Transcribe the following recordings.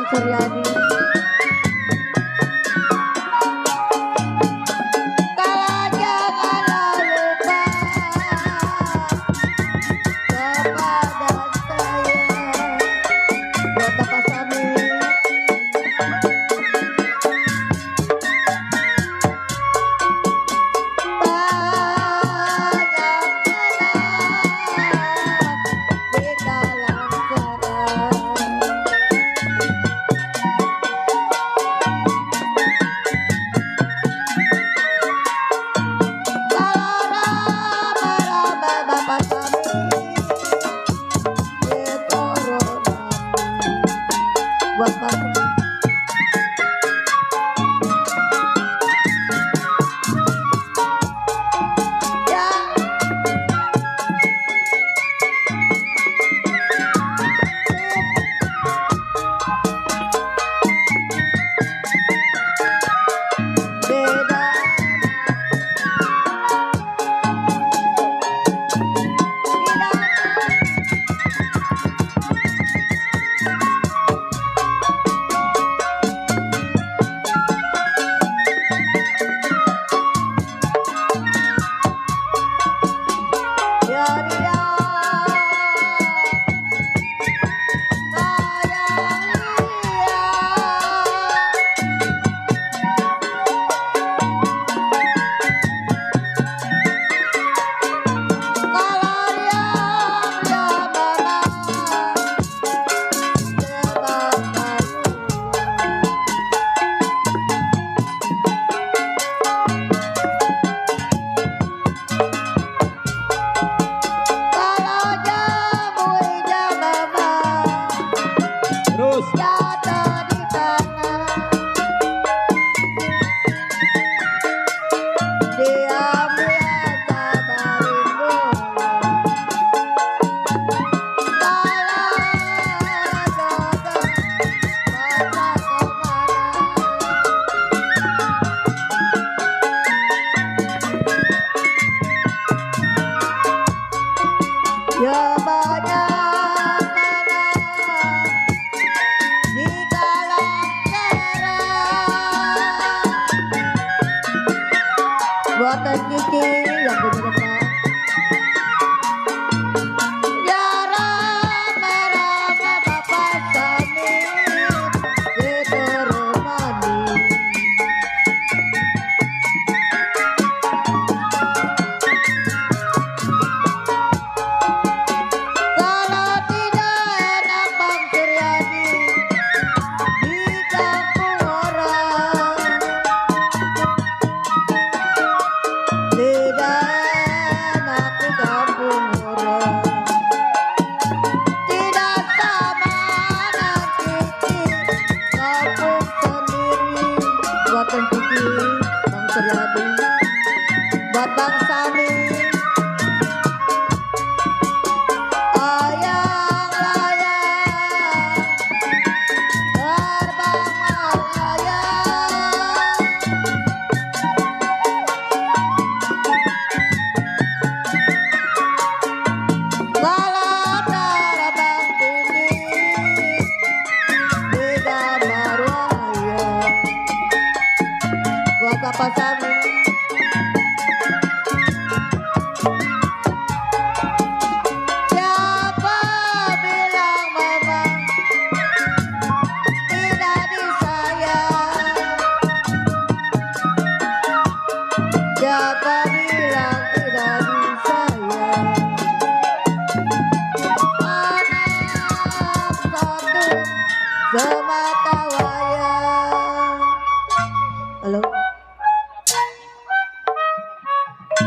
Suryadi. Kalau janganlah lupa kepada saya. Buat Bapak Sami. Buat Bapak. Ya. Beda. Ya dia Terus jatuh di tanah, diam biasa berindu. Kalau jodoh masa kemana? Ya banyak di dalam terang. Buatan Kiki yang punya depan. Ya rame-rame Bapak Sami itu rumani. Kalau tidak enak Bang Suryadi di kampung orang, tidak enak di kampung orang, tidak sama anak Kiki kampung sendiri. Buatan Kiki Bang Suryadi, buat Bang Sami. Ayang layang terbang melayang, kalau terbang tinggi di gambar wayang. Buat Bapak Sami. Siapa bilang memang tidak disayang? Siapa bilang tidak disayang? Anak satu semata wayang. Halo.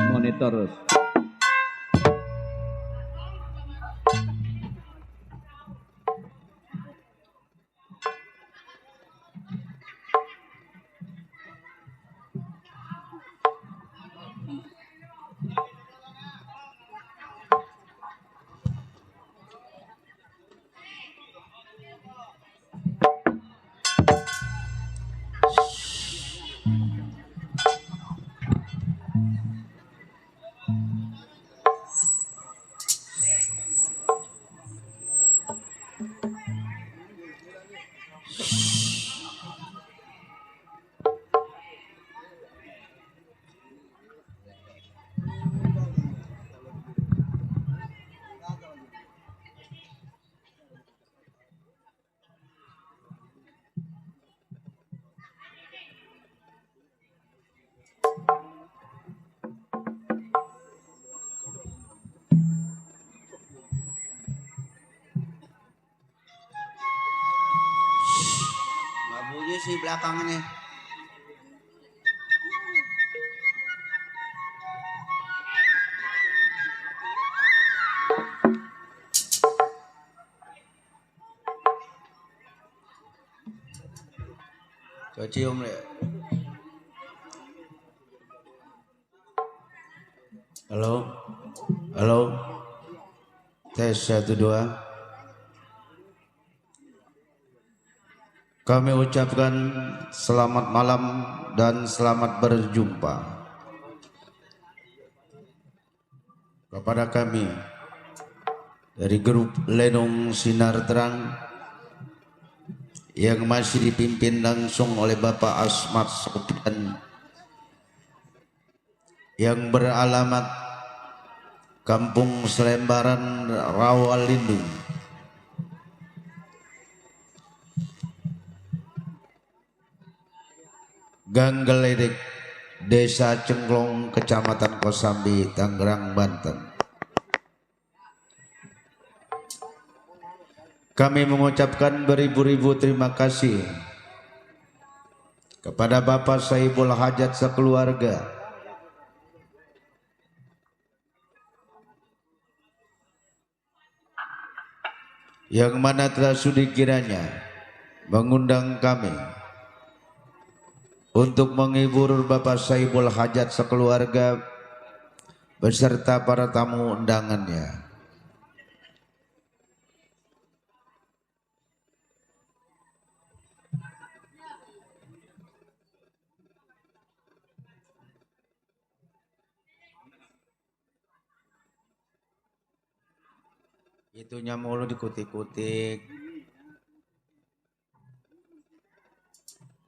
monitor terus. Nggak bunyi sih belakangnya. Coba cium deh. Halo, halo, tes 1 2. Kami ucapkan selamat malam dan selamat berjumpa kepada kami dari grup Lenong Sinar Terang yang masih dipimpin langsung oleh Bapak Asmat Sopian yang beralamat Kampung Selembaran Rawalindung, Gang Geledek, Desa Cengklong, Kecamatan Kosambi, Tangerang, Banten. Kami mengucapkan beribu-ribu terima kasih kepada Bapak Saibul Hajat sekeluarga yang mana telah sudi kiranya mengundang kami untuk menghibur Bapak Saibul Hajat sekeluarga beserta para tamu undangannya. Itunya mulu dikutik-kutik.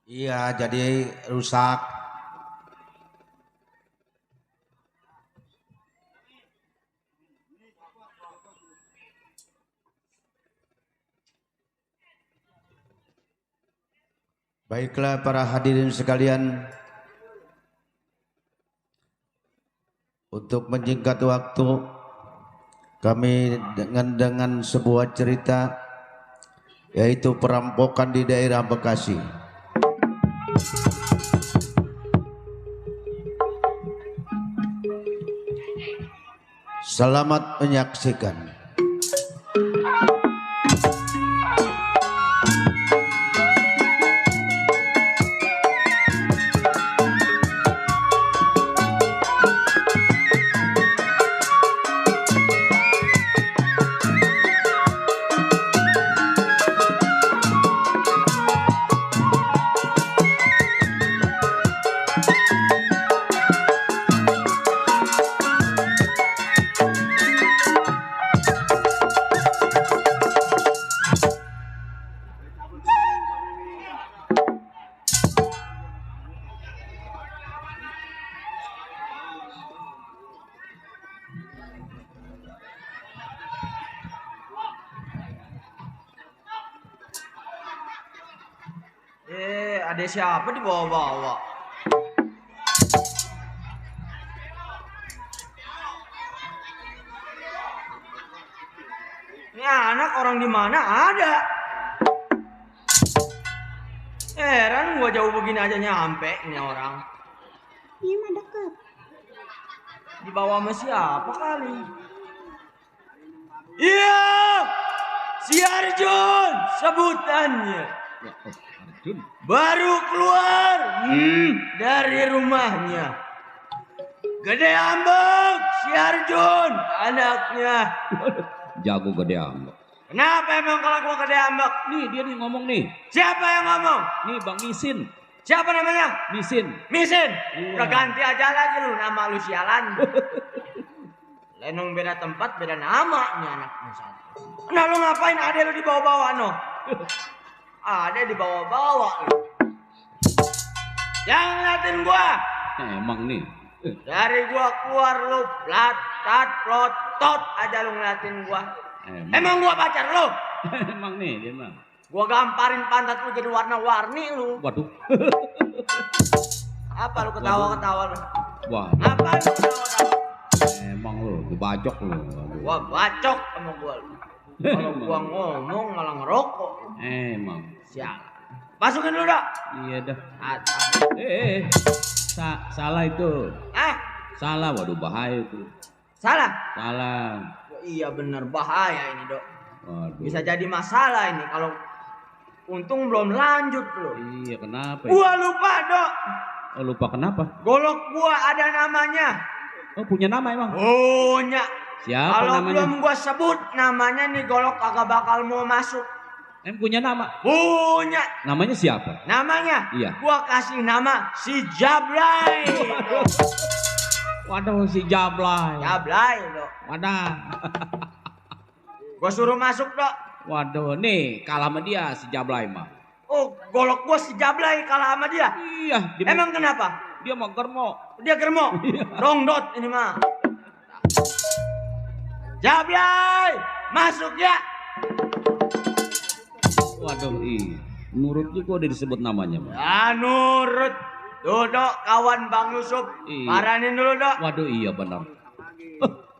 Iya, jadi rusak. Baiklah para hadirin sekalian, untuk menyingkat waktu, kami dengan sebuah cerita yaitu perampokan di daerah Bekasi. Selamat menyaksikan. Ada siapa di bawah-bawah? Ini anak orang di mana ada? Heran gua jauh begini aja nyampe ini orang. Iya mah deket. Di bawah sama siapa kali? Iya, si Arjun sebutannya. Ya, oh, Arjun. Baru keluar dari rumahnya. Gede ambek si Arjun anaknya. Jago gede ambek. Kenapa emang kalau gua gede ambek? Nih dia nih ngomong nih. Siapa yang ngomong? Nih Bang Misin. Siapa namanya? Misin. Misin. Iya. Udah ganti aja lagi lu nama lu sialan. Lenong beda tempat beda nama nih anaknya satu. Nah lu ngapain ada lu di bawah-bawah no? Ada di bawah-bawah lu. Jangan ngeliatin gua. Emang nih. Dari gua keluar lu platat plotot aja lu ngeliatin gua. Emang gua pacar lu? Emang nih dia mah. Gua gamparin pantat lu jadi warna-warni lu. Waduh. Apa lu ketawa-ketawa lu? Wah, Apa lu ketawa-ketawa? emang lu dibajok lu. Gua bacok sama gua lu. Kalau gua ngomong malah ngerokok. Emang. Sialan. Masukin lu dah. Iya dah. Atas. Salah itu. Ah, Salah, waduh bahaya itu. salah. Salah. Oh, iya bener bahaya ini dok. Waduh. Bisa jadi masalah ini kalau untung belum lanjut loh. Iya, kenapa? Gua lupa dok. Oh, lupa kenapa? Golok gua ada namanya. Oh, punya nama emang? Punya. Siapa Kalau namanya? belum gua sebut namanya nih golok kagak bakal mau masuk. Punya nama? Punya. Namanya siapa? Namanya? Iya. Gua kasih nama si Jablay. Waduh, si Jablay. Jablay dok. Wadah. Gua suruh masuk dok. Waduh, nih kalah sama dia si Jablay mah. Oh, golok gua si Jablay kalah sama dia. Iya, Emang kenapa? dia mau germo. Dia germo. Dongdot ini mah. Jablay, masuk ya. Waduh, nurut juga udah disebut namanya mah. Ya nurut. Duduk kawan Bang Yusuf. Iya. Paranin dulu dok. Waduh, iya benar.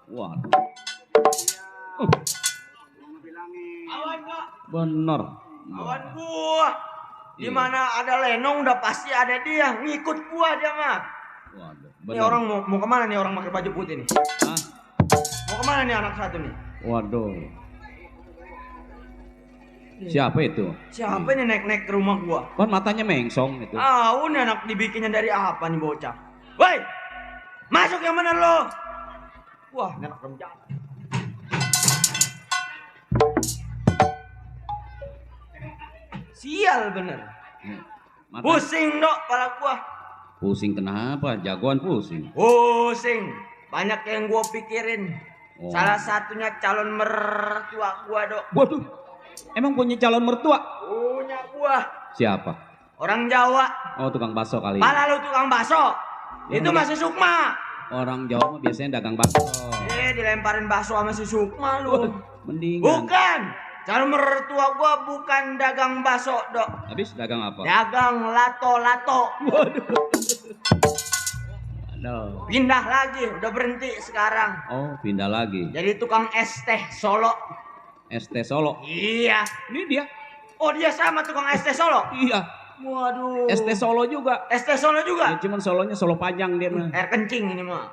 Waduh. Kawan dok. Bener. Kawan gua. Di mana ada Lenong udah pasti ada dia. Ngikut gua dia mah. Waduh, Ini orang mau kemana nih orang pakai baju putih nih? Hah? Mau kemana nih anak satu nih? Waduh. Siapa itu? Siapa nih naik-naik ke rumah gua? Kan matanya mengsong itu. Nih anak dibikinnya dari apa nih bocah? Woi! Masuk yang bener lo! Wah, ini anak rem. Sial bener. Pusing dok kepala gua. Pusing kenapa? Jagoan pusing. Pusing. Banyak yang gua pikirin. Oh. Salah satunya calon mertua gua dok. Waduh. Emang punya calon mertua? Punya gua. Siapa? Orang Jawa. Oh, tukang bakso kali. Pala lu tukang bakso. Itu Iya. masih Sukma. Orang Jawa mah biasanya dagang bakso. Dilemparin bakso sama si Sukma lu. Mendingan. Bukan. Calon mertua gua bukan dagang bakso, dok. Habis dagang apa? Dagang lato-lato. Aduh. Pindah lagi, udah berhenti sekarang. Oh, pindah lagi. Jadi tukang es teh Solo. ST Solo. Iya. Ini dia. Oh, dia sama tukang es teh Solo. Iya. Waduh. ST Solo juga. Es teh Solo juga. Ya, cuman Solonya Solo panjang dia mah. Air kencing ini mah.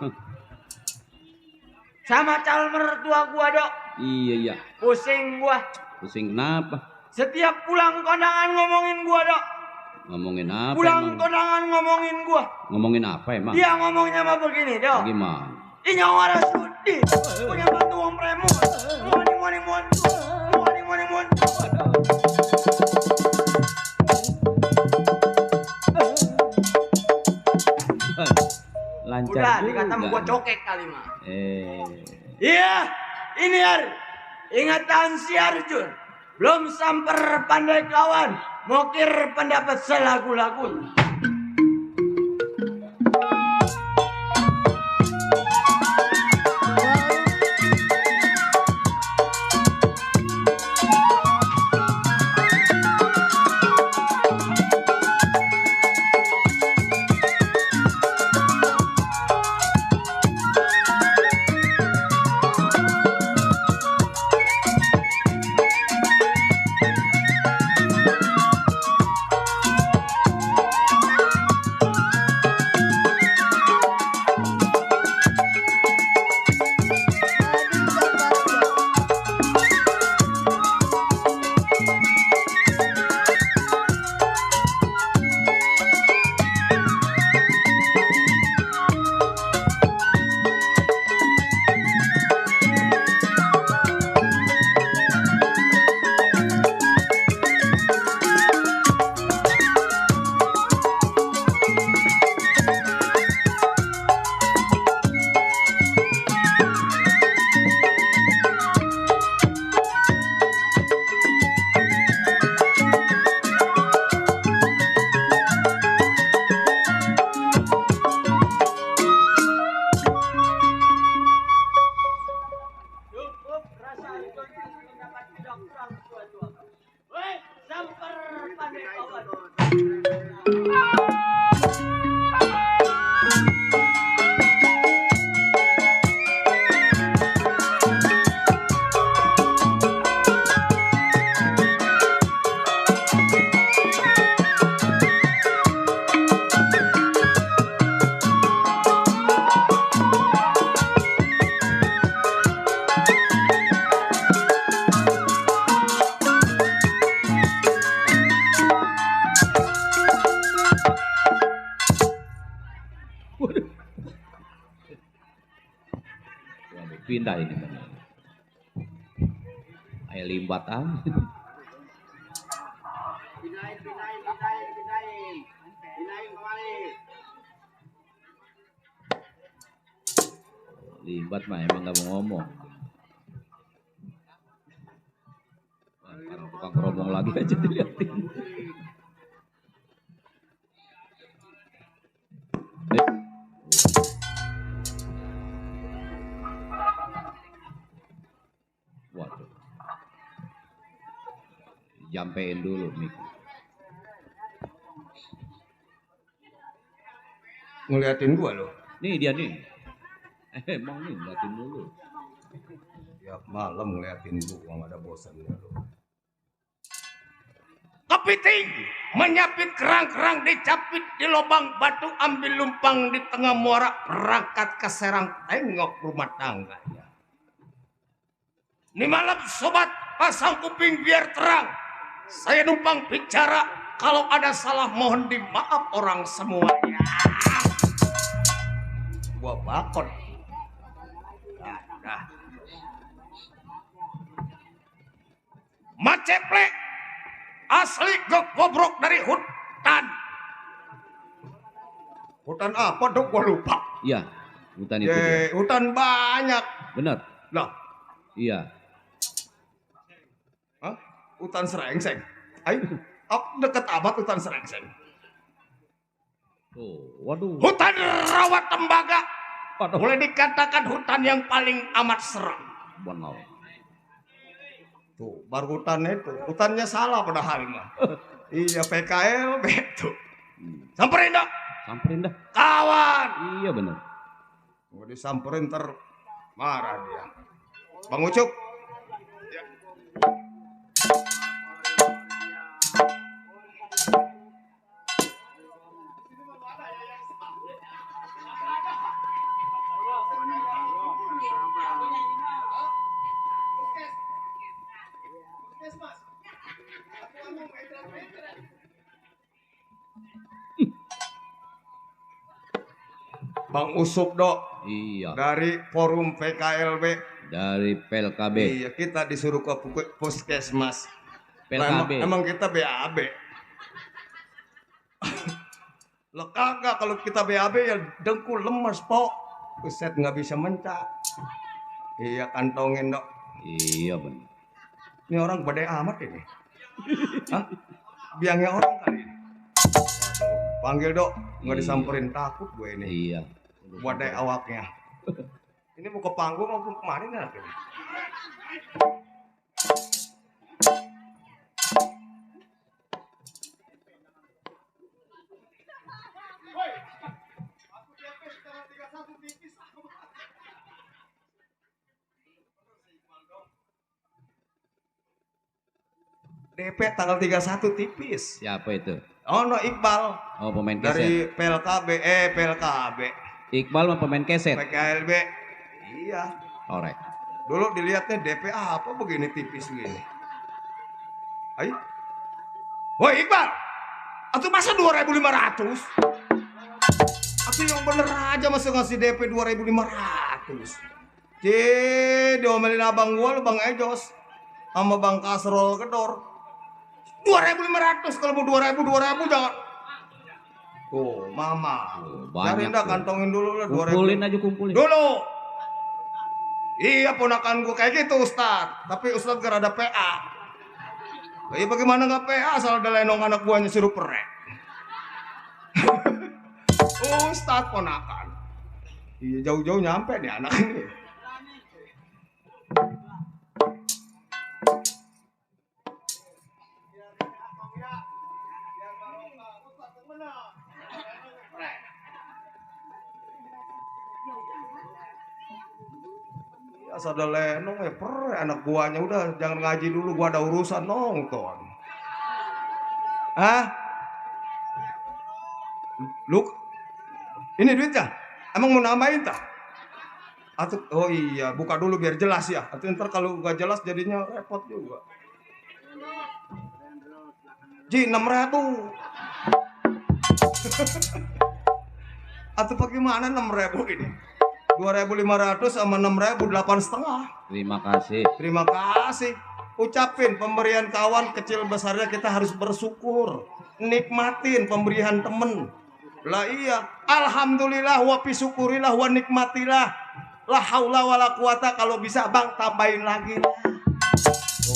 Sama calon mertua gua, dok. Iya, iya. Pusing gua. Pusing kenapa? Setiap pulang kondangan ngomongin gua, dok. Ngomongin apa Pulang emang? kondangan ngomongin gua. Ngomongin apa emang? Dia ngomongnya mah begini, dok. Gimana? Inya waras sudi. Punya batu wong premo. Muani. Lancar Udah, juga. dikata mau gua cokek kali mah. Iya, ini Ar. Ingatan si Arjun. Belum samper pandai kawan. Mokir pendapat selagu-lagu. Pindah ini benar. Ayo limbat ah. Limbat mah emang nggak mau ngomong. Sekarang tukang keromong lagi aja dilihatin. Waduh. Jampein dulu Mik. Ngeliatin gua loh. Nih dia nih. Emang nih ngeliatin dulu. Tiap malam ngeliatin gua nggak ada bosannya loh. Kepiting menyapit kerang-kerang dicapit di lubang batu, ambil lumpang di tengah muara, berangkat ke Serang tengok rumah tangganya. Ini malam sobat, pasang kuping biar terang. Saya numpang bicara, kalau ada salah mohon dimaaf orang semuanya. Gua bakon. Nah. Maceplek asli gobrok dari hutan. Hutan apa dok? Gua lupa. Iya, hutan itu dia. Hutan banyak. Benar. Lah, Iya. hah? Hutan Serengseng. Ayo, deket amat hutan Serengseng. Tuh, waduh. Hutan rawa tembaga. Waduh. Boleh dikatakan hutan yang paling amat seram. Benar. Tuh, baru hutan itu. Hutannya salah padahal mah. Iya, PKLB tuh. Samperin dah. Samperin dah. Kawan. Iya benar. Mau disamperin marah dia. Bang Ucup. Bang Usup dok. Iya. Dari forum PKLB. Dari PLKB. Iya, kita disuruh ke puskesmas. PLKB. Emang kita BAB. Lo kagak, kalau kita BAB ya dengkul lemes pok. Buset nggak bisa mencak. Iya, kantongin dok. Iya benar. Ini orang badai amat ini. Hah? Biangnya orang kali ini. Waduh, panggil dok. Nggak Iya. disamperin, takut gue ini. Iya. Badai awaknya. Ini mau ke panggung maupun kemarin nanti. DP tanggal 31 tipis. Siapa itu? Oh no, Iqbal Oh, pemain keset. dari PLKB. Iqbal mah pemain keset. PKLB. Iya. Korek. Dulu dilihatnya DP apa begini tipis begini. Ayo. Woi Iqbal. Atuh masa 2.500? Atuh yang bener aja masa ngasih DP 2.500. Diomelin abang gua lu Bang Ejos sama Bang Kasrol Kedor. 2.500, kalau mau 2.000 jangan. Tuh, mama. Banyak Cari dah, tuh. kantongin dulu lah 2.000. Kumpulin aja kumpulin. Dulu. Iya, ponakan gue kayak gitu Ustad. Tapi Ustad gak ada PA. Iya, bagaimana gak PA asal ada lenong anak buahnya suruh perek. Ustad ponakan. Iya, jauh-jauh nyampe nih anak ini. Asal ada lenong ya anak buahnya udah jangan ngaji dulu, gua ada urusan nonton. Hah? Lu ini duitnya? Emang mau nambahin tak? Atau oh iya, buka dulu biar jelas ya. Atau ntar kalau gak jelas jadinya repot juga. Ji 6.000. Atau bagaimana 6.000 ini? 2.500 sama 6.000 8,5. Terima kasih. Ucapin pemberian kawan kecil besarnya kita harus bersyukur. Nikmatin pemberian temen. Lah iya, alhamdulillah wa syukurilah wa nikmatilah. La haula wala quwata, kalau bisa Bang tambahin lagi.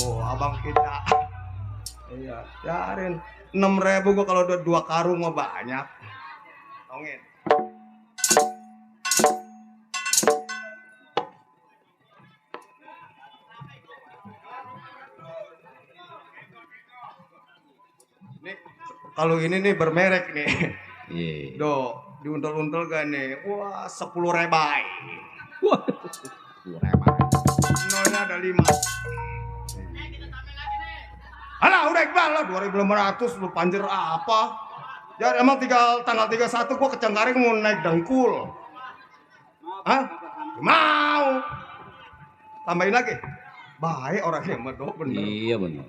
Oh, abang kita. Iya, yarin 6.000 gua kalau udah 2 karung mah banyak. Tongin. Nih, kalau ini nih bermerek nih. Iya. Do, diuntel-untel gak nih? Wah, 10 rebai. Wah, 10 rebai. Nolnya ada 5. Alah, udah Iqbal lah, 2.500 lu panjer apa? Ya emang tanggal 31 gua ke Cengkareng mau naik dengkul. Hah? Mau. Tambahin lagi. Baik orangnya mah do, bener. Iya bener.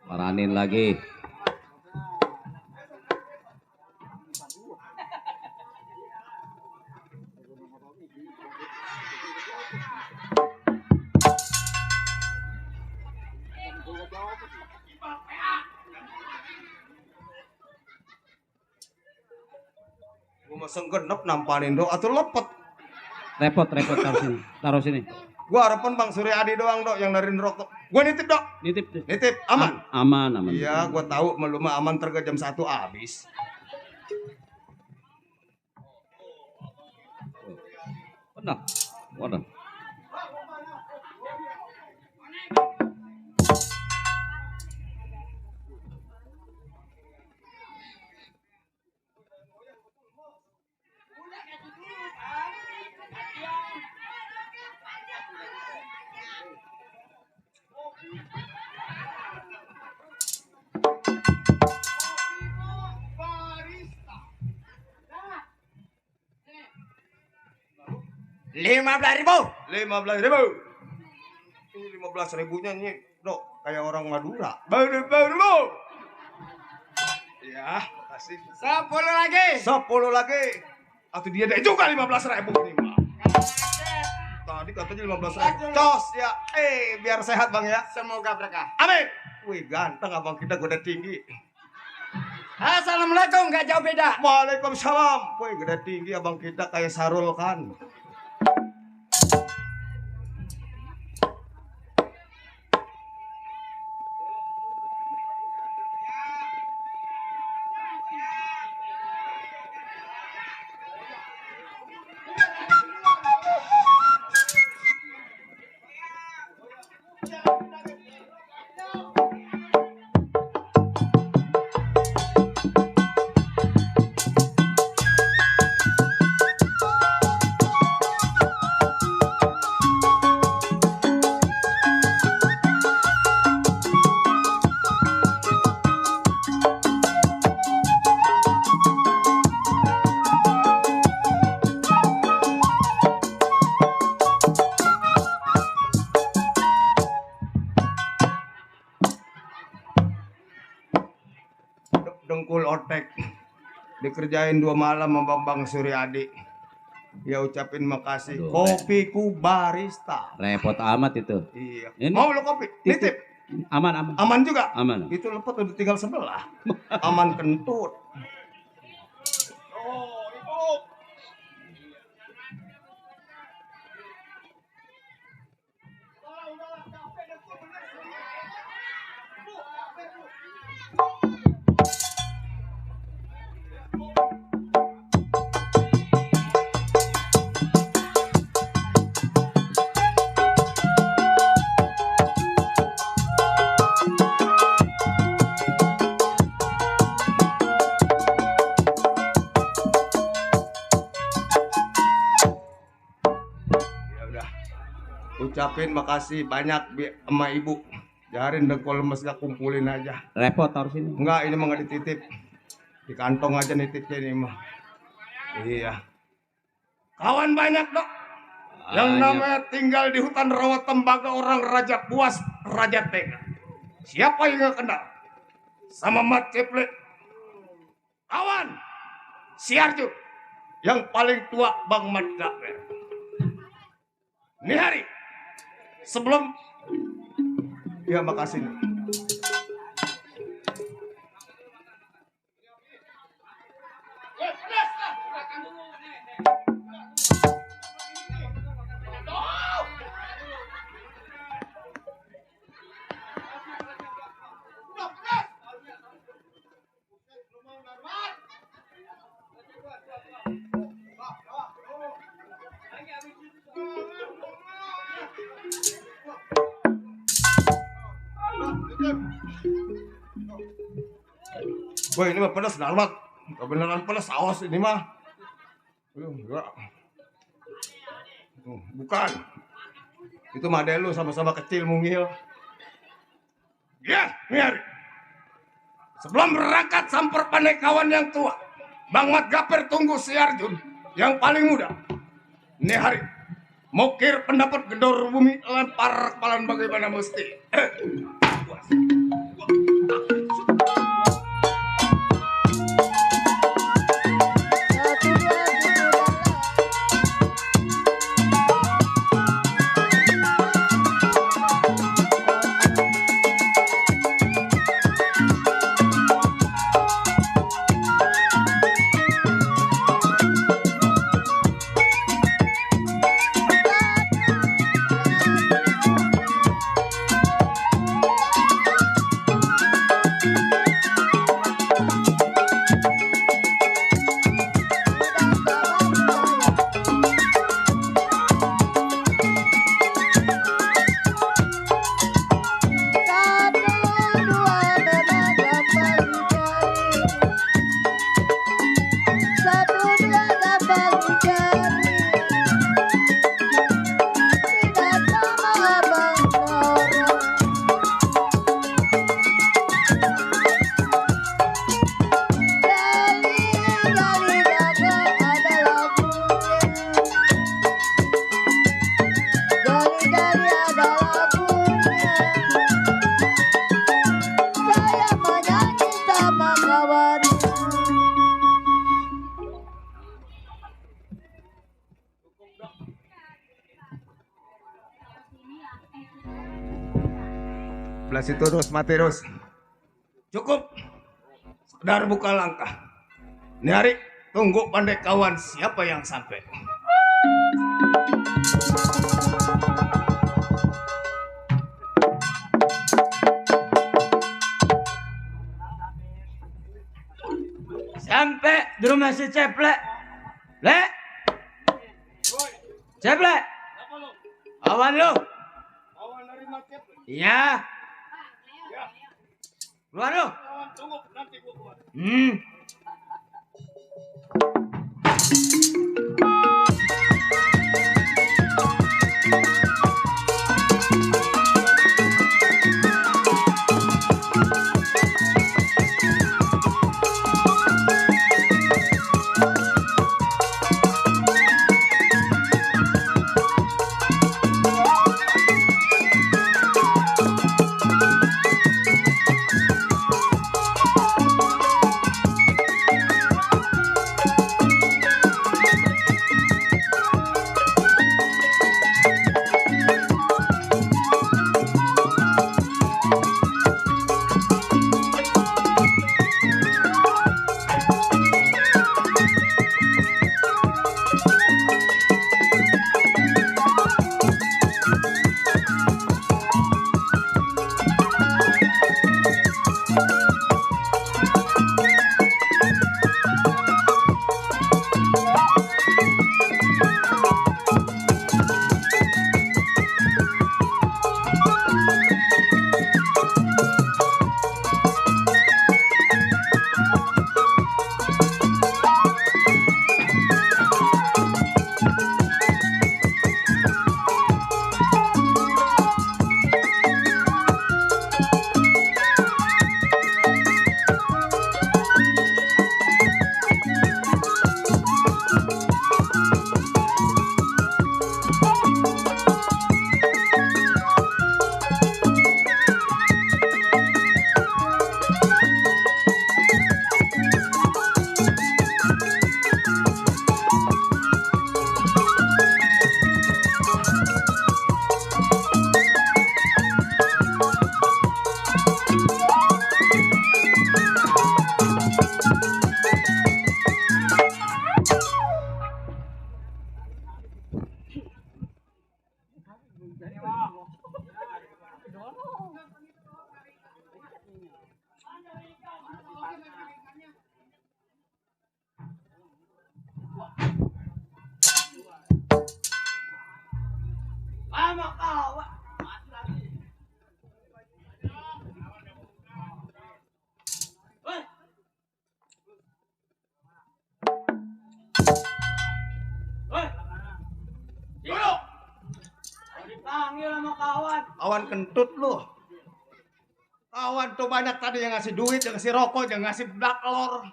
Paranin lagi. Gua masang genep nampanin do atau lepet. Repot taruh sini. Gua harapan Bang Suryadi doang dok yang dari rokok. Gua nitip dok. Nitip aman. Aman. Iya, gua tahu lu mah aman terga jam 1 habis. Benar. Waduh. $15.000. Ini 15.000-nya nih, dok, kayak orang Madura. Baru. Ya, kasih. 10 lagi. Atau dia deh juga 15.000 nih, Bang. Tadi katanya 15.000. Cos ya. Biar sehat, Bang ya. Semoga berkah. Amin. Wih, ganteng abang kita gede tinggi. Assalamualaikum, gak jauh beda. Waalaikumsalam. Wih, gede tinggi abang kita kayak Sarul kan. Dengkul otek dikerjain 2 malam sama Bang Suryadi. Ya ucapin makasih. Aduh, Kopiku barista. Repot amat itu. Iya. Ini Mau lo kopi? Nitip. Aman. Aman juga. Aman. Itu lepet udah tinggal sebelah. Aman kentut. Ucapin makasih banyak sama ibu. Jarin dengkul mesnya kumpulin aja. Repot harus ini. Enggak, ini mah nggak dititip. Di kantong aja nitipnya ini mah. Iya. Kawan banyak dok. Yang namanya tinggal di hutan rawa tembaga orang Raja Puas, Raja Tega. Siapa yang nggak kenal? Sama Mat Ciple. Kawan, si Arju. yang paling tua Bang Mat Gaper. Ini hari sebelum ya makasih. Woi ini mah pedas Darmat. Kebenaran pedas awas ini mah. Enggak. Bukan. Itu mah ade lu sama-sama kecil mungil. Ya, biar. Sebelum berangkat samper pandai kawan yang tua, Bang Mat Gaper tunggu si Arjun yang paling muda. Ini hari mokir pendapat gedor bumi lempar kepalan bagaimana mesti. Belas itu terus mati terus. Cukup. Sekedar buka langkah. Ini hari tunggu pandai kawan siapa yang sampai. Sampai di rumah si Ceplek. Le. Ceplek. Awan lu. Awan dari market. Iya. Keluar lu. Tunggu nanti gua keluar. sama kawan. Mati lagi. Woi. Woi. Dulu. Dipanggil sama kawan. Kawan kentut lu. Kawan tuh banyak tadi yang ngasih duit, yang ngasih rokok, yang ngasih daklor.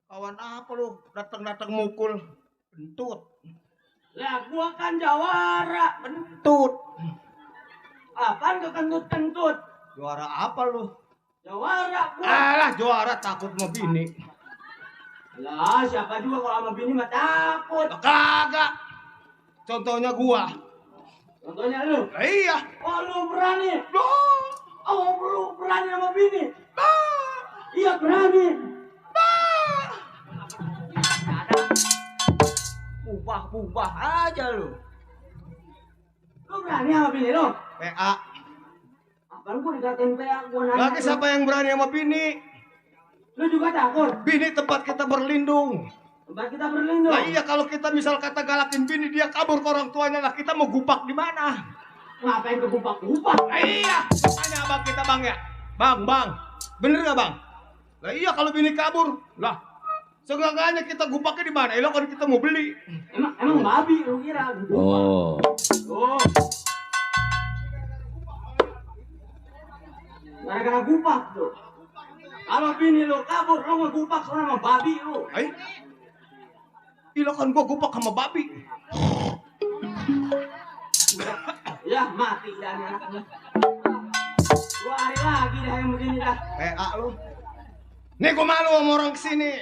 Kawan apa lu? Datang-datang mukul. Kentut. Lah gua kan jawara. Kentut. Apaan kekentut-kentut? Juara apa lu? Jawara gua. Alah juara takut mau bini. Lah siapa juga kalau sama bini mah takut. Lah, kagak. Contohnya gua. Contohnya lu. Lah, iya. Oh lu berani. Oh lu berani sama bini. Iya berani. Bubah aja lu. Lu berani sama bini lu? PA. Apaan gua dikatain PA gua nanya. Lagi siapa yang berani sama bini? Lu juga takut? Bini tempat kita berlindung. Tempat kita berlindung. Lah iya kalau kita misal kata galakin bini dia kabur ke orang tuanya, lah kita mau gupak di mana? Ngapain ke gupak-gupak? Lah iya, tanya abang kita bang ya. Bang, bener gak bang? Lah iya kalau bini kabur, lah seenggaknya kita gupaknya di mana? Kalau kita mau beli. Emang babi lu kira gupak. Oh. Oh. Gara-gara gupak tuh. Kalau bini lu kabur, lu ngegupak sama babi lu. Ay, iya kan gua gupak sama babi. Ya mati dah nih anaknya. 2 hari lagi dah yang begini dah. PA lu. Nih gua malu sama orang kesini.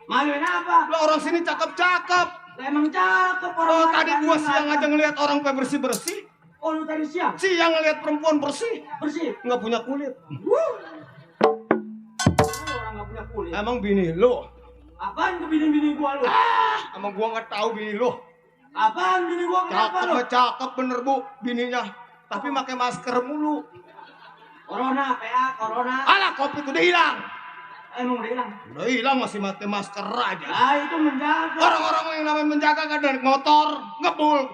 Maluin apa? Lo orang sini cakep-cakep. Emang cakep orang. Oh tadi gua siang aja ngelihat orang bersih-bersih. Oh lu tadi siang? Siang ngelihat perempuan bersih. Bersih? Nggak punya kulit. Lu orang nggak punya kulit. Emang bini lu? Apaan ke bini-bini gua lu? Emang gua nggak tahu bini lu. Apaan bini gua kenapa lu? Cakep bener bu bininya. Tapi pakai masker mulu. Corona, PA, corona. Alah kopi itu udah hilang. Emang udah hilang? Udah hilang masih pakai masker aja. Ah itu menjaga. Orang-orang yang namanya menjaga kan dari motor ngebul.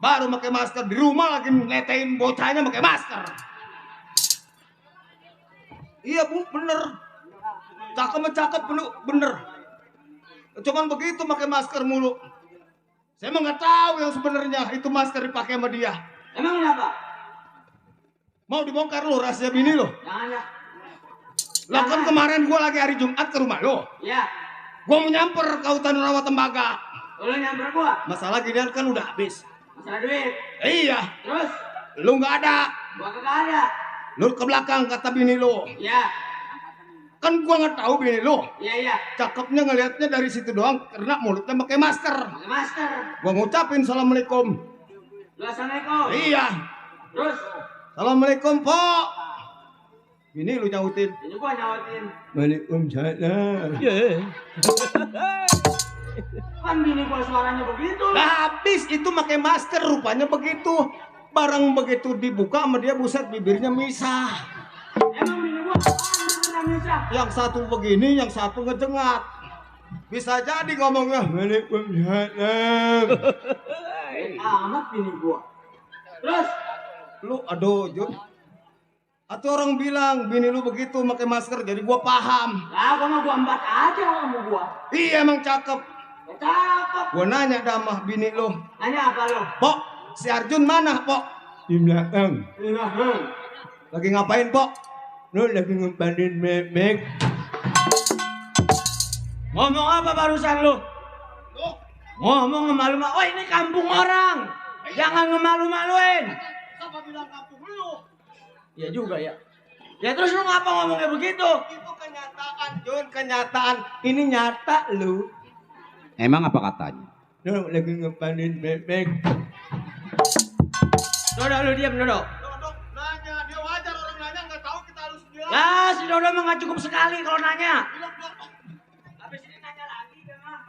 Baru pakai masker di rumah lagi netein bocahnya pakai masker. Iya bu bener. Cakep bener. Cuman begitu pakai masker mulu. Saya emang nggak tahu yang sebenarnya itu masker dipakai sama dia. Emang kenapa? Mau dibongkar lu rahasia bini lu? Jangan ya. Lah kan kemarin gua lagi hari Jumat ke rumah lu. Iya. Gua mau nyamper ke hutan rawa tembaga. Lu nyamper gua? Masalah ginian kan udah habis. Masalah duit. Iya. Terus? Lu nggak ada. Gua kagak ada. Lu ke belakang kata bini lu. Iya. Kan gua nggak tahu bini lu. Iya. Cakepnya ngelihatnya dari situ doang karena mulutnya pakai masker. Pakai masker. Gua ngucapin assalamualaikum. Lu assalamualaikum. Iya. Terus? Assalamualaikum Pok. Bini lu nyautin. Ini gua nyautin. Waalaikumsalam. Kan bini gua suaranya begitu. Lah habis itu pakai masker rupanya begitu. Barang begitu dibuka sama dia buset bibirnya misah. Emang bini gua apaan bisa? Yang satu begini, yang satu ngejengat. Bisa jadi ngomongnya Waalaikumsalam. Amat bini gua. Terus? Lu aduh Jun. Atau orang bilang bini lu begitu pakai masker jadi gua paham. Lah gua mah gua embat aja sama gua. Iya emang cakep. Ya, cakep. Gua nanya damah bini lu. Nanya apa lu? Pok, si Arjun mana Pok? Di belakang. Lagi ngapain Pok? Lu lagi ngempanin memek. Ngomong apa barusan lu? Ngomong ngemalu-malu. Oh ini kampung orang. Jangan ngemalu-maluin. Siapa bilang kampung lu? Ya juga ya. Ya terus lu ngapa ngomongnya begitu? Itu kenyataan Jun, kenyataan. Ini nyata lu. Emang apa katanya? Lu lagi ngempanin memek. Dodo lu diam Dodo. Dodok nanya, dia wajar orang nanya nggak tahu kita harus bilang. Lah si Dodo mah nggak cukup sekali kalau nanya. Bilang dong. Habis ini nanya lagi dia mah.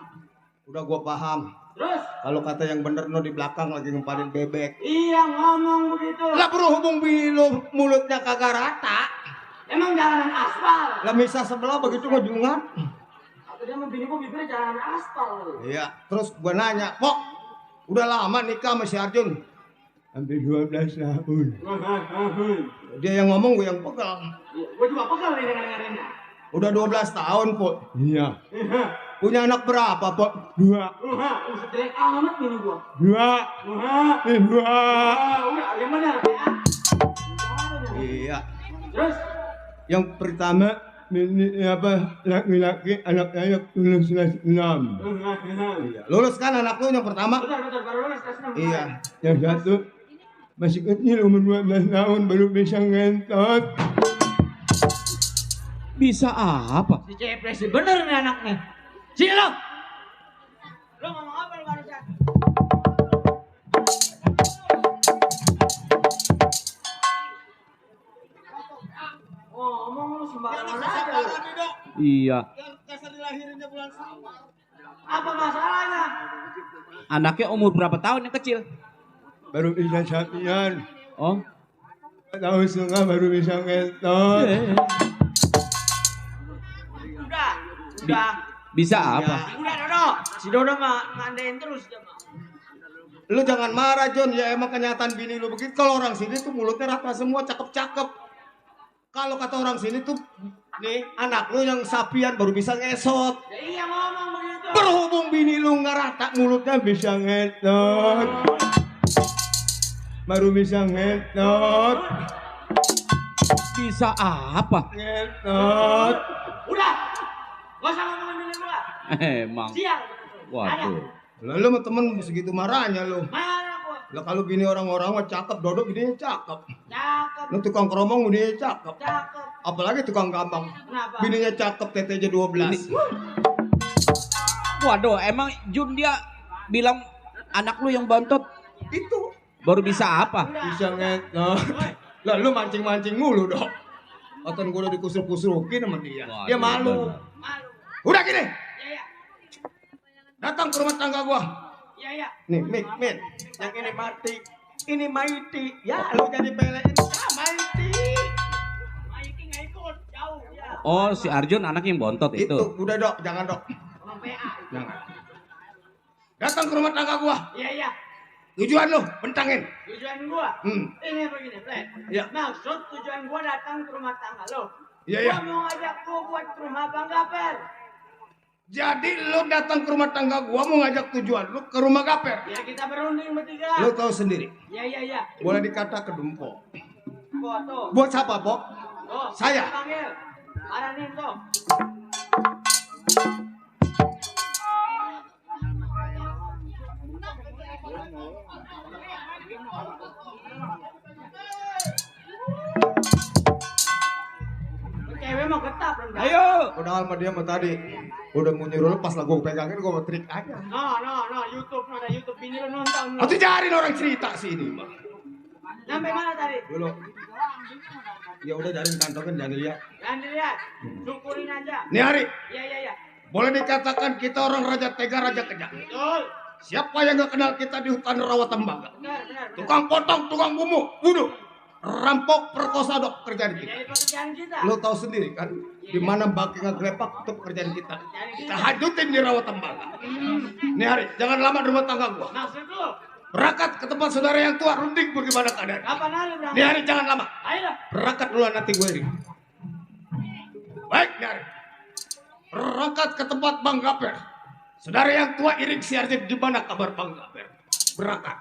Udah gua paham. Terus? Kalau kata yang bener no di belakang lagi ngempanin bebek. Iya ngomong begitu. Lah berhubung bini lu mulutnya kagak rata. Emang jalanan aspal. Lah misah sebelah begitu ngejungan. Atau dia mau bini gua bibirnya jalanan aspal. Iya, terus gua nanya, Pok, udah lama nikah sama si Arjun? Hampir 12 tahun. Dia yang ngomong, gue yang pegang. Gue juga pegal nih dengar-dengarinnya. Udah 12 tahun, Pok. Iya. Punya anak berapa, Pok? 2. Udah jelek amat ini gua. 2. 2. Udah, yang benar ya. Iya. Terus Yang pertama ini apa laki-laki anak saya lulus kelas 6. Iya. Lulus kan anak lu yang pertama? betul baru lulus kelas 6. Iya. Yang satu masih kecil umur 12 tahun baru bisa ngentot. Bisa apa? Si Cepres sih bener nih anaknya. Si lo ngomong apa lu barusan? Ngomong lu sembarangan aja lu. Iya. Apa masalahnya? Anaknya umur berapa tahun yang kecil? Baru bisa satian. Oh. Tahun setengah baru bisa ngentot. Udah. Bisa apa? Udah Dodo. Si Dodo mah ngandain terus dia mah. Lu jangan marah, John. Ya emang kenyataan bini lu begitu. Kalau orang sini tuh mulutnya rata semua, cakep-cakep. Kalau kata orang sini tuh, nih anak lu yang sapian baru bisa ngesot. Ya iya ngomong begitu. Berhubung bini lu nggak rata mulutnya Bisa ngentot. Baru bisa ngentot. Bisa apa? Ngentot. Udah. Gak usah ngomongin bini gua. Emang. Sial. Waduh. Lah lu sama temen segitu marahnya lu. Mana gua? Lah kalau bini orang-orang mah cakep, Dodok gini cakep. Cakep. Lu tukang keromong gini cakep. Cakep. Apalagi tukang gampang. Kenapa? Bininya cakep, tetenya 12. Waduh, emang Jun dia bilang anak lu yang bontot Itu baru bisa apa? Bisa ngentot. lah lu mancing-mancing mulu, Dok. Oton gua udah dikusur-kusurukin sama dia. Waduh, Dia malu. Malu. Udah gini, Iya. datang ke rumah tangga gua. Iya. Nih, Mik, yang ini mati, ini Maiti. Ya, lu jadi pelein. Ya, Maiti. Maiki nggak ikut jauh ya. Oh, si Arjun anak yang bontot itu. Udah, Dok, jangan, Dok. Sama PA. Jangan. Datang ke rumah tangga gua. Iya. Tujuan lu, bentangin. Tujuan gua. Ini begini, Fred. Iya. Maksud tujuan gua datang ke rumah tangga lo. Iya. Gua mau ngajak lu buat ke rumah Bang Gaper. Jadi lu datang ke rumah tangga gua mau ngajak tujuan lu ke rumah Gaper. Ya kita berunding bertiga. Lu tahu sendiri. Iya. Boleh dikata kedumpo. Gua tuh. Buat siapa, Pok? Tuh, Saya. Panggil. Aranin tuh. Cewek mau getap dong. Ayo. Udah sama dia sama tadi. Udah mau nyuruh lu pas lah gua pegangin gua mau trik aja. No, YouTube, ada YouTube ini lu nonton. Nanti cariin orang cerita sini, Bang. Sampai mana tadi? Dulu. Ya udah cariin kantongin jangan dilihat. Jangan dilihat, syukurin aja. Nih Hari, Iya. boleh dikatakan kita orang raja tega, raja kejam. Betul. Siapa yang gak kenal kita di hutan rawa tembaga? Benar. Tukang potong, tukang bunuh, rampok, perkosa, Dok, kerjaan kita. Jadi pekerjaan kita. Lo tahu sendiri kan, di mana baki ngegelepak itu pekerjaan kita. Kita hajutin di rawa tembaga. Nih Hari, jangan lama di rumah tangga gua. Maksud lu? Berangkat ke tempat saudara yang tua, Rundik bagaimana keadaan? Kapan hari berangkat? Nih Hari, jangan lama. Ayo dah. Berangkat duluan nanti gue ini. Baik, nih Hari. Berangkat ke tempat Bang Gaper. Saudara yang tua iring si Arjun, di mana kabar Bang Gaper? Berangkat.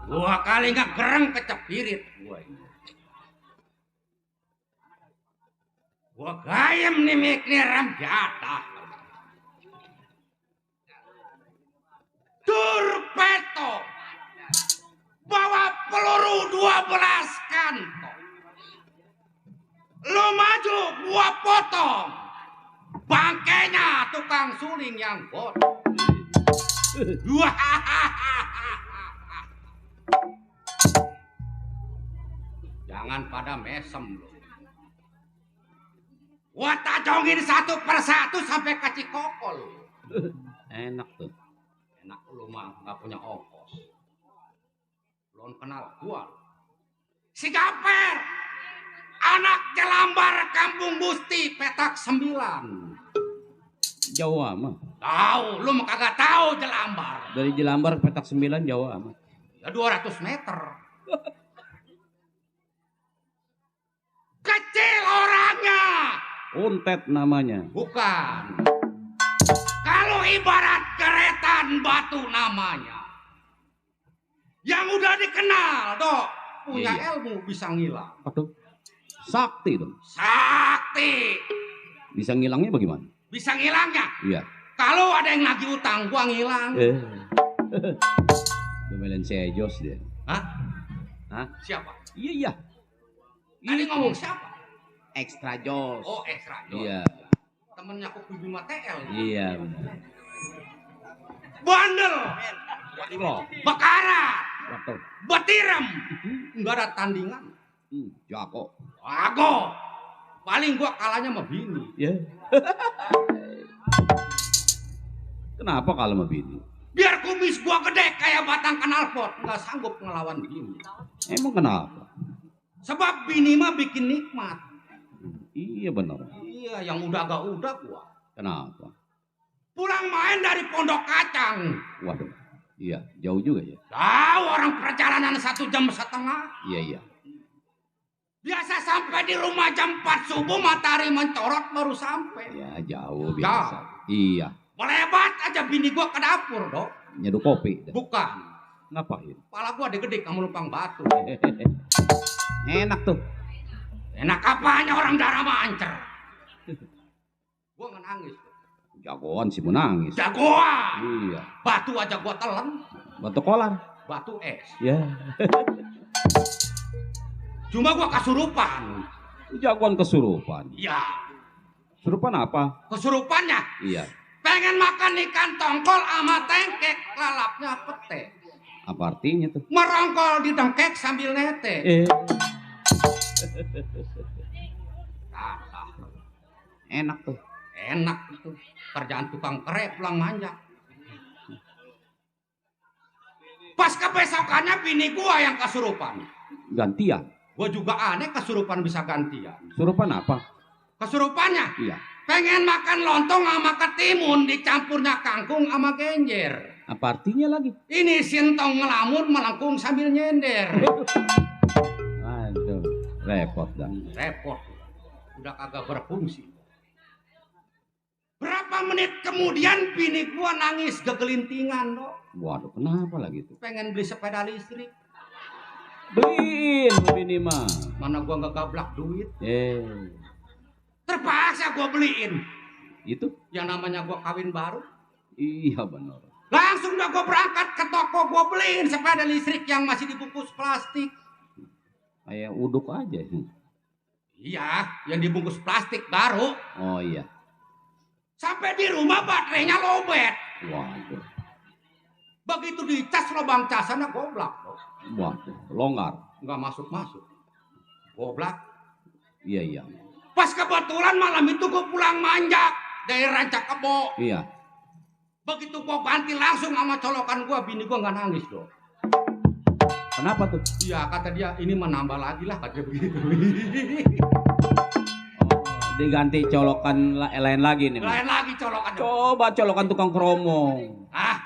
Dua kali nggak gereng kecepirit gua gayam nih miknya ram jatah Turpeto bawa peluru Lu 12 kantong. Lu maju, gua potong. Bangkainya tukang suling yang bodoh. Jangan pada mesem lu. Gua tajongin satu persatu sampai ke Cikokol. Enak tuh. Enak lu mah nggak punya ongkos. Belum kenal gua. Si Gaper, anak Jelambar Kampung Busti petak 9. Jauh amat. Tahu, lu mah kagak tahu Jelambar. Dari Jelambar petak 9 jauh amat. Ya 200 meter. Kecil orangnya. Untet namanya. Bukan. Kalau ibarat keretan batu namanya. Yang udah dikenal, Dok. Punya Iya. ilmu bisa ngilang. Apa tuh? Sakti dong. Sakti. Bisa ngilangnya bagaimana? Bisa ngilangnya. Iya. Kalau ada yang nagih utang, gua ngilang. Domelin Sejos dia. Hah? Hah? Siapa? Iya, iya. Tadi ngomong siapa? Extra Jos. Oh, Ekstra Jos. Iya. Temennya Kuku Bima TL. Iya. Bandel. Loh, Bekarat. waktu. Betiram. Enggak ada tandingan. Jago. Wago. Paling gua kalahnya sama bini. Ya. Kenapa kalau sama bini? Biar kumis gua gede kayak batang knalpot. Enggak sanggup ngelawan bini. Emang kenapa? Sebab bini mah bikin nikmat. Iya benar. Iya, yang udah agak udah gua. Kenapa? Pulang main dari Pondok Kacang. Waduh. Iya, jauh juga ya. Tahu orang perjalanan 1,5 jam. Iya, iya. Biasa sampai di rumah jam 4 subuh matahari mencorot baru sampai. Ya, jauh biasa. Iya. Melebat aja bini gua ke dapur, Dok. Nyeduh kopi. Bukan. Ngapain? Kepala gua gede kamu lumpang batu. Enak tuh. Enak apanya orang darah mancer. Gua nggak nangis. Jagoan sih mau nangis. Jagoan. Iya. Batu aja gua telan. Batu kolar. Batu es. Ya. Cuma gua kesurupan. Jagoan kesurupan. Iya. Kesurupan apa? Kesurupannya. Iya. Pengen makan ikan tongkol sama tengkek. Lalapnya pete. Apa artinya tuh? Merongkol di dengkek sambil nete. Enak tuh. Enak itu. Kerjaan tukang kere pulang manja. Pas kebesokannya bini gua yang kesurupan. Gantian. Gua juga aneh kesurupan bisa gantian. Kesurupan apa? Kesurupannya Iya. pengen makan lontong sama ketimun dicampurnya kangkung sama genjer. Apa artinya lagi? Ini sintong ngelamun melengkung sambil nyender. Aduh, repot dah. Repot. Udah kagak berfungsi. Berapa menit kemudian bini gua nangis kegelintingan, Dok. Waduh, kenapa lagi tuh? Pengen beli sepeda listrik. Beliin ini mah. Mana gua nggak gablak duit. Terpaksa gua beliin. Itu? Yang namanya gua kawin baru. Iya benar. Langsung dah gua berangkat ke toko gua beliin sepeda listrik yang masih dibungkus plastik. Kayak uduk aja. Iya, yang dibungkus plastik baru. Oh iya. Sampai di rumah baterainya lobet. Waduh. Begitu dicas lubang casannya goblak, Dok. Waduh, longgar. Nggak masuk-masuk. Goblak. Iya, iya. Pas kebetulan malam itu gua pulang manjak dari Rancak Kebo. Iya. Begitu gua ganti langsung sama colokan gua, bini gua nggak nangis, Dok. Kenapa tuh? Iya, kata dia, ini menambah lagi lah, kata begitu. Diganti colokan lain lagi nih. Lain lagi colokan. Coba colokan tukang kromo. Ah,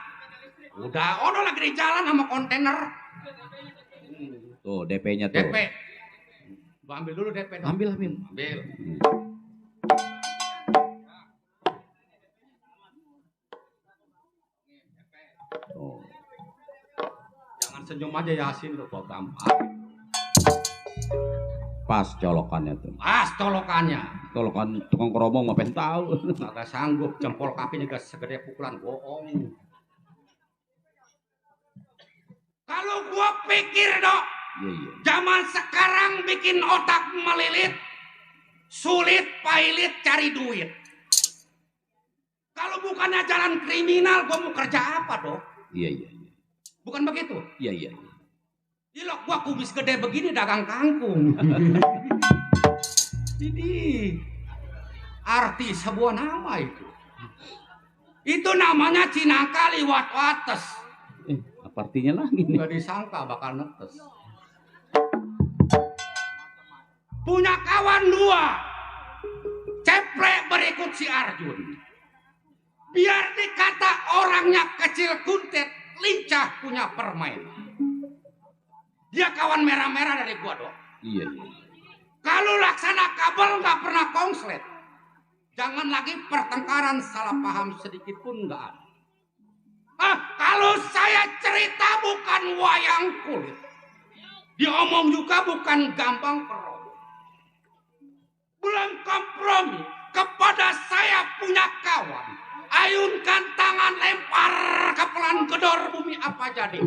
udah, ono lagi di jalan sama kontainer. Tuh DP-nya tuh. DP. Gua ambil dulu DP. Dong. Ambil. Ambil. Oh. Jangan senyum aja Yasin tuh, kok gampang. Pas colokannya tuh. Pas colokannya. Colokan tukang kromo ngapain tahu. Kagak sanggup, jempol kakinya gak segede pukulan bohong. Kalau gua pikir, Dok, Iya, iya. Zaman sekarang bikin otak melilit, sulit pailit cari duit. Kalau bukannya jalan kriminal, gue mau kerja apa dong? Iya, iya, iya. Bukan begitu? Iya, iya, iya. Gila, gua kubis gede begini dagang kangkung. Ini arti sebuah nama itu. Itu namanya Cinangka liwat wates. Apa artinya lagi nih? Gak disangka bakal netes. Punya kawan dua. Ceplek berikut si Arjun. Biar dikata orangnya kecil kuntet, lincah punya permainan. Dia kawan merah-merah dari gua dong. Iya, iya. Kalau laksana kabel nggak pernah konslet. Jangan lagi pertengkaran salah paham sedikit pun nggak ada. Kalau saya cerita bukan wayang kulit. Diomong juga bukan gampang keroboh. Belum kompromi kepada saya punya kawan. Ayunkan tangan lempar ke pelan gedor bumi apa jadi.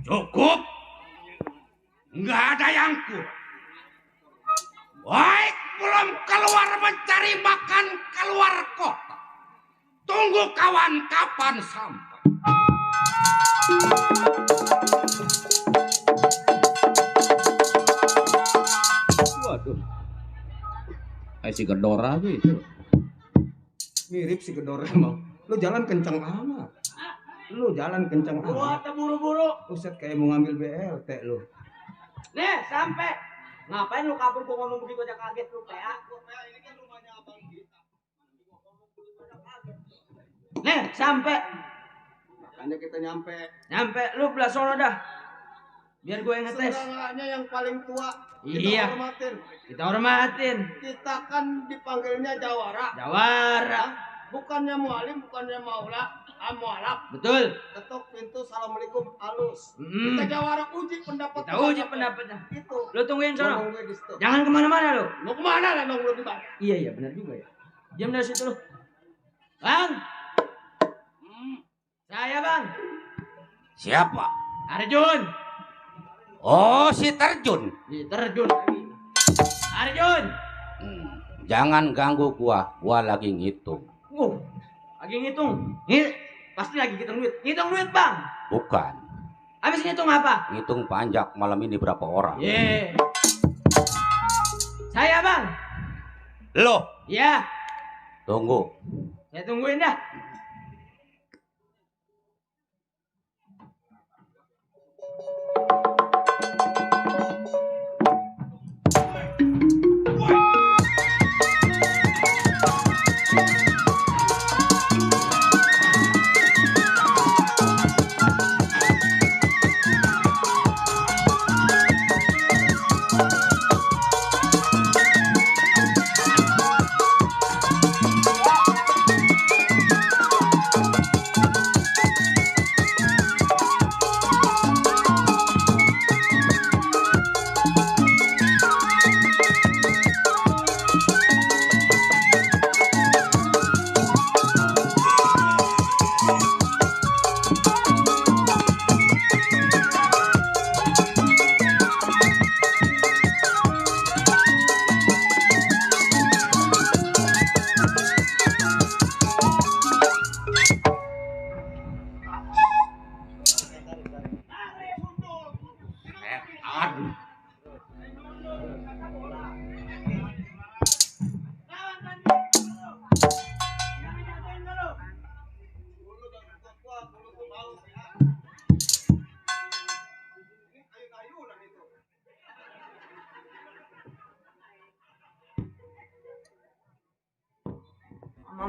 Cukup. Nggak ada yang kurang. Baik belum keluar mencari makan keluar kota. Tunggu kawan kapan sampai. Waduh. Si Gedor aja itu. Mirip si Gedor emang. Lu jalan kenceng amat. Lu jalan kenceng Gua amat. buru-buru. Buset kayak mau ngambil BLT lu. Nih, sampai. Ngapain lu kabur gua ngomong begitu aja kaget lu, PA? Ini kan rumahnya abang kita. Nih, sampai. Makanya kita nyampe. Nyampe lu belah sono dah. Biar gue yang ngetes. Saudaranya yang paling tua. Kita Iya. hormatin. Kita hormatin. Kita kan dipanggilnya Jawara. Jawara. Bukannya mualim, bukannya maula, mualaf. Betul. Ketuk pintu, assalamualaikum, halus. Mm. Kita Jawara uji pendapat. Kita uji pendapatnya. Itu. Lu tungguin Gua sono. nungguin di situ. Jangan kemana-mana lu. Mau kemana lah nong lu di bawah? Iya, iya benar juga ya. Diam dari situ lu. Bang. Saya bang. Siapa? Arjun. Oh, si Terjun. Ih, terjun lagi. Arjun. Jangan ganggu gua lagi ngitung. Lagi ngitung. Pasti lagi ngitung duit. Ngitung duit bang. Bukan, Habis ngitung apa? ngitung pajak malam ini berapa orang. Ye. Saya bang. Loh, Ya. tunggu. Saya tungguin dah.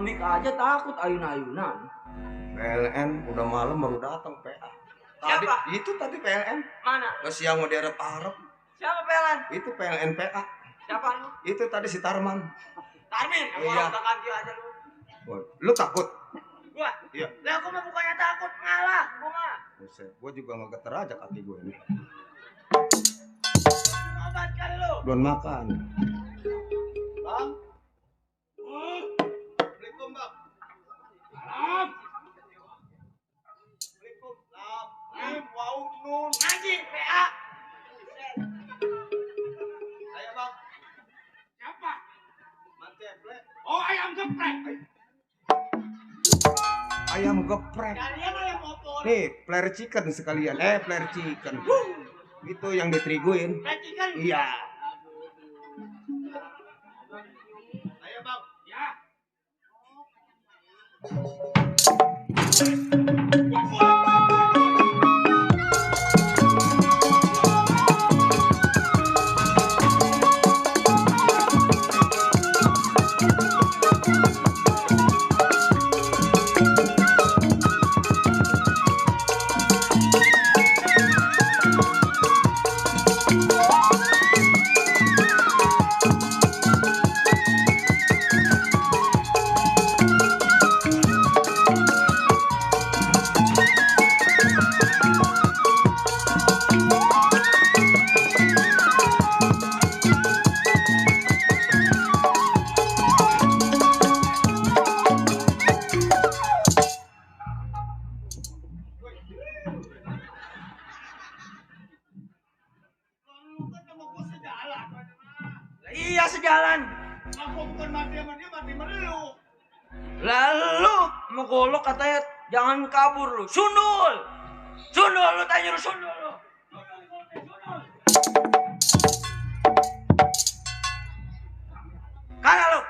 Amik aja takut ayun-ayunan. PLN udah malam baru datang PA. Tadi, Siapa? itu tadi PLN. Mana? Ke siang mau diarep-arep. Siapa pelan? Itu PLN PA. Siapa lu? Itu tadi si Tarman. Tarmin, Iya. orang ganti aja lu. Woy, lu takut? Gua? Iya. Lah aku mah bukannya takut, ngalah gua mah. Buset, gua juga nggak getar aja kaki gue ini. Obat kali lu. Belum makan. Bang. Assalamualaikum, Bang. Salam. Waalaikumsalam. Wow, nun. Ngaji, PA. Saya, Bang. Siapa? Manceplek. Oh, ayam geprek. Ayam geprek. Kalian ayam opor. Nih, flare chicken sekalian. Flare chicken. Itu yang diteriguin. Racikan. Iya. Ayo, Bang. Ya. Iya sejalan. Aku bukan mati sama dia, mati sama lu. Lalu mau golok katanya jangan kabur lu. Sundul. Sundul lu tanya lu sundul lu. Kalah lu.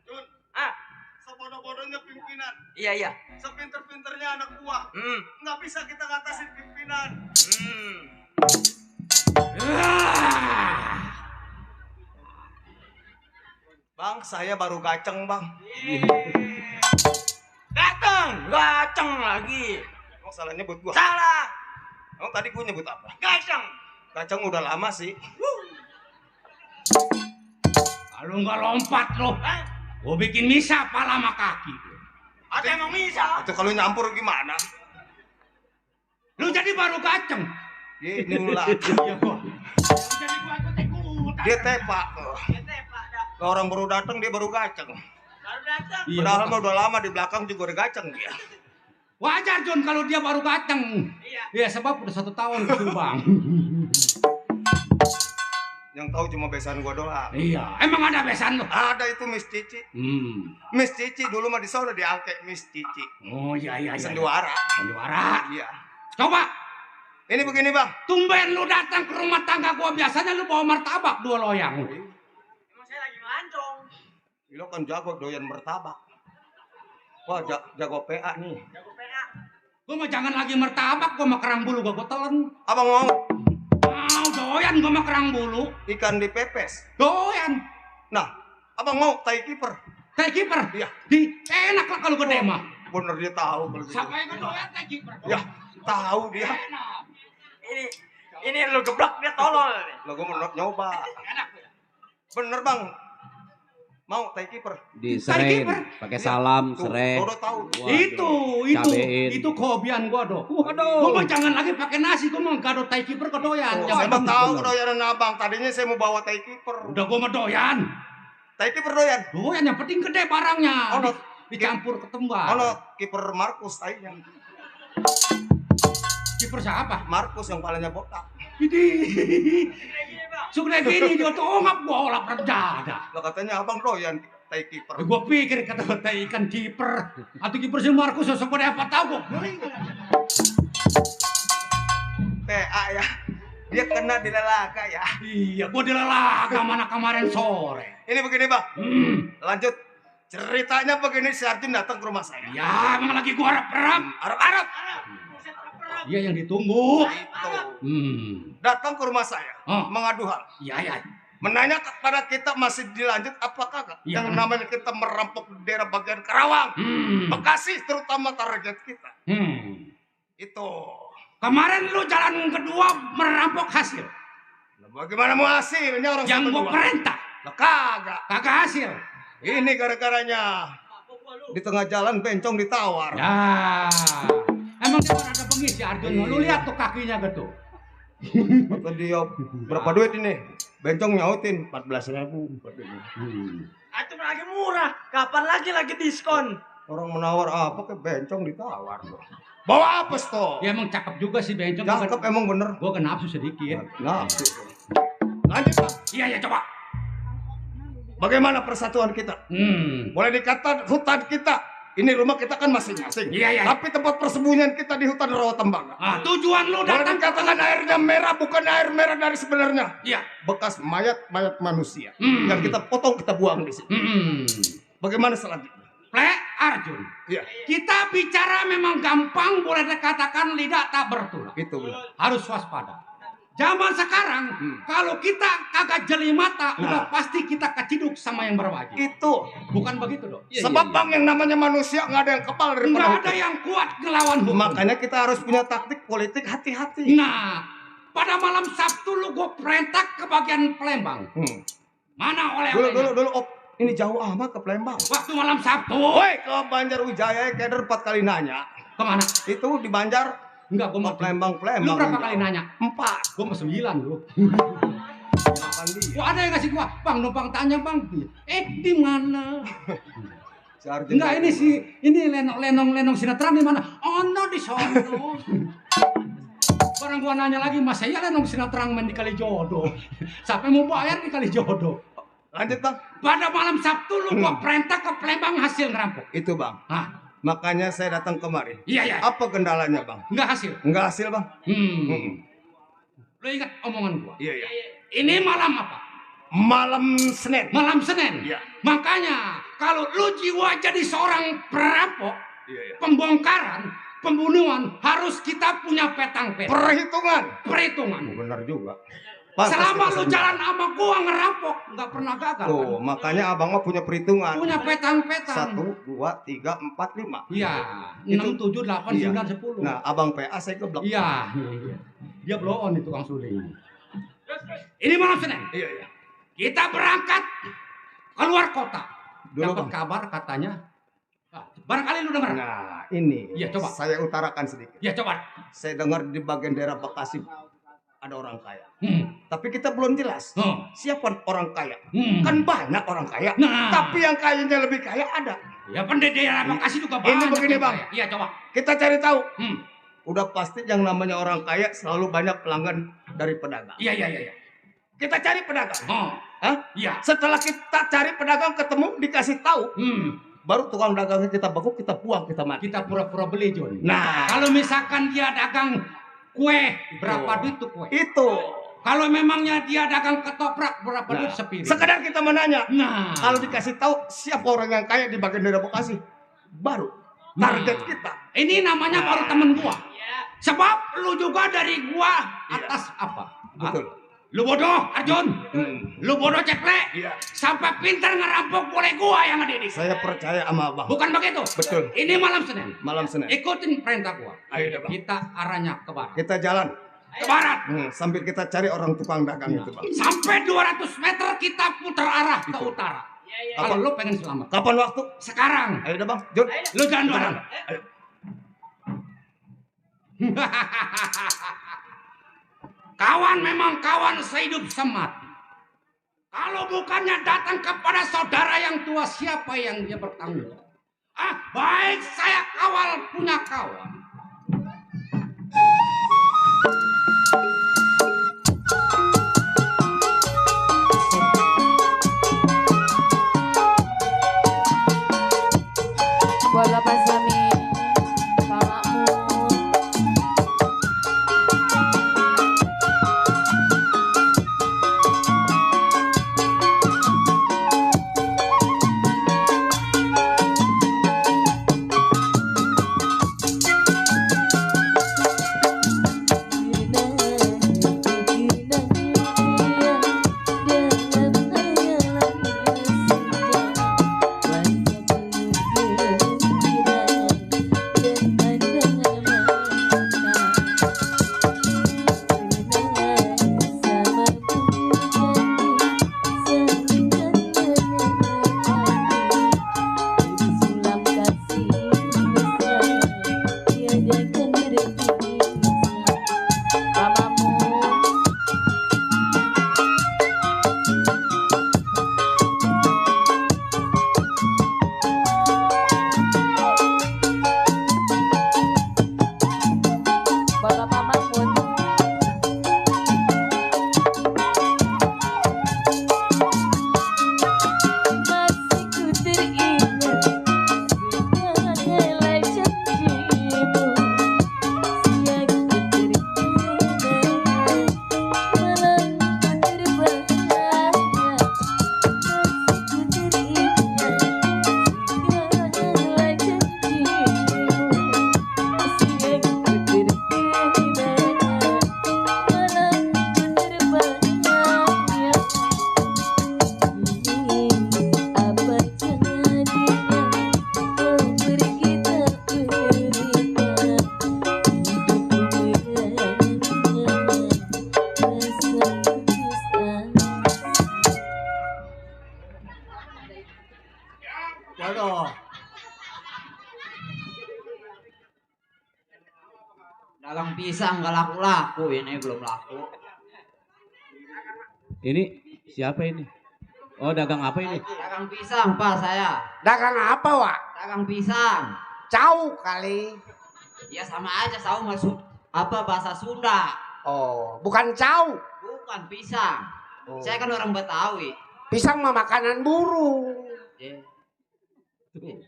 Jun, Ah, sebodoh-bodohnya pimpinan, iya iya. sepinter-pinternya anak buah, Hmm. nggak bisa kita ngatasin pimpinan. Hmm. Bang, saya baru gaceng, Bang. Gaceng lagi. Emang salah nyebut gua? Salah. Emang tadi gua nyebut apa? Gaceng. Gaceng udah lama sih. Kalau nggak lompat lo, Hah? gue bikin misa pala sama kaki. Atau emang bisa? Itu kalau nyampur gimana? Lu jadi baru gaceng. Ye, ini ulah. Jadi gua ikut-ikutan. Dia tepak. Kita Pak dah. Orang baru datang dia baru gaceng. Baru datang. Iya, Padahal Pak. mah udah lama di belakang juga udah gaceng dia. Wajar Jun kalau dia baru gaceng. Iya. Ya sebab udah 1 tahun ke Subang. Yang tahu cuma besan gua doang. Iya, emang ada besan lo. Ada itu Miss Cici. Miss Cici dulu mah di sana udah diangkat Miss Cici. Oh iya iya. iya. Senduara. Senduara. Iya. Coba, Ini begini, Bang. tumben lu datang ke rumah tangga gua, biasanya lu bawa martabak 2 loyang. Emang saya lagi ngelancong. Lo kan jago doyan martabak. Wah, jago PA nih. Jago PA. Gua mah jangan lagi martabak, gua mah kerang bulu gua telan. Abang mau Mau doyan gua mah kerang bulu. ikan dipepes? Doyan. Nah, abang mau tai kiper? Teh kiper. Iya. Di enak lah kalau gede mah. Bener dia tahu kalau gitu. Siapa yang doyan teh kiper? Ya, tahu dia. Enak. Ini lu geblak dia tolol nih. Lo gue mau nyoba. Enak. Bener, Bang. Mau tai kiper? Diserain, kiper. pakai salam, Tuh, serai. Dodo tahu. Waduh, Itu cabein. itu kehobian gua doh. Waduh. Gua mah jangan lagi pakai nasi, gua mah gado tai kiper kedoyan. Oh, Jangan saya mah tahu bener. doyanan abang. Tadinya saya mau bawa tai kiper. Udah gua mah doyan. Tai kiper doyan. Doyan yang penting gede barangnya. Ono. Dicampur ketumbar. Ono kiper Markus tainya. Kiper siapa? Markus yang palanya botak. Ini. Sudah gini dia tongap gua olah perjada. Lah katanya abang doyan tai kiper. Gua pikir kata ikan kiper atau kiper si Markus sesuatu apa tahu gua. PA ya. Dia kena di lelaka ya. Iya, gua dilelaga mana kemarin sore. Ini begini, Bang. Lanjut. Ceritanya begini, si Arjun datang ke rumah saya. Ya, emang lagi gua harap-harap. Arab-Arab. Iya yang ditunggu. Itu. Hmm. Datang ke rumah saya. Oh. Mengadu hal. Iya, iya. menanya kepada kita masih dilanjut apa kagak? Iya. Yang namanya kita merampok daerah bagian Karawang, Bekasi terutama target kita. Itu. Kemarin lu jalan kedua merampok hasil. Nah, bagaimana mau hasilnya orang Yang satu gua dua? perintah. Lah kagak. Kagak hasil. Ini gara-garanya di tengah jalan bencong ditawar. Ya. Emang dia ada pengisi Arjun. Lu lihat tuh kakinya gitu. Kata dia berapa duit ini? Bencong nyautin 14.000. Itu lagi murah. Kapan lagi diskon? Orang menawar apa ke bencong ditawar. Bawa apa toh? Ya emang cakep juga sih bencong. Cakep emang bener. Gua kena nafsu sedikit. Nafsu. Lanjut Pak. Iya coba. Bagaimana persatuan kita? Boleh dikata hutan kita. Ini rumah kita kan masing-masing. Iya. Tapi tempat persembunyian kita di hutan Rawa Tembaga. Tujuan lu Boleh datang dikatakan airnya merah bukan air merah dari sebenarnya. Iya. Bekas mayat manusia. Yang kita potong kita buang di sini. Bagaimana selanjutnya? Ple Arjun. Iya. Kita bicara memang gampang, boleh dikatakan lidah tak bertulang. Itu benar. Harus waspada. Zaman sekarang, kalau kita kagak jeli mata, udah pasti kita keciduk sama yang berwajib. Itu. Bukan begitu dong? Sebab bang yang namanya manusia nggak ada yang kepal daripada Nggak hukum. ada yang kuat ngelawan hukum. Makanya kita harus punya taktik politik hati-hati. Nah, pada malam Sabtu lu gue perintah ke bagian Palembang. Mana oleh-olehnya? Dulu. Op. Ini jauh amat ke Palembang. Waktu malam Sabtu. Woi, ke Banjarwijaya keder 4 kali nanya. Kemana? Itu di Banjar. Enggak, gue Ke mau Palembang. Lu berapa kali nanya? 4. Gue mau 9 lu. Makan dia. Gua ada yang ngasih gua, bang numpang tanya bang, di mana? Si Arjun Enggak ini lenong sinetron di mana? Oh no di sono. Barang gua nanya lagi, mas saya lenong sinetron main di Kalijodo. Siapa yang mau bayar di Kalijodo? Lanjut bang. Pada malam Sabtu lu gua perintah ke Palembang hasil ngerampok. Itu bang. Makanya saya datang kemari. Iya. Apa kendalanya bang? Enggak hasil. Enggak hasil bang. Lu ingat omongan gua? Iya. Ini malam apa? Malam Senin. Malam Senin. Iya. Makanya kalau lu jiwa jadi seorang perampok, Iya. pembongkaran, pembunuhan harus kita punya petang-petang. Perhitungan. Benar juga. Selama lu jalan sama gua ngerampok, nggak pernah gagal. Tuh, kan? makanya abang mah punya perhitungan. Punya petang-petang. 1, 2, 3, 4, 5. Iya. 6, 7, 8, 9, 10. Nah, abang PA saya geblok. Iya. Dia blow on itu Kang Suling. Ini malam Senin. Iya. Kita berangkat keluar kota. Dulu, Dapat Bang. kabar katanya. Barangkali lu dengar. Nah, ini. Iya, coba. Saya utarakan sedikit. Ya coba. Saya dengar di bagian daerah Bekasi ada orang kaya. Tapi kita belum jelas siapa orang kaya. Kan banyak orang kaya. Nah. Tapi yang kayanya lebih kaya ada. Ya daerah Bekasi juga banyak. Ini begini yang bang. kaya. Iya coba. Kita cari tahu. Udah pasti yang namanya orang kaya selalu banyak pelanggan dari pedagang. Iya. Kita cari pedagang. Hah? Iya. Setelah kita cari pedagang ketemu dikasih tahu. Baru tukang dagangnya kita bakuk, kita buang, kita mati. Kita pura-pura beli John. Nah. Kalau misalkan dia dagang kue, berapa duit tuh kue? Itu. Kalau memangnya dia dagang ketoprak, berapa duit sepiring? Sekedar kita menanya. Nah. Kalau dikasih tahu siapa orang yang kaya di bagian daerah Bekasi, baru target kita. Ini namanya baru temen gua. Sebab lu juga dari gua atas apa? Betul. Lu bodoh, Arjun. Lu bodoh ceplek. Iya. Sampai pintar ngerampok boleh gua yang ngedidik. Saya percaya sama abang. Bukan begitu? Betul. Ini malam Senin. Malam Senin. Ikutin perintah gua. Ayo deh, Bang. Kita arahnya ke barat. Kita jalan. Ke barat. Sambil kita cari orang tukang dagang itu, Bang. Sampai 200 meter kita putar arah ke utara. Kalau lu pengen selamat. Kapan waktu? Sekarang. Ayo deh, Bang. Jun. Lu jangan duluan. Ayo. Kawan memang kawan sehidup semati. Kalau bukannya datang kepada saudara yang tua, siapa yang dia bertanggung jawab? Baik saya kawal punya kawan. Bola pasami Palamun. Aduh. Dagang pisang nggak laku-laku, ini belum laku. Ini siapa ini? Oh, dagang apa ini? Dagang pisang Pak saya. Dagang apa, Wak? Dagang pisang. Cau kali. Ya sama aja, saya masuk apa bahasa Sunda. Oh, bukan cau. Bukan pisang. Oh. Saya kan orang Betawi. Pisang mah makanan burung.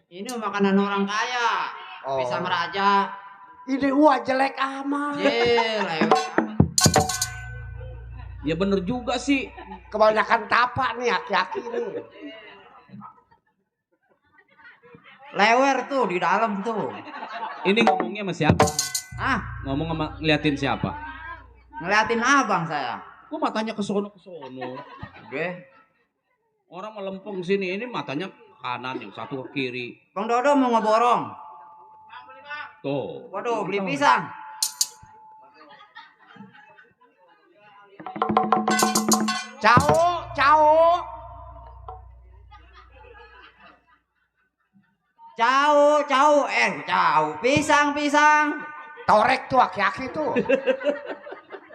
Ini makanan orang kaya. Oh. Pisang raja. Ini jelek amat. Lewat amat. Ya bener juga sih. Kebanyakan tapak nih aki-aki nih. Lewer tuh di dalam tuh. Ini ngomongnya sama siapa? Ah, Ngomong sama ngeliatin siapa? ngeliatin abang saya. Kok matanya ke sono? Oke. Orang melempeng sini, ini matanya kanan, yang satu ke kiri. Bang Dodo mau ngeborong. Tuh. Waduh, beli pisang. Cau, cau. Jauh. Pisang. Torek tuh aki-aki tuh.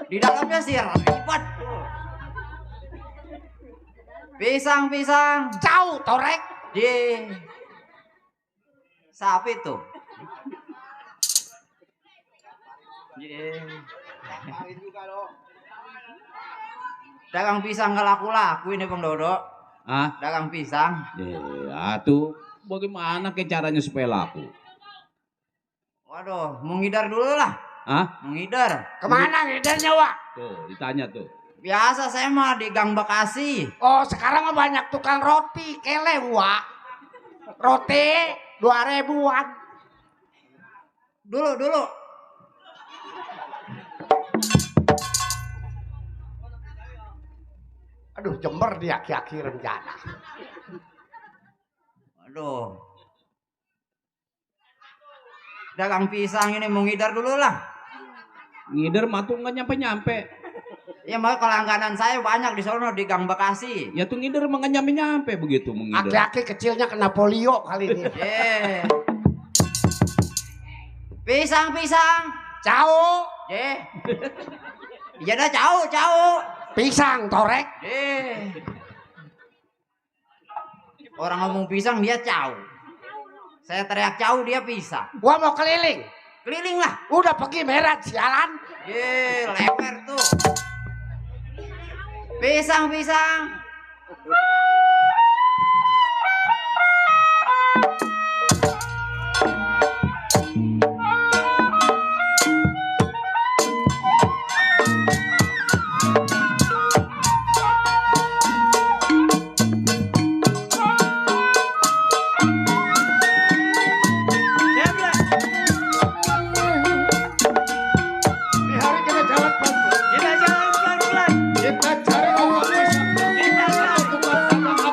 Di dalamnya sih ribet. Pisang. Cau, torek. Sapi tuh. Dagang pisang nggak laku-laku ini Bang Dodo. Ah, Dagang pisang. tuh. Bagaimana ke caranya supaya laku? Waduh, mau ngidar dulu lah. Ah, Mau ngidar. Kemana ngidernya, Wak? tuh ditanya tuh. Biasa saya mah di Gang Bekasi. Oh, sekarang mah banyak tukang roti, kele, Wak. Roti 2.000-an. Dulu. Aduh, Jember dia aki-aki rencana. Aduh. Dagang pisang ini mau ngidar dulu lah. Ngider matu nggak nyampe-nyampe. Ya maka kelangganan saya banyak di sono di Gang Bekasi. Ya tuh ngider emang nggak nyampe-nyampe begitu mengider. Aki-aki kecilnya kena polio kali ini. Pisang. Cau. Iya dah jauh. Pisang, torek. Orang ngomong pisang dia jauh. Saya teriak jauh dia pisang. Gua mau keliling. Keliling lah. Udah pergi merah sialan. Lewer tuh. Pisang. Di hari kita jalan pelan-pelan. Kita jalan pelan-pelan. Kita cari Allah. Kita jalan pelan-pelan.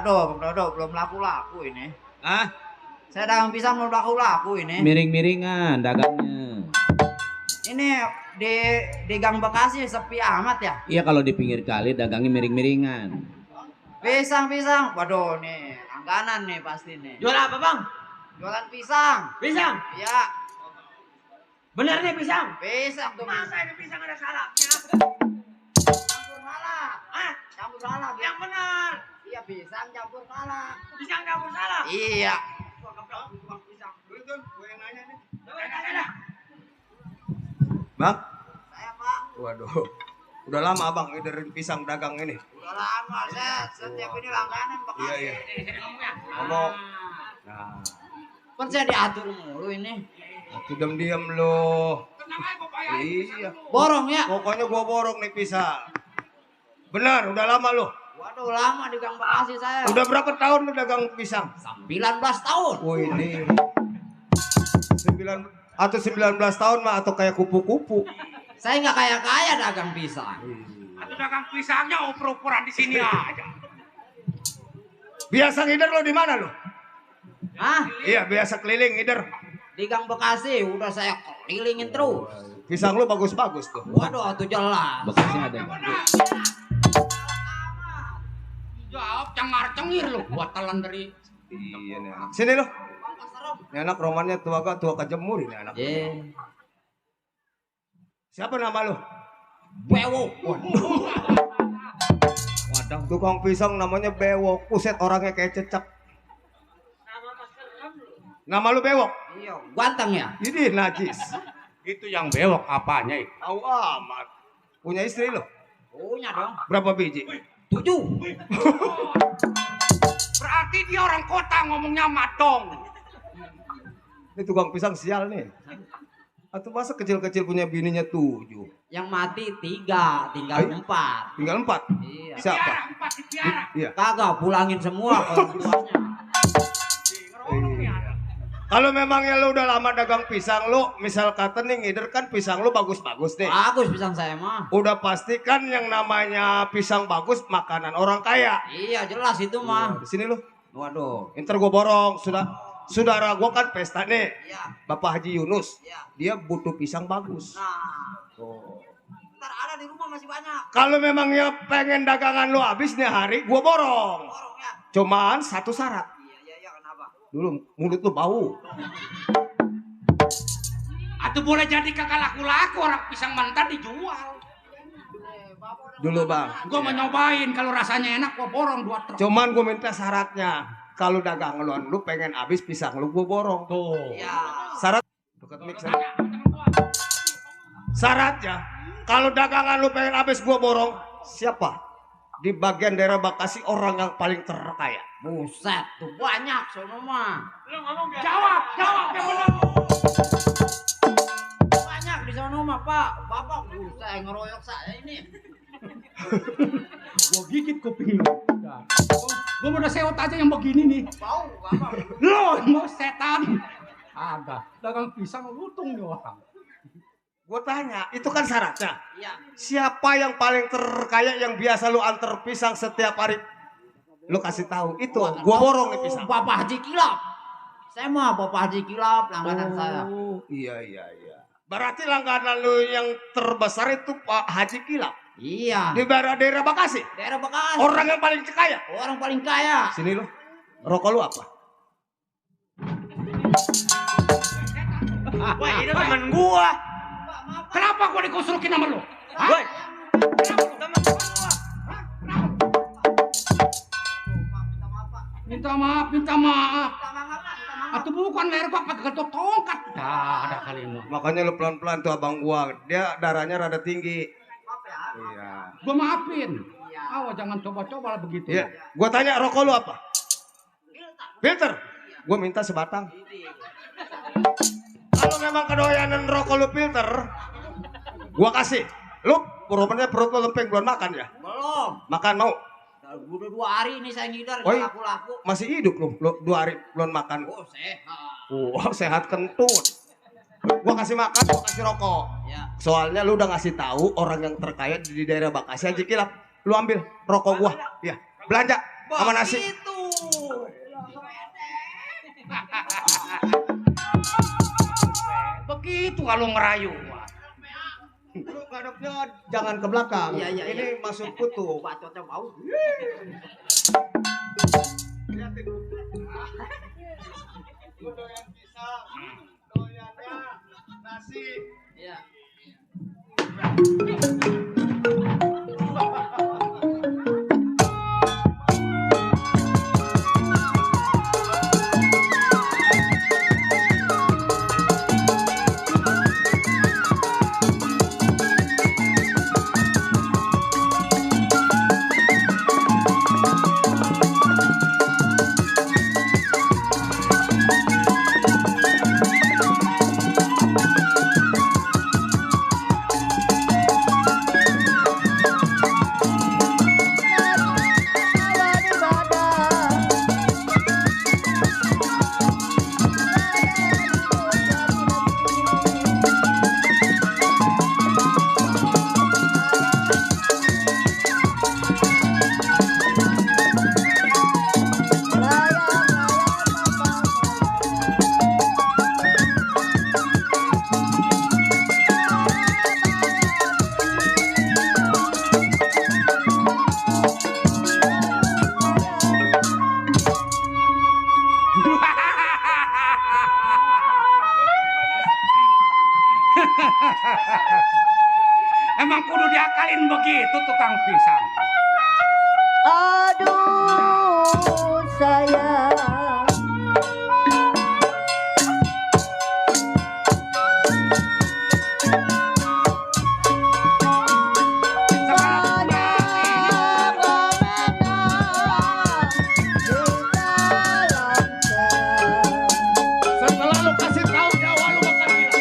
Waduh, belum laku-laku ini. Ah, Saya dagang pisang belum laku-laku ini. miring-miringan dagangnya. Ini di Gang Bekasi sepi amat ya. Iya, kalau di pinggir kali dagangnya miring-miringan. Pisang. Waduh, nih langganan nih pasti nih. Jual apa bang? Jualan pisang. Pisang. Iya, Bener nih pisang. pisang tuh. Masa ini pisang ada salaknya? Campur salak. Ah, Campur salak. yang benar. Iya, pisang campur salak. Pisang campur salak. Iya. Bang, Saya Pak, waduh, udah lama abang ngiderin pisang dagang ini. udah lama saya setiap ini langganan Bekasi. Iya. Ngomong. Nah, Kan saya diatur mulu ini. aku diam lo. Tenang aja gue bayar. Iya. Borong ya. Pokoknya gua borong nih pisang. Benar, udah lama lo. Waduh, lama di Gang Bekasi saya. Udah berapa tahun lu dagang pisang? 19 tahun. Oh ini 19 tahun mah atau kayak kupu-kupu. Saya nggak kaya-kaya dagang pisang. Atau dagang pisangnya oper-operan di sini aja. Biasa ngider lo di mana lo? Hah? Iya, biasa keliling ngider. Di Gang Bekasi udah saya kelilingin terus. Pisang lo bagus-bagus tuh. Waduh, tuh jelas. Bekasnya ada. Jawab cengar-cengir lu buat telan dari Iya nih. Sini lo. Ini anak romannya tua kejemur ini anak. Siapa nama lo? Bewok. Waduh, tukang pisang namanya Bewok. Puset orangnya kayak cecak. Nama lu Bewok? Iya, ganteng ya. Ini najis. itu yang bewok apanya itu? Tahu amat. Punya istri lo? Punya dong. Berapa biji? 7. Berarti dia orang kota ngomongnya matong. Ini tukang pisang sial nih. Atau masa kecil-kecil punya bininya 7? Yang mati 3, tinggal 4. Tinggal 4? Iya. Siapa? Empat dipiara. Iya. Kagak pulangin semua ke orang tuanya. Kalau memangnya lu udah lama dagang pisang lu, misal kata nih ngider kan pisang lu bagus-bagus deh. Bagus pisang saya mah. Udah pasti kan yang namanya pisang bagus makanan orang kaya. Iya, jelas itu mah. Di sini lu. Waduh. Ntar gua borong. Saudara gua kan pesta nih. Iya. Bapak Haji Yunus. Iya. Dia butuh pisang bagus. Nah. Ntar ada di rumah masih banyak. Kalau memangnya pengen dagangan lu habis nih hari, gua borong. Borong ya. Cuman satu syarat. Iya, kenapa? Dulu mulut lu bau. Atau boleh jadi kagak laku-laku orang pisang mentah dijual. Dulu bang. Gua mau nyobain kalau rasanya enak gua borong 2 truk. Cuman gua minta syaratnya. Kalau dagang lu pengen habis pisang lu gua borong. Tuh. Iya. Syarat dekat mix. Syaratnya kalau dagangan lu pengen habis gua borong, siapa? Di bagian daerah Bekasi orang yang paling terkaya. Buset, tuh banyak sono mah. Jawab yang benar. Banyak di sono mah, Pak. Bapak buset ngeroyok saya ini. Gua gigit kuping lu. Gua udah sewot aja yang begini nih. Bau, Bapak. Lo mau setan. Ada dagang pisang lutung nih orang. Gue tanya, itu kan syaratnya. Iya. Siapa yang paling terkaya yang biasa lu antar pisang setiap hari? Lu kasih tahu. Itu, gua borong nih pisang. Bapak Haji Kilap. Saya mah Bapak Haji Kilap langganan saya. Iya. Berarti langganan lu yang terbesar itu Pak Haji Kilap. Iya. Di daerah Bekasi. Daerah Bekasi. Orang yang paling kaya. Orang paling kaya. Sini lu. Rokok lu apa? Wah, itu teman gua. Kenapa gua dikusurukin sama lu? Woi. Teman gua. Minta maaf. Atau bukan leher gua pakai ketok tongkat. Dah, ada kali ini. Makanya lu pelan-pelan tuh abang gua. Dia darahnya rada tinggi. Iya. Gua maafin. Awas jangan coba-coba lah begitu. Iya. Gua tanya rokok lu apa? Filter. Gua minta sebatang. Kalau memang kedoyanan rokok lu filter, gua kasih. Lu rupanya perut lu lempeng belum makan ya? Belum. Makan mau? Udah 2 hari ini saya ngidar Oi. laku-laku. Masih hidup lu 2 hari belum makan. Oh, sehat. Wah, sehat kentut. Gua kasih makan, gua kasih rokok. Ya. Soalnya lu udah ngasih tahu orang yang terkaya di daerah Bekasi Haji Kilap. Lu ambil rokok gua. Iya. Belanja sama nasi. Itu Begitu kalau ngerayu. Lu ngadepnya jangan ke belakang. Iya, iya, Ini masuk kutub. Bacotnya bau. Lihatin. Lu doyan pisang. Doyannya nasi. Iya. Emang kudu diakalin begitu tukang pisang. Aduh sayang, Setelah lu kasih tahu Jawa lu bakal gila.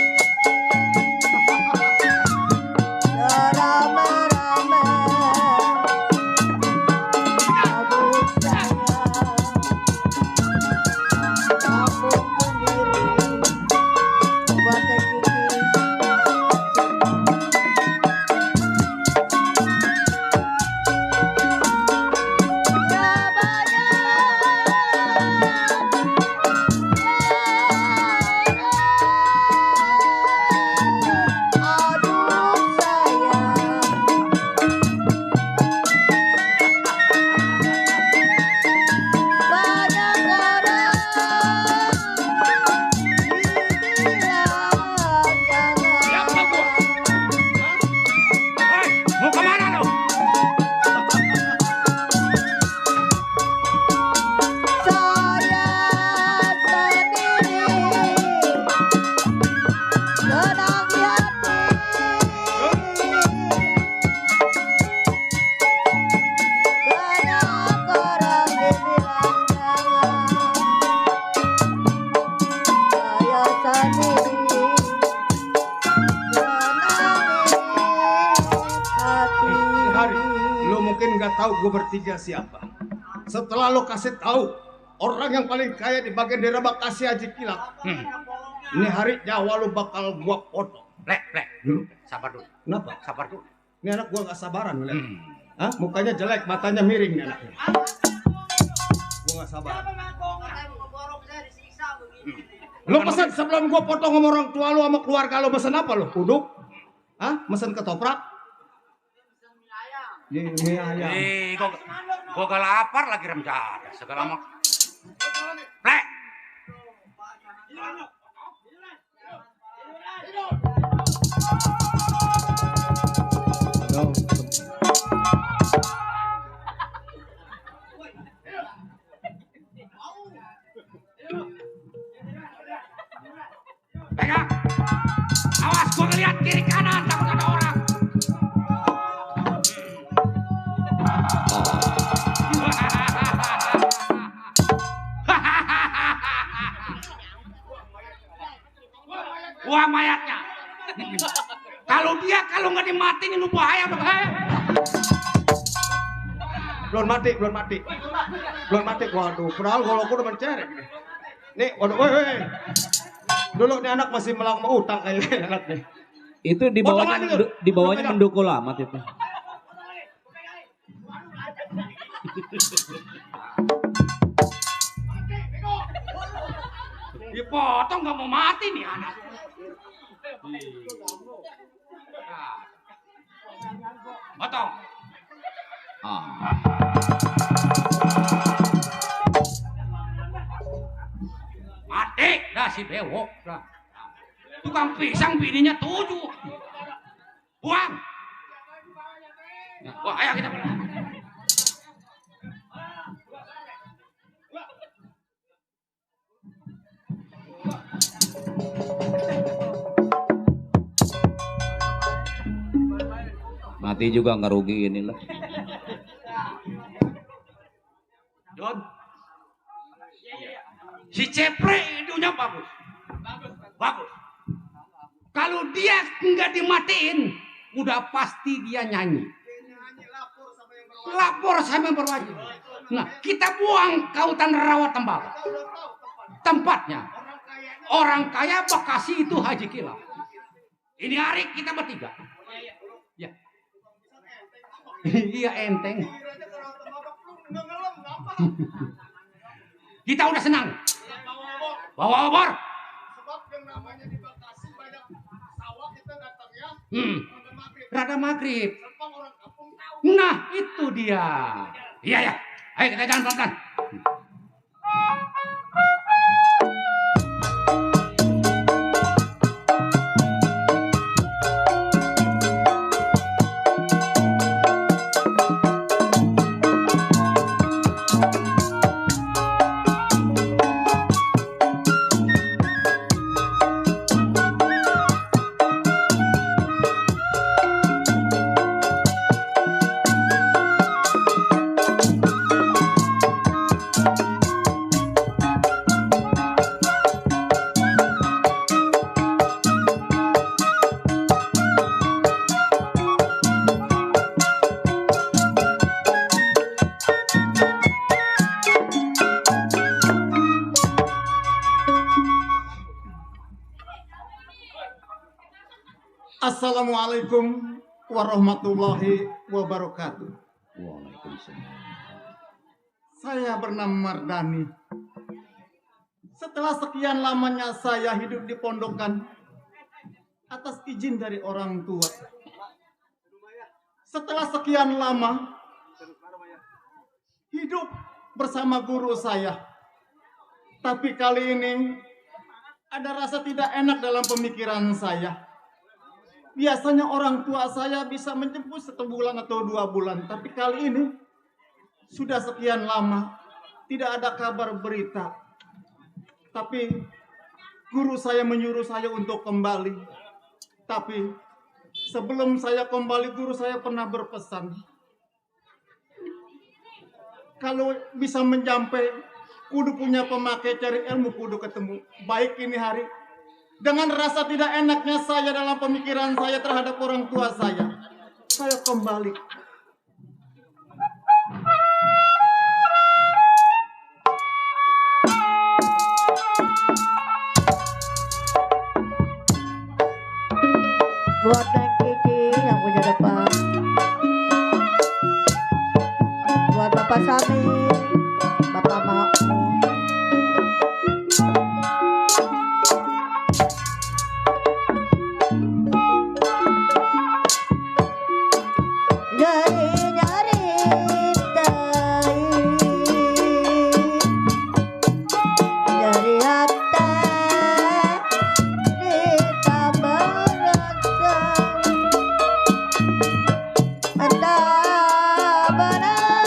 Siapa gua? Hei, mau kemana lu? Hari, lu mungkin nggak tahu gue bertiga siapa. Setelah lu kasih tahu orang yang paling kaya di bagian daerah Bekasi Haji Kilap, ini hari Jawa lu bakal gua potong. Lek. Sabar dulu. Kenapa? Sabar dulu. Ini anak gua nggak sabaran, lihat. Hah? Mukanya jelek, matanya miring nih anaknya. Gua nggak sabar. Lu pesan sebelum gua potong sama orang tua lu sama keluarga lu, pesan apa lu? Uduk? Hah? Mesen ketoprak? Mie ayam. Gua gak lapar lagi remjada. Segala mak. Lek. Pegang. Awas gua ngeliat kiri kanan takut ada orang. Wah mayatnya. Kalau nggak dimatiin itu bahaya. Belum mati. Waduh, padahal kalau aku udah mencerek nih. Nih, waduh, woi. Dulu nih anak masih melangkah utang kayaknya anak nih. Itu di bawahnya mendukul amat itu. Dipotong nggak mau mati nih anak. Nah. Potong. Mati dah si bewok dah. Tukang pisang bininya 7. Buang. Nah, wah, ayo kita pulang. Mati juga nggak rugi inilah. Don. Si Cepre hidungnya bagus. Bagus. Kalau dia nggak dimatiin, udah pasti dia nyanyi. Lapor sama yang berwajib. Nah, kita buang ke hutan rawa tembakau. Tempatnya orang kaya Bekasi itu Haji Kilap. Ini hari kita bertiga. Ya. Iya enteng. Kita udah senang. Bawa obor. Sebab yang namanya di Bekasi banyak sawah kita datang ya. Rada maghrib. Nah itu dia. Iya ya. Ayo kita jalan pelan-pelan. Assalamualaikum warahmatullahi wabarakatuh. Waalaikumsalam. Saya bernama Mardani. Setelah sekian lamanya saya hidup di pondokan atas izin dari orang tua. Setelah sekian lama hidup bersama guru saya. Tapi kali ini ada rasa tidak enak dalam pemikiran saya. Biasanya orang tua saya bisa menjemput 1 bulan atau 2 bulan. Tapi kali ini sudah sekian lama tidak ada kabar berita. Tapi guru saya menyuruh saya untuk kembali. Tapi sebelum saya kembali, guru saya pernah berpesan, kalau bisa menjampai, kudu punya pemakai, cari ilmu kudu ketemu. Baik ini hari, dengan rasa tidak enaknya saya dalam pemikiran saya terhadap orang tua saya kembali. Buat Neng Kiki yang punya depan, buat Bapak Sami, Bapak Makmu, nyari-nyari tai, nyari hati ditambah rasa, entah benar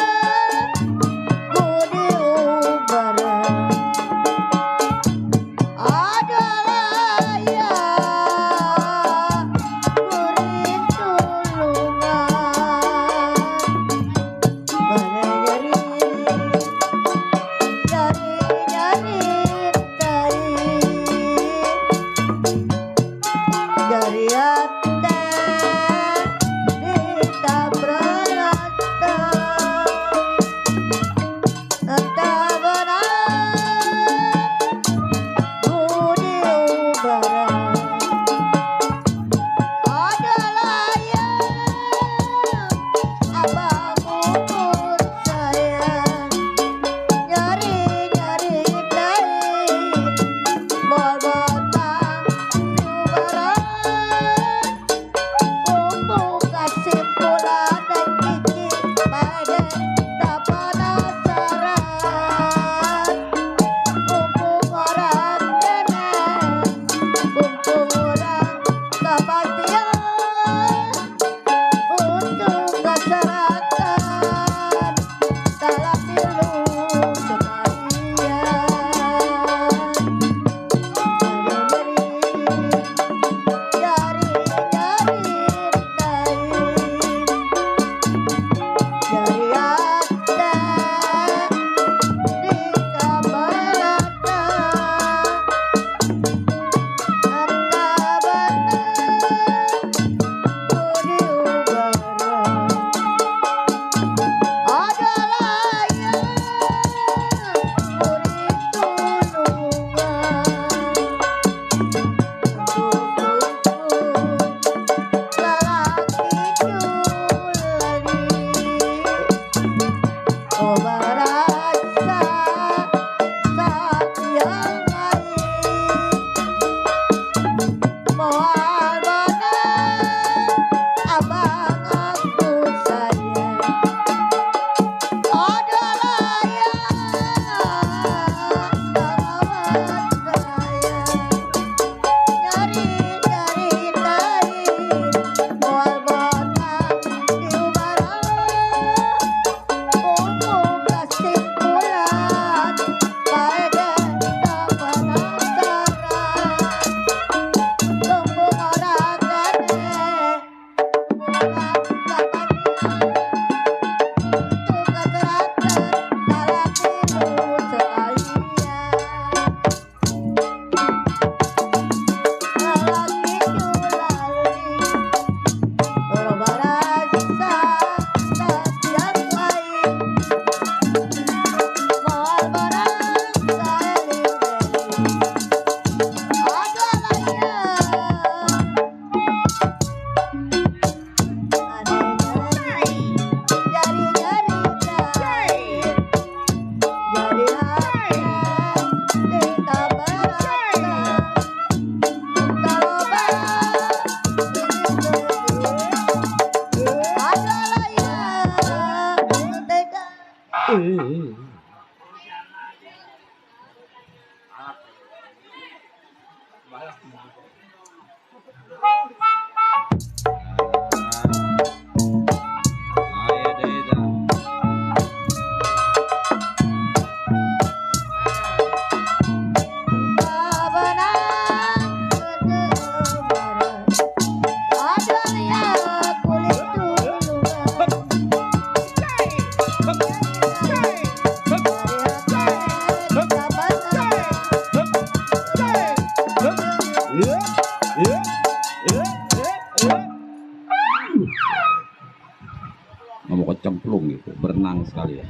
mau kecemplung gitu, berenang sekali ya.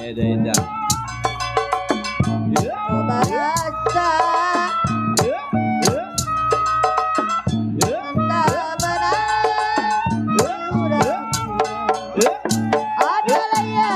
Ayo deh Indah. Merasa entah benar adalah yang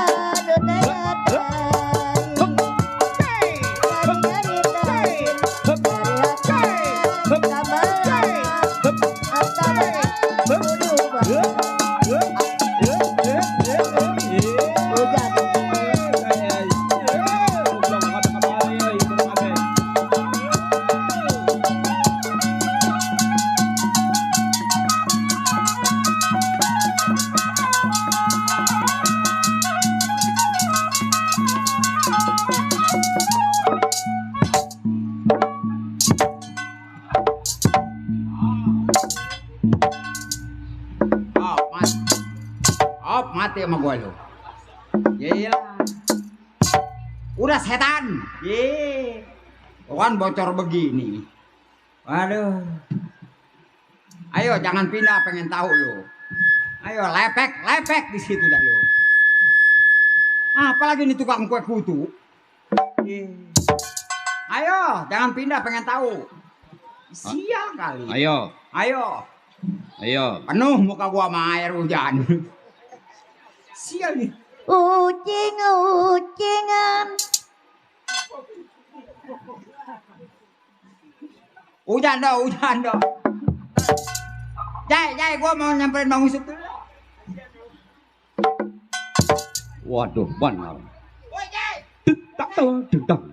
mati sama gua lu. Gila. Udah setan. Ye. Kan bocor begini. Waduh. Ayo jangan pindah, pengen tahu lu. Ayo lepek di situ dah lu. Apalagi nih tukang kue kutu. Ye. Ayo jangan pindah, pengen tahu. Sial kali. Ayo. Penuh muka gua sama air hujan. Sial nih. Ucingan. Hujan dong. Jai, gua mau nyamperin Bang Yusuf dulu. Waduh, benar. Woi, Jai. Tak dendang.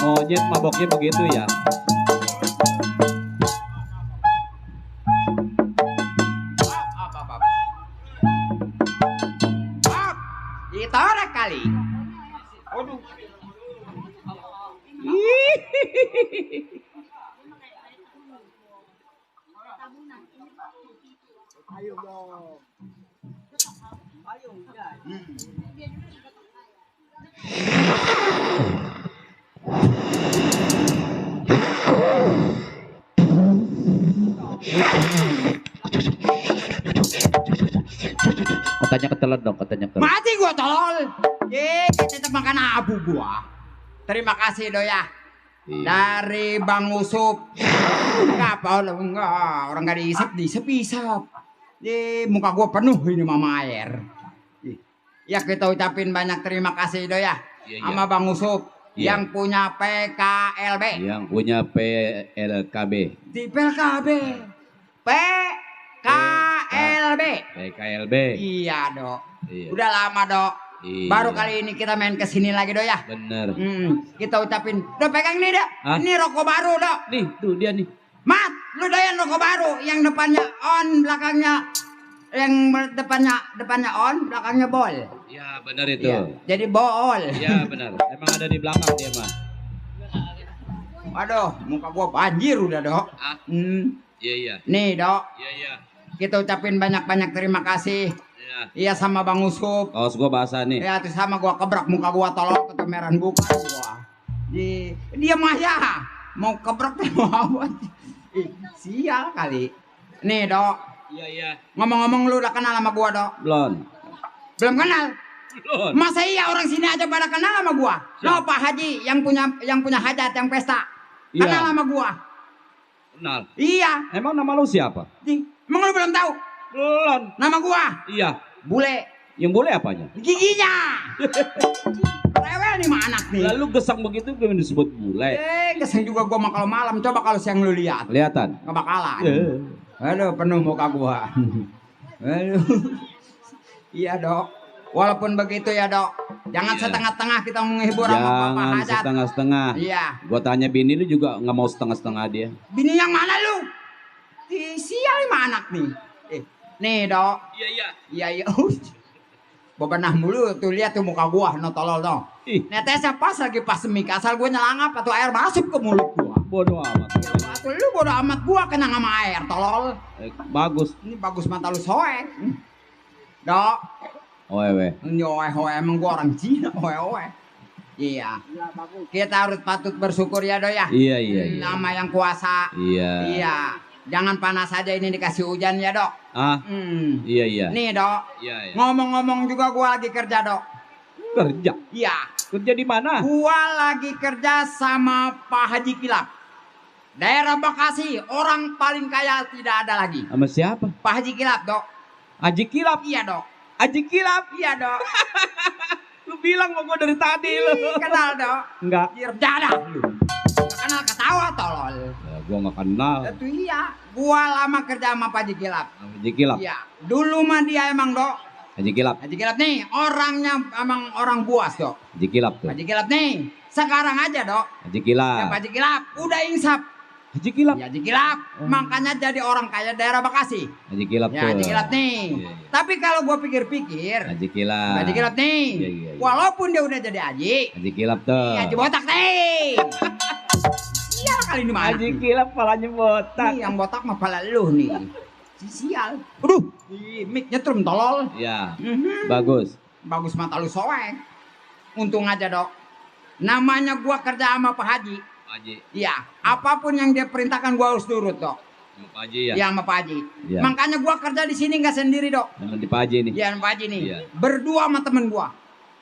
Monyet maboknya begitu ya. Ditarik kali. Aduh. Ayo dong. Katanya ketelan dong, katanya ketelan. Mati gua tolol. Kita makan abu gua. Terima kasih Doya. Dari Bang Usup. Enggak, orang enggak diisep-isep. Muka gua penuh ini mama air. Ya kita ucapin banyak terima kasih do ya. Iya, iya. Sama Bang Usup Iya. yang punya PKLB. Yang punya PLKB. Di PKLB. PKLB. PKLB. Iya, Dok. Iya. Udah lama, Dok. Iya. Baru kali ini kita main kesini lagi, Dok ya. Bener. Kita ucapin, Dok pegang nih, Dok. Hah? Ini rokok baru, Dok. Nih, tuh dia nih. Mat, lu doyan rokok baru yang depannya on, belakangnya depannya on, belakangnya bol. Ya, bener itu. Iya, jadi bol. Ya, bener. Emang ada di belakang dia mah. Waduh, muka gua banjir udah, Dok. Ah? Iya, iya. Nih, Dok. Iya, iya. Kita ucapin banyak-banyak terima kasih. Iya. Iya sama Bang Usup. Kaos gua basah nih. Ya, terus sama gua kebrak muka gua tolong ketemeran bukan gua. Dia mah ya mau kebrak tuh mau apa? Sial kali. Nih, Dok. Iya, iya. Ngomong-ngomong lu udah kenal sama gua, Dok? Belum. Belum kenal. Belum. Masa iya orang sini aja pada kenal sama gua? No, Pak Haji yang punya hajat yang pesta. Iya. Kenal sama gua. Kenal. Iya. Emang nama lu siapa? Emang lu belum tahu? Belum. Nama gua Iya. Bule. Yang boleh apanya? Giginya. Rewel nih mah anak nih. Lalu gesang begitu gimana disebut bule? Keseng juga gua mah kalau malam. Coba kalau siang lu lihat. Kelihatan. Nggak bakalan. Eh. Aduh, penuh muka gua. Aduh. Iya, Dok. Walaupun begitu ya, Dok. Jangan Iya. setengah-tengah kita menghibur sama Papa Jangan Hajat. setengah-setengah. Iya. Gua tanya bini lu juga nggak mau setengah-setengah dia. Bini yang mana lu? Sial lima anak nih. Nih, Dok. Iya, iya. Iya, iya. Bebenah mulu tuh, lihat tuh muka gua no tolol dong. Ih, Netesnya pas lagi pas semik asal gua nyelangap atau air masuk ke mulut gua. bodoh amat. Atau lu bodo amat gua kena sama air tolol. Bagus. Ini bagus mata lu soek. Dok. Owe. Ini oe emang gua orang Cina oe. Iya. Kita harus patut bersyukur ya, Dok ya. Iya, iya, iya. Nama yang kuasa. Iya. Iya. Jangan panas saja ini dikasih hujan ya, Dok. Ah, iya, iya. Nih, Dok. Iya, iya. Ngomong-ngomong juga gua lagi kerja, Dok. Kerja. Iya. Kerja di mana? Gua lagi kerja sama Pak Haji Kilap. Daerah Bekasi, orang paling kaya tidak ada lagi. Sama siapa? Pak Haji Kilap, Dok. Haji Kilap. Iya, Dok. Haji Kilap. Iya, Dok. Lu bilang mau gua dari tadi lu. Kenal, Dok. Enggak. Dirjada lu. Nggak kenal ketawa tolol. Ya, gua nggak kenal. Itu iya. Gua lama kerja sama Pak Haji Kilap. Haji Kilap. Iya. Dulu mah dia emang, Dok. Haji Kilap. Haji Kilap nih orangnya emang orang buas, Dok. Haji Kilap tuh. Haji Kilap nih. Sekarang aja, Dok. Haji Ya, Kilap. Pak Haji Kilap udah insap. Haji Kilap. Ya, Haji Kilap. Makanya jadi orang kaya daerah Bekasi. Haji Kilap Ya, tuh. Haji Kilap nih. Iya, iya. Tapi kalau gua pikir-pikir, Haji Kilap. Haji Kilap nih. Iya, iya, iya. Walaupun dia udah jadi haji, Haji Kilap tuh. Haji botak nih. Sial kali ini mah. Haji Kilap palanya botak. Nih, yang botak mah pala lu nih. Sial. Aduh, mic-nya trum tolol. Ya, Mhm. bagus. Bagus mata lu soek. Untung aja, Dok. Namanya gua kerja sama Pak Haji. Haji. Iya, apapun yang dia perintahkan gua harus turut, Dok. Pak Haji ya. Iya, sama Pak Haji. Iya. Makanya gua kerja di sini nggak sendiri, Dok. Dengan di Pak Haji nih. Iya, sama Pak Haji nih. Iya. Berdua sama temen gua.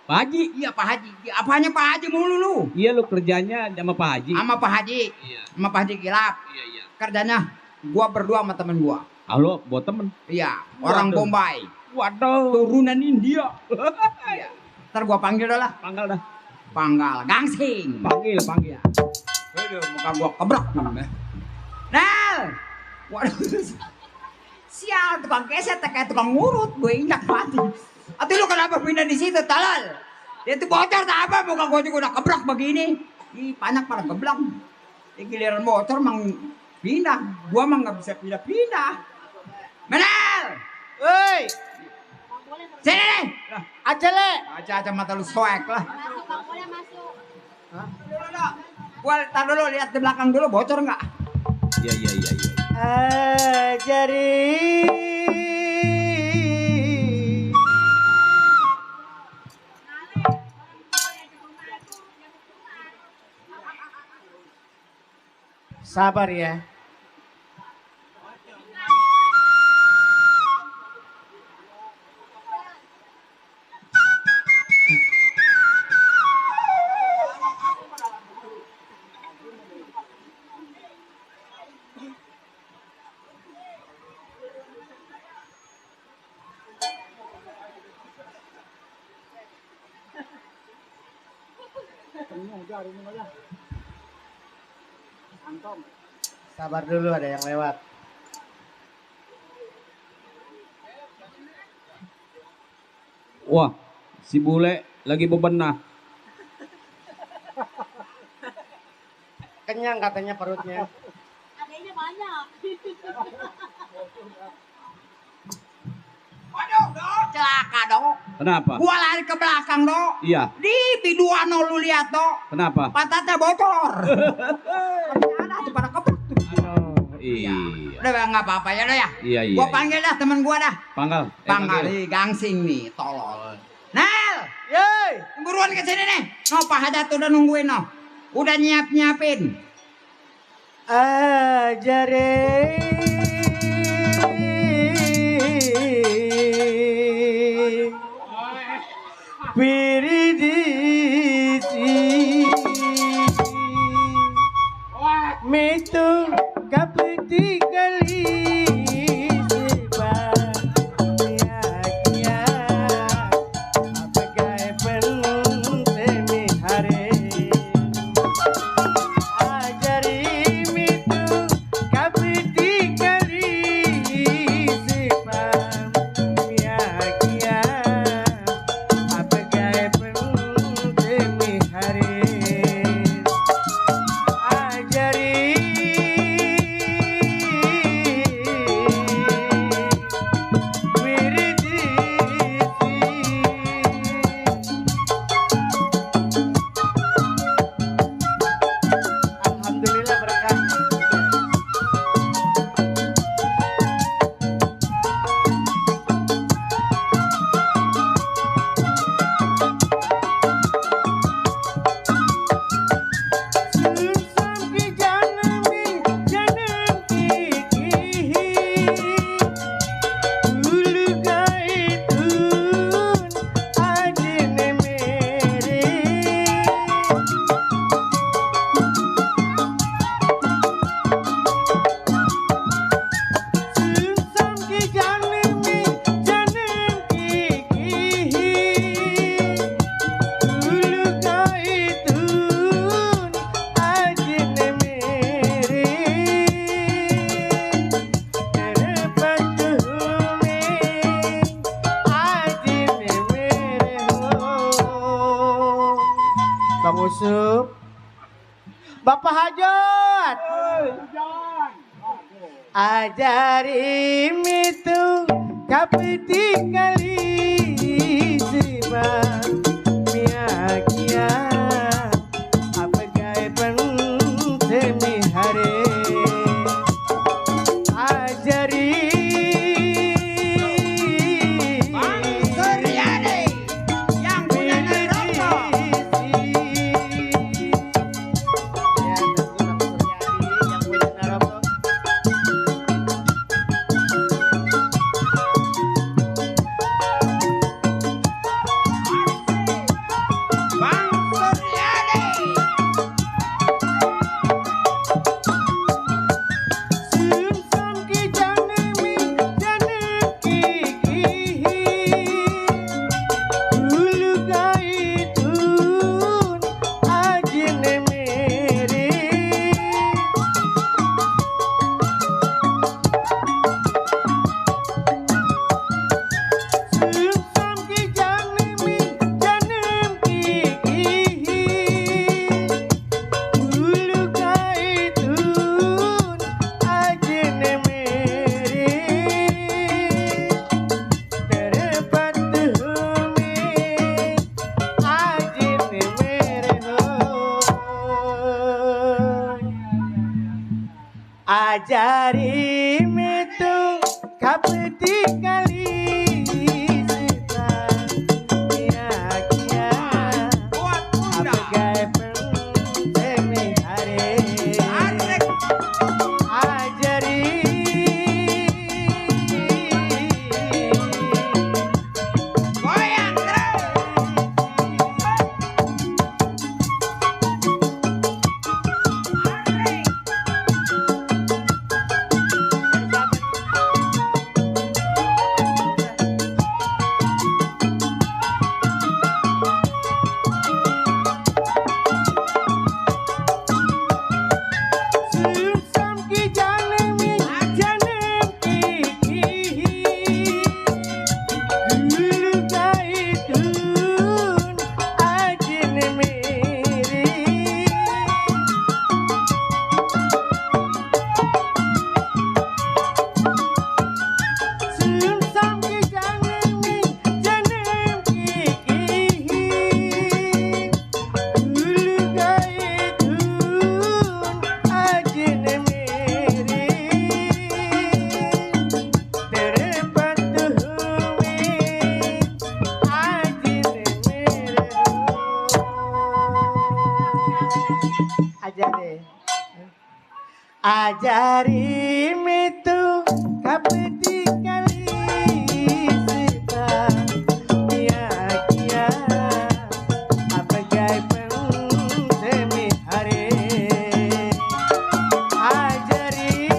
Pak Haji. Iya, Pak Haji. Apanya Pak Haji mulu lu? Iya lu kerjanya sama Pak Haji. Sama Pak Haji. Iya. Sama Pak Haji Kilap. Iya, iya. Kerjanya gua berdua sama temen gua. Halo, buat temen. Iya, orang Waduh. Bombay. Waduh. Turunan India. Iya. Ntar gua panggil dah lah. Panggal dah. Panggal, gangsing. Panggil, panggil. Aduh, muka gua kebrak. Nel! Waduh. Sial, tukang keset kayak tukang ngurut. Gue injak mati. Ati lu kenapa pindah di situ, talal? Dia tuh bocor tak apa, muka gua juga udah kebrak begini. Ih, banyak pada geblang. Giliran bocor mang pindah. Gua mah nggak bisa pindah-pindah. Menel! Woi, Sini nih! aja le. Aja mata lu soek lah. Gua tar dulu lihat di belakang dulu bocor nggak? Iya, iya, iya, iya. Ajari. Sabar ya. Sabar dulu, ada yang lewat. Wah, si bule lagi bebenah. Kenyang katanya perutnya. Adanya banyak. Waduh, Dok. Celaka, Dok. Kenapa? Gua lari ke belakang, Dok. Iya. Di biduano lu lihat, Dok. Kenapa? Pantatnya bocor. Ada tuh pada keprek tuh. Iya. Udah nggak apa-apa ya, Dok ya. Iya. Gua panggil dah teman gua dah. Panggal. Panggil nih, gangsing nih, tolol. Nel, Yeay. buruan ke sini nih. No, Pak Hadat udah nungguin no. Udah nyiapin. Ajarin Piridisi Metu kapeti kali Bang Usup, Bapak Hajat, ajari itu kapiti kali sibah miakia apa gaya semi hari ajari Yang punya rokok. Ajari itu kapeti kali sibah miakia apa gaya semi hari ajari Goyang terus. Ajari itu kapeti kali sebab dia apagai pendemi hari ajari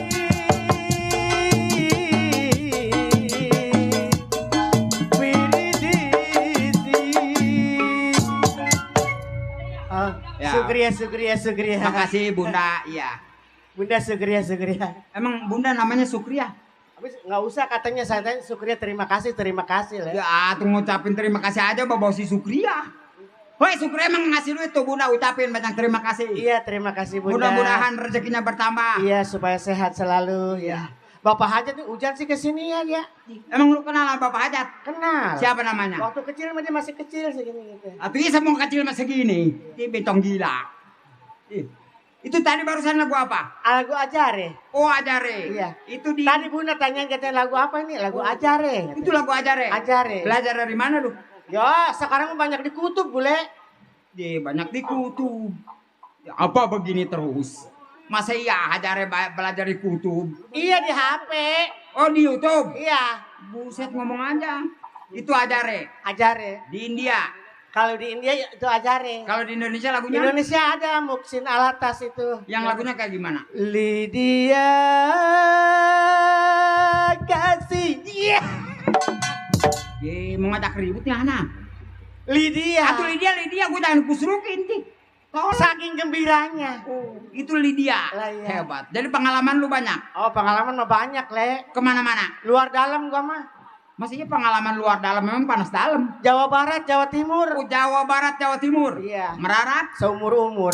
wiridisi. Oh, Ya. Sukriya. Makasih Bunda, iya. Bunda Sukriya. Emang Bunda namanya Sukriya? Habis nggak usah katanya saya tanya Sukriya terima kasih lah. Ya, tuh ngucapin terima kasih aja bawa si Sukriya. Woi, Sukriya emang ngasih duit tuh Bunda, ucapin banyak terima kasih. Iya, terima kasih Bunda. Mudah-mudahan rezekinya bertambah. Iya, supaya sehat selalu ya. Bapak Hajat nih hujan sih kesini ya dia. Emang lu kenal sama Bapak Hajat? Kenal. Siapa namanya? Waktu kecil mah dia masih kecil segini gitu. Tapi semua kecil masih segini. Ini betong gila. Ih, itu tadi barusan lagu apa? Lagu Ajare. Oh, Ajare. Iya. Itu di Tadi Bunda tanyain katanya lagu apa ini? Lagu Ajare. itu lagu Ajare. Ajare. Belajar dari mana lu? Ya, sekarang banyak di kutub, Bule. Banyak di kutub. Ya, apa begini terus? Masa iya Ajare belajar di kutub? Iya di HP. Oh, di YouTube. Iya, Buset ngomong aja. Itu Ajare Ajare. di India. Kalau di India itu Ajare. Kalau di Indonesia Di lagunya? Indonesia ada Muksin Alatas itu. Yang lagunya kayak gimana? Lydia kasih. Iya. Mau ngajak ributnya anak. Lydia. Atuh Lydia, gue jangan kusrukin sih. Tolong. Saking gembiranya. Oh, itu Lydia. Lah, iya. Hebat. Jadi pengalaman lu banyak? Oh, pengalaman mah banyak, Le. Kemana-mana? Luar dalam gua mah. Maksudnya pengalaman luar dalam memang panas dalam. Jawa Barat, Jawa Timur. Oh, Jawa Barat, Jawa Timur. Iya. Merarat. Seumur-umur.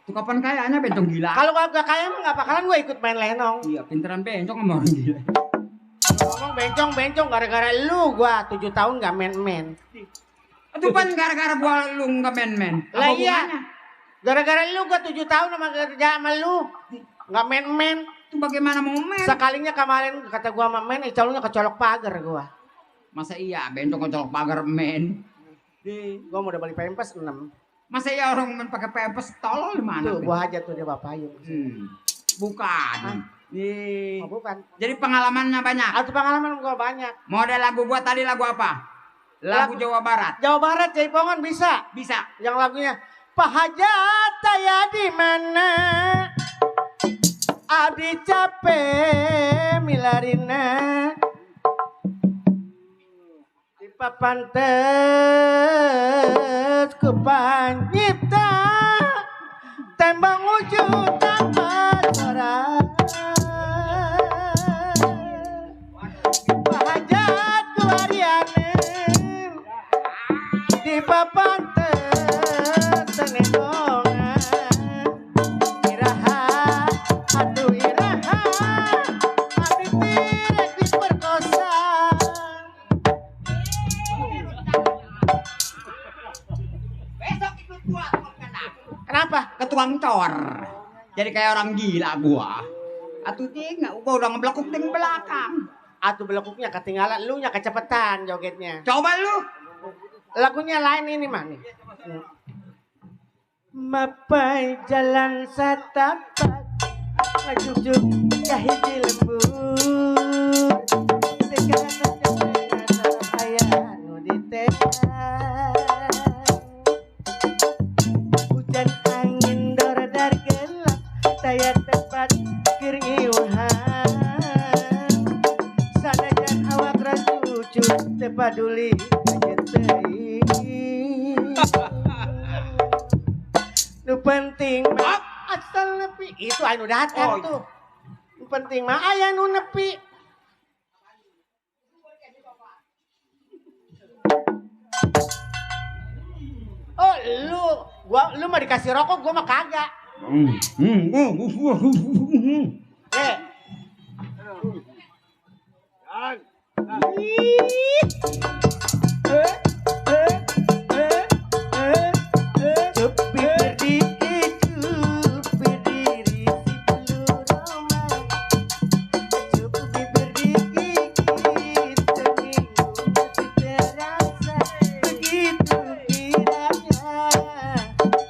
Itu kapan kayaknya bencong gila. Kalau gua gak kaya mah gak bakalan gua ikut main lenong. Iya, pinteran bencong sama orang gila. Ngomong bencong gara-gara lu gua 7 tahun gak main-main. Itu kan gara-gara gua lu nggak men-men. Lah Apa iya. hubungannya? Gara-gara lu gua 7 tahun sama kerja sama lu. Gak main-main. Itu bagaimana mau men? Sekalinya kemarin kata gua sama main, calonnya kecolok pagar gua. Masa iya bencong kecolok pagar men? Gua mau udah beli pempes 6. Masa iya orang men pakai pempes tolol di mana? Tuh, gua aja tuh dia Bapak Ayub. Bukan. Oh, bukan. Jadi pengalamannya banyak. Atau pengalaman gua banyak. Model lagu gua tadi lagu apa? Lagu Jawa Barat. Jawa Barat, Jaipongan bisa. Bisa. Yang lagunya Pak Hajat saya di mana? Abdi capek milarina. Di papantes ku panyipta. Tembang wujud tanpa suara. Pak Hajat kuarianen di papantes tenengongan. Iraha, aduh iraha, abdi tirek diperkosa. Besok ikut gua Kenapa? ke tukang cor. Jadi kayak orang gila gua. Atuh ting, gua udah ngeblekuk ting belakang. Atuh belekuknya ketinggalan, lu nya kecepetan jogetnya. Coba lu. Lagunya lain ini mah nih. Mapai jalan satapak ngajujuk kahiji lembur. Sekarang ayah nu ditekan. Hujan angin dor-dor gelap saya tempat keringiuhan. Sanajan awak rasucu teu paduli ajen teuing. Nu penting mah asal nepi itu anu datang tuh. Nu penting mah aya nu nepi. Oh lu mah dikasih rokok, gua mah kagak. Cupi berdiri, cupi diri si peluroma. Cupi berdiri, seminggu masih terasa. Begitu kiranya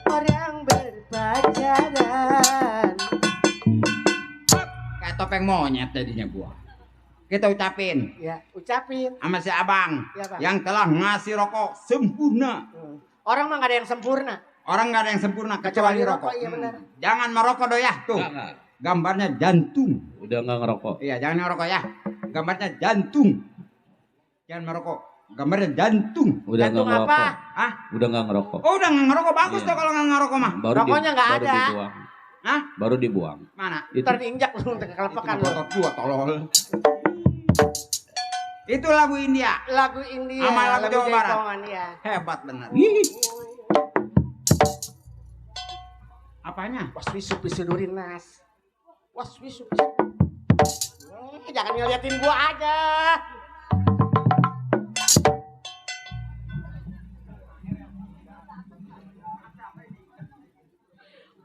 orang berpacaran. monyet jadinya gua. Kita ucapin Ya, ucapin. sama si abang Ya, Bang. yang telah ngasih rokok sempurna. Orang mah gak ada yang sempurna. Orang nggak ada yang sempurna kecuali rokok. Iya benar. Jangan merokok doh ya. Tuh. Enggak. Gambarnya jantung. Udah enggak ngerokok. Iya, jangan ngerokok ya. Gambarnya jantung. Jangan merokok. Gambarnya jantung. Udah enggak Jantung ngerokok. apa? Hah? Udah enggak ngerokok. Oh, udah nggak ngerokok. Bagus Iya. tuh kalau nggak ngerokok mah. Rokoknya nggak baru ada. dibuang. Hah? Baru dibuang. Mana? Itu Ntar diinjak lu untuk kelepekan lu. Otot gua tolol. Itu lagu India. Lagu India. Sama lagu Jawa Barat. Jaipongan, ya. Hebat benar. Apanya? Was wisu pisudurin nas. Was wisu pisu. Jangan ngeliatin gua aja.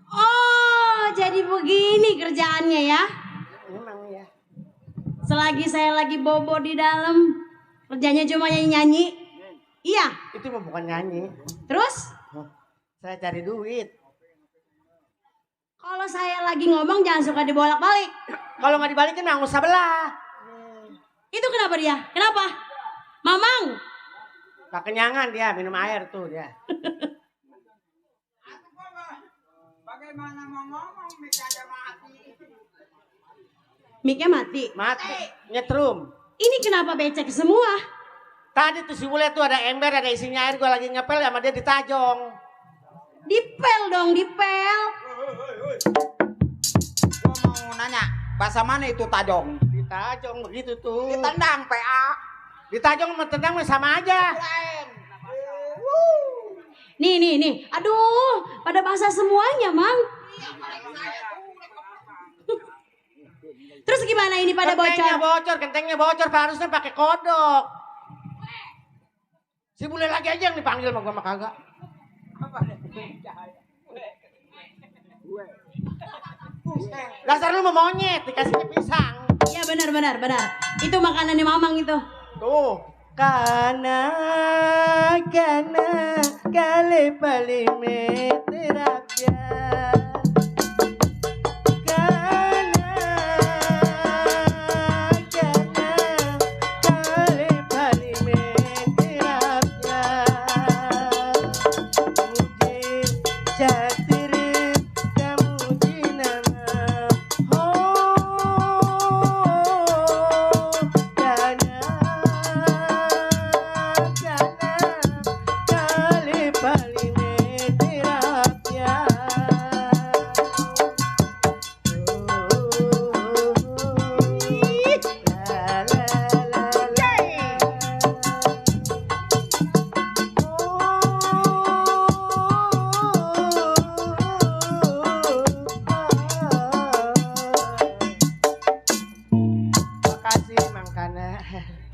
Oh, jadi begini kerjaannya ya. Memang ya. Selagi saya lagi bobo di dalam, kerjanya cuma nyanyi-nyanyi. Iya. Itu mah bukan nyanyi. Terus Saya cari duit. kalau saya lagi ngomong jangan suka dibolak-balik. Kalau nggak dibalikin nggak usah belah. Itu kenapa dia? Kenapa? Mamang. Kekenyangan dia minum air tuh dia. Bagaimana mau ngomong aja mati. Mic-nya mati. Mati. Nyetrum. Ini kenapa becek semua? Tadi tuh si Bule tuh ada ember, ada isinya air. Gue lagi ngepel sama dia di Tajong. Dipel dong, dipel. Gua mau nanya, bahasa mana itu tajong? Di Tajong begitu tuh. Ditendang PA. Di Tajong sama tendang mah sama aja. Nih. Aduh, pada basah semuanya, Mang. Terus gimana ini pada bocor? Kentengnya bocor, harusnya pakai kodok. Si Bule lagi aja yang dipanggil sama gua mah kagak. Dasar lu mau monyet, dikasihnya pisang. Ya benar. Itu makanannya Mamang itu. Tuh. Kana kale palime terapia.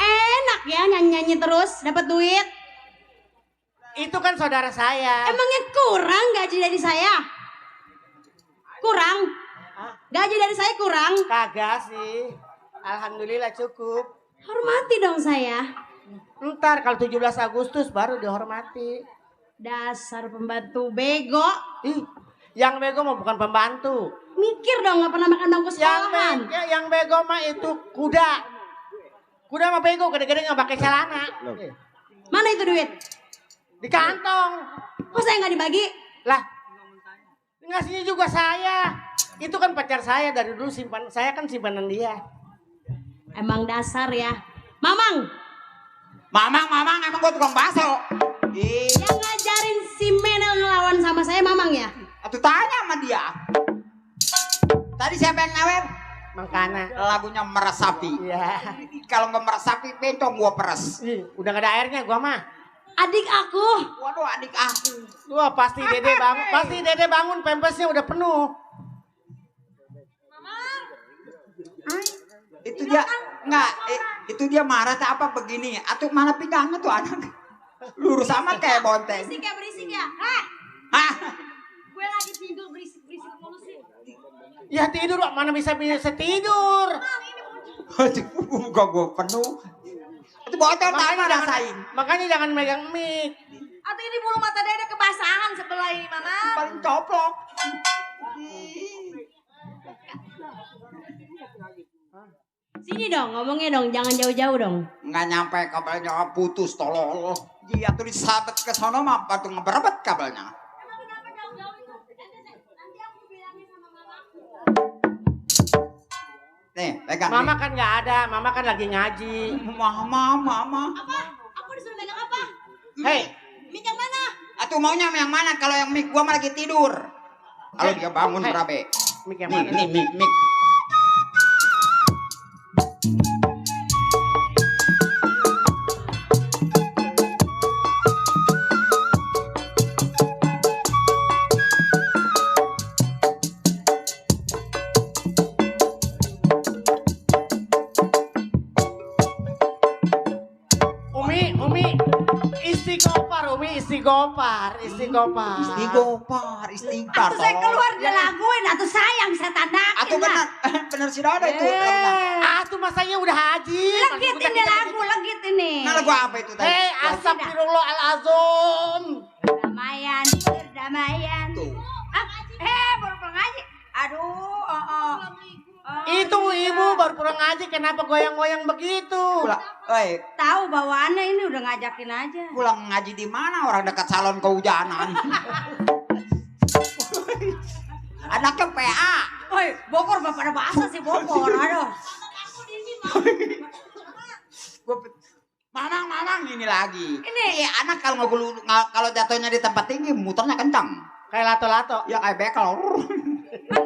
Enak ya nyanyi-nyanyi terus, dapat duit. Itu kan saudara saya. Emangnya kurang gaji dari saya? Kurang? Gaji dari saya kurang? Kagak sih. Alhamdulillah cukup. Hormati dong saya. Ntar kalau 17 Agustus baru dihormati. Dasar pembantu bego. Ih, yang bego mah bukan pembantu. Mikir dong, nggak pernah makan bangku sekolahan. Yang bego mah itu kuda. Kuda mah bego, gede-gede nggak pakai celana. Mana itu duit? Di kantong. Kok saya nggak dibagi? Lah, ngasihnya juga saya. Itu kan pacar saya dari dulu saya kan simpanan dia. Emang dasar ya. Mamang, Mamang, emang gua tukang bakso. yang ngajarin si Menel ngelawan sama saya Mamang ya? Atuh tanya sama dia. Tadi siapa yang nyawer? Makana. Lagunya meresapi. Iya. Kalau nggak meresapi, bencong gua peres. Ih, udah gak ada airnya gua mah. Adik aku. Waduh, adik aku. Wah, pasti Dede bangun pempesnya udah penuh. Itu dia nggak, itu dia marah tak apa begini. Atuh mana pinggangnya tuh anak. Lurus sama kayak bonteng. Berisik ya. Hah? Hah? Gue lagi tidur berisik mulu sih. Ya tidur, mana bisa tidur. Aduh, muka gua penuh. Itu bocor tanya rasain. Makanya jangan megang mic. Atau ini bulu mata Dede kebasahan sebelah ini Mama. Paling coplok. Ini dong, ngomongnya dong, jangan jauh-jauh dong. Nggak nyampe kabelnya putus tolol. Dia tuh disabet ke sono mah batu ngeberebet kabelnya. Nih, pegang. Mama nih. kan nggak ada, mama kan lagi ngaji. Mama. Apa? Aku disuruh megang apa? Hei, Mic yang mana? Atuh maunya yang mana? Kalau yang mic gua mah lagi tidur. Kalau dia bangun Hei. berabe. mic yang Nih, mana? nih mic. Umi, istighfar. Istighfar. Atau saya tolong. keluar dia laguin, atau sayang saya tandakin. Atau benar, benar si Dada itu. Tuh masanya udah haji. Legit ini lagu, legit ini. Nah, lagu apa itu tadi? Hei, astagfirullahalazim. Perdamaian. Tuh. Baru pulang ngaji. Aduh, Itu ibu baru pulang ngaji, kenapa goyang-goyang begitu? Tahu bawaannya ini udah ngajakin aja. Pulang ngaji di mana? Orang dekat salon kehujanan. Anaknya PA. Woi, Bogor bapak ada bahasa sih Bogor, aduh. Mamang ini lagi. Ini. Anak kalau jatuhnya di tempat tinggi muternya kencang. Kayak lato-lato. Ya kayak bekel.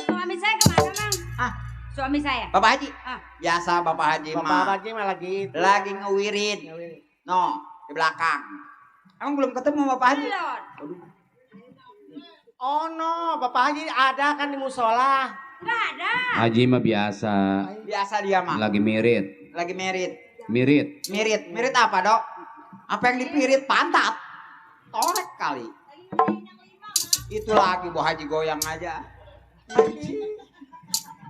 Suami saya kemana, Mang? Ah, Suami saya. Bapak Haji. Ah. Biasa Bapak Haji Bapak mah. Haji mah lagi itu. Lagi ngewirid. No, di belakang. Emang belum ketemu Bapak Haji? Belum. Oh no, Bapak Haji ada kan di musola. Enggak ada. Haji mah biasa. Biasa dia mah. Lagi mirit. Lagi merit. Mirit Apa, Dok? Apa yang dipirit pantat? Torek kali. Itu lagi Bu Haji goyang aja.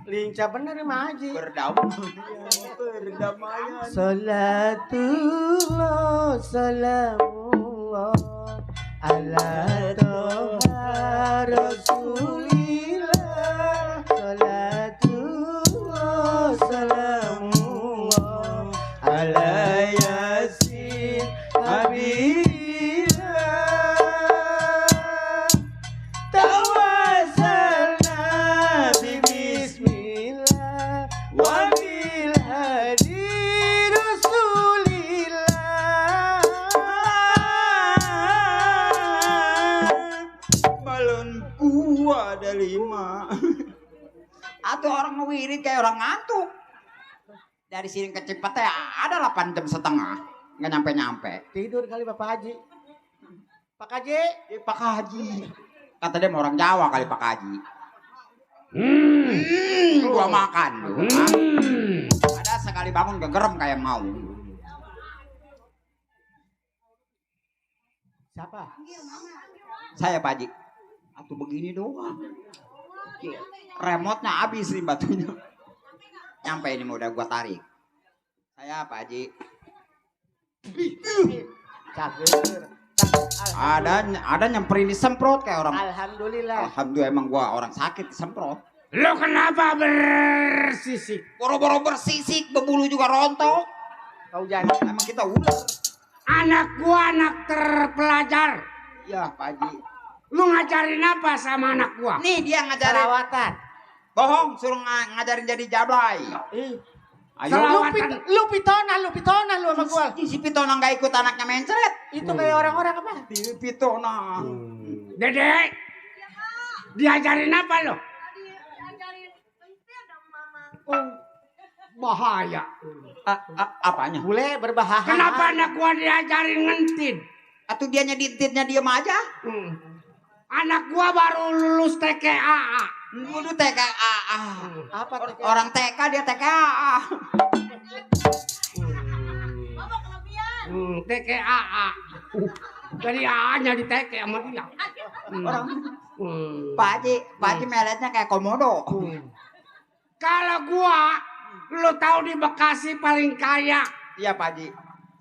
Lincah bener Mah Haji. Berdamaian. Salatullah salamullah ala toha rasulillah. Salatullah salamullah ala yasin habibillah. Tawassalna bismillah wa bil hadi rasulillah. Balon gua ada 5. Atau orang ngewirid kayak orang ngantuk. Dari sini ke Cipete ada 8 jam setengah. Nggak nyampe-nyampe. Tidur kali Bapak Haji. Pak Haji. Pak Haji. Kata dia mau orang Jawa kali Pak Haji. Gua makan. Ada sekali bangun gegerem kayak mau. Siapa? Saya Pak Haji. Atuh begini doang. Remote-nya habis nih batunya. Nyampe ini mau udah gua tarik. Saya Pak Haji. Ada nyemperin disemprot kayak orang. Alhamdulillah. Alhamdulillah emang gua orang sakit disemprot. Lo kenapa bersisik? Boro-boro bersisik, bebulu juga rontok. Kau jangan. Emang kita ular. Anak gua anak terpelajar. Ya Pak Haji. Lu ngajarin apa sama anak gua? Nih dia ngajarin. Perawatan. Bohong, suruh ngajarin jadi jablay. Ayo. Selawatan. Lu pitona lu sama gua. Si Pitona nggak ikut anaknya mencret. Itu kayak orang-orang apa? Pitona. Dedek. Diajarin apa lo? Bahaya. Apanya? Bule berbahaya. Kenapa anak gua diajarin ngentin? Atau dia nyedintitnya diam aja? Anak gua baru lulus TKA. Udah TKA. Apa TKA? Orang TK dia TKA. TKA. Jadi A-nya di TK sama dia. Orang Pak Haji meletnya kayak komodo. Kalau gua, lu tahu di Bekasi paling kaya. Iya Pak Haji.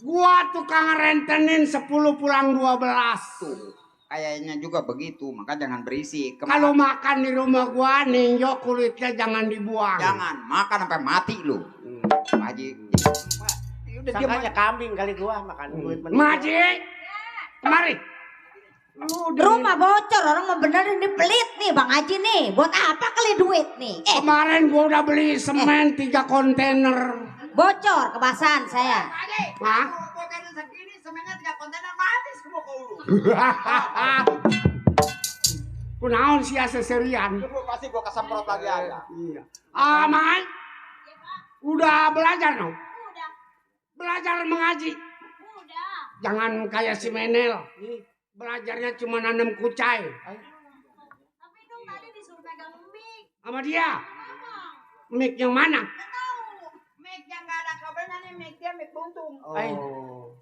Gua tukang rentenin 10 pulang 12. Tuh. Kayaknya juga begitu, maka jangan berisik. Kalau makan di rumah gua ninjo kulitnya jangan dibuang. Jangan makan sampai mati lu. Pak Haji. Udah diam Sangkanya kambing kali gua makan duit menit. Mak Haji, kemari. Rumah bocor, orang mau benerin ini pelit nih Bang Haji nih. Buat apa kali duit nih? Kemarin gua udah beli semen 3 kontainer. Bocor kebasan saya. Hah? Kontainer segini, semennya 3 kontainer mati semua kau lu. Kunaon sih aseserian? Pasti gua kesemprot lagi aja. Iya. Mai, udah belajar dong? Udah, Belajar mengaji. udah. Jangan kayak si Menel. Belajarnya cuma nanam kucai. Tapi itu tadi disuruh pegang mic. Sama dia. Mic yang mana? Nggak tahu. Mic yang gak ada kabelnya nih, mic dia mic buntung.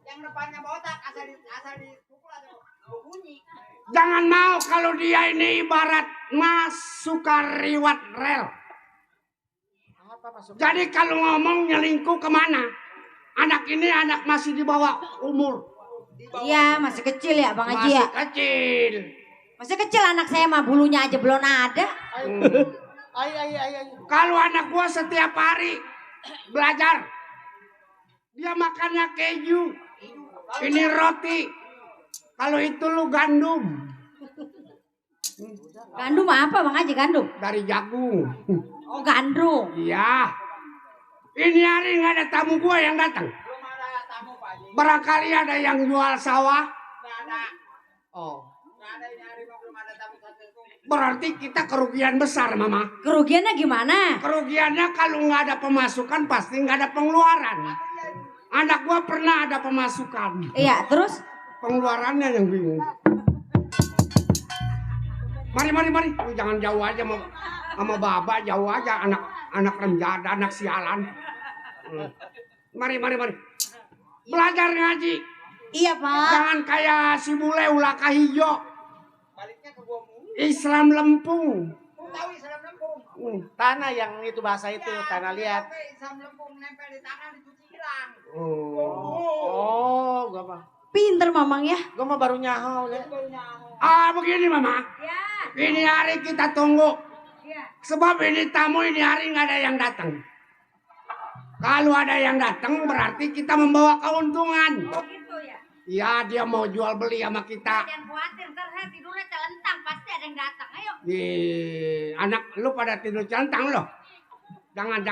Yang depannya botak, asal dipukul atau bunyi. Jangan mau kalau dia ini ibarat mas suka riwat rel. Apa maksudnya? Jadi kalau ngomong nyelingkuh kemana? Anak ini anak masih di bawah umur. Iya, masih kecil ya Bang Haji ya. Masih kecil. Masih kecil anak saya mah bulunya aja belum ada. Ay. Kalau anak gua setiap hari belajar, dia makannya keju. Ini roti. Kalau itu lu gandum. Gandum apa Bang Haji gandum? Dari jagung. Oh gandum. Iya. Ini hari nggak ada tamu gua yang datang. Belum ada tamu Pak Haji. Barangkali ada yang jual sawah. Nggak ada. Oh. Nggak ada ini hari mah belum ada tamu satu. Berarti kita kerugian besar, Mama. Kerugiannya gimana? Kerugiannya kalau nggak ada pemasukan pasti nggak ada pengeluaran. Anak gua pernah ada pemasukan. Iya, terus? Pengeluarannya yang bingung. Mari. Lu jangan jauh aja sama baba, jauh aja anak remjada, anak sialan. Mari. Belajar ngaji. Iya Pak. Jangan kayak si bule ulaka hijau. Baliknya ke gua mulu. Islam lempung. Tahu Islam lempung. Tanah yang itu bahasa itu, tanah liat. Islam lempung nempel di tangan dicuci hilang. Oh, gua mah. Pinter Mamang ya. Gua mah baru nyaho ya. Begini Mama. Ya. Ini hari kita tunggu. Iya. Sebab ini tamu ini hari nggak ada yang datang. Kalau ada yang datang berarti kita membawa keuntungan. Gitu ya. Ya dia mau jual beli sama kita. Jangan khawatir, ntar saya tidurnya celentang, pasti ada yang datang. Ayo. Anak lu pada tidur centang loh. Jangan.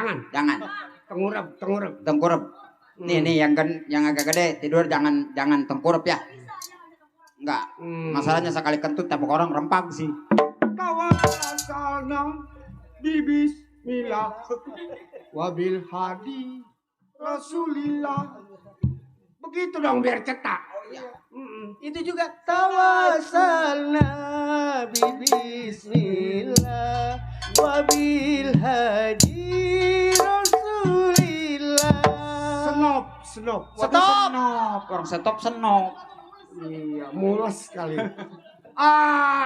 Tengurap. Tengkurap. Nih yang agak gede tidur jangan tengkurap ya. Enggak. Masalahnya sekali kentut tepuk orang rempang sih. Kawasan di bismillah wabil hadi rasulillah. Begitu dong biar cetak. Itu juga tawassalna bi bismillah wabil hadi rasulillah. Senop. Orang stop senop. Iya, mulus sekali.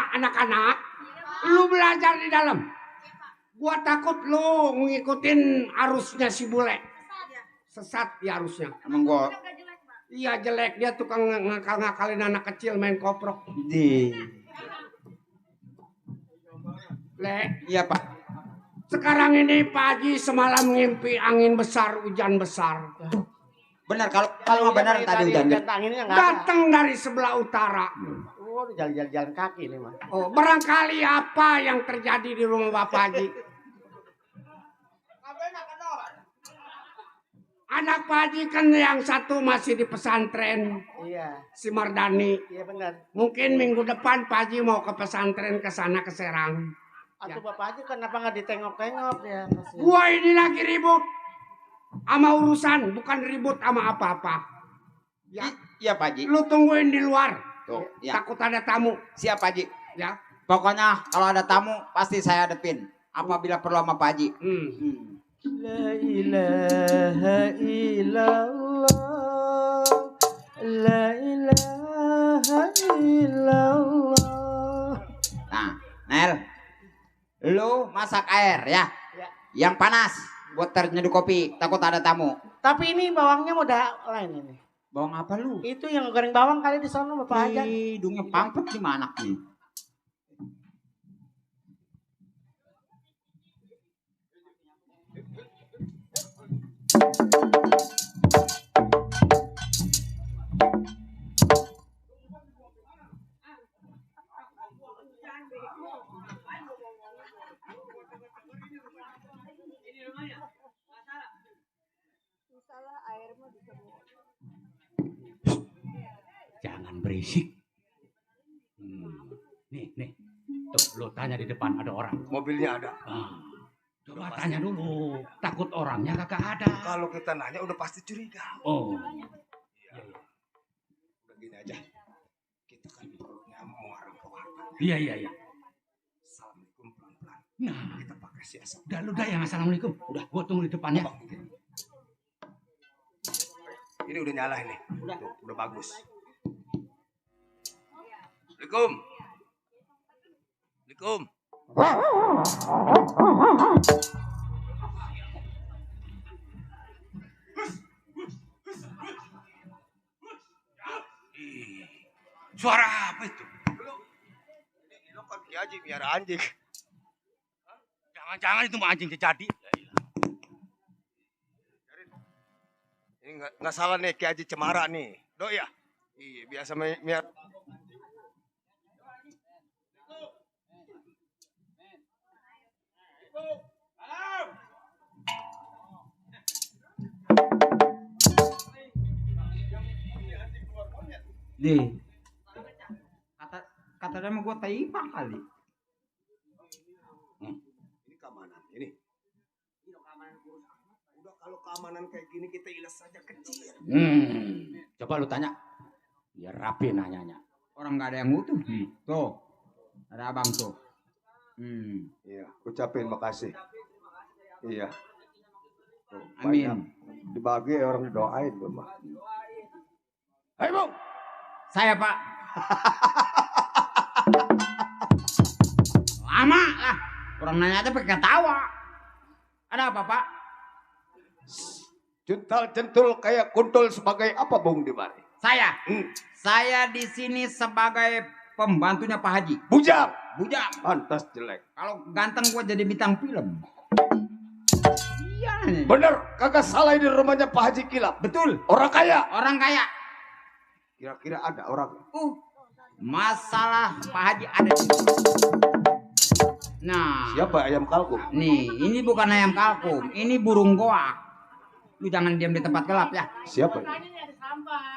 Anak-anak, lu belajar di dalam. Gua takut lu ngikutin arusnya si bule. Sesat di arusnya. Emang gua Iya jelek, dia tukang ngakal-ngakalin anak kecil main koprok. Iya Pak. Sekarang ini Pak Haji semalam ngimpi angin besar, hujan besar. Benar kalau benar tadi hujan. Datang dari sebelah utara. Oh, jalan-jalan kaki nih mah. Oh, barangkali apa yang terjadi di rumah Bapak Haji? Anak Pak Haji kan yang satu masih di pesantren. Iya. Si Mardani. Iya benar. Mungkin minggu depan Pak Haji mau ke pesantren ke sana ke Serang. Atau Bapak Haji kenapa nggak ditengok-tengok ya? Gua ini lagi ribut sama urusan, bukan ribut sama apa-apa. Ya, Iya Pak Haji. lu tungguin di luar. Tuh, ya. Takut ada tamu. Siap Pak Haji. Ya. Pokoknya kalau ada tamu pasti saya hadepin. Apabila perlu sama Pak Haji. La ilaha illallah. La ilaha illallah. Nah, Nel. Lu masak air ya. Yang panas buat nyeduh kopi, takut ada tamu. Tapi ini bawangnya udah lain ini. Bawang apa lu? Itu yang goreng bawang kali di sono Bapak aja. Hidungnya pampet di mana nih? Jangan berisik. Nih. Tuh, lo tanya di depan ada orang. Mobilnya ada. Coba tanya dulu. Takut orangnya kagak ada. Kalau kita nanya udah pasti curiga. Oh. Udah gini aja. Kita kan perutnya mau orang ke warteg. Iya. Assalamualaikum pelan-pelan. Nah, Kita pakai siasat. udah yang assalamualaikum. Udah, gua tunggu di depannya. Ini udah nyala ini. Tuh, udah bagus. Assalamualaikum. Suara apa itu? Lo kan Ki Haji miara anjing. Jangan-jangan itu mau anjing jadi. Ini nggak salah nih Ki Haji Cemara nih. Doi ya? Iya, biasa miara. Deh. Kata dia mau gua taipak kali. Ini keamanan, ini. Udah kalau keamanan kayak gini kita ilas saja kecil. Coba lu tanya. Biar rapi nanyanya. Orang nggak ada yang utuh. Tuh. Ada abang tuh. Iya, ucapin makasih. Iya. Tuh, Amin. banyak. Dibagi orang doain Bang. Hai Bang. Saya Pak. Lama lah. Orang nanya aja pakai ketawa. Ada apa Pak? Juntal centul kayak kuntul sebagai apa Bung di mari? Saya. Saya di sini sebagai pembantunya Pak Haji. Bujang. Pantas jelek. Kalau ganteng gua jadi bintang film. Iya. Bener, kagak salah di rumahnya Pak Haji Kilap. Betul. Orang kaya. Kira-kira ada orang. Masalah Pak Haji ada di sini. Nah. Siapa ayam kalkun? Nih, ini bukan ayam kalkun, ini burung goak. Lu jangan diam di tempat gelap ya. Siapa ini?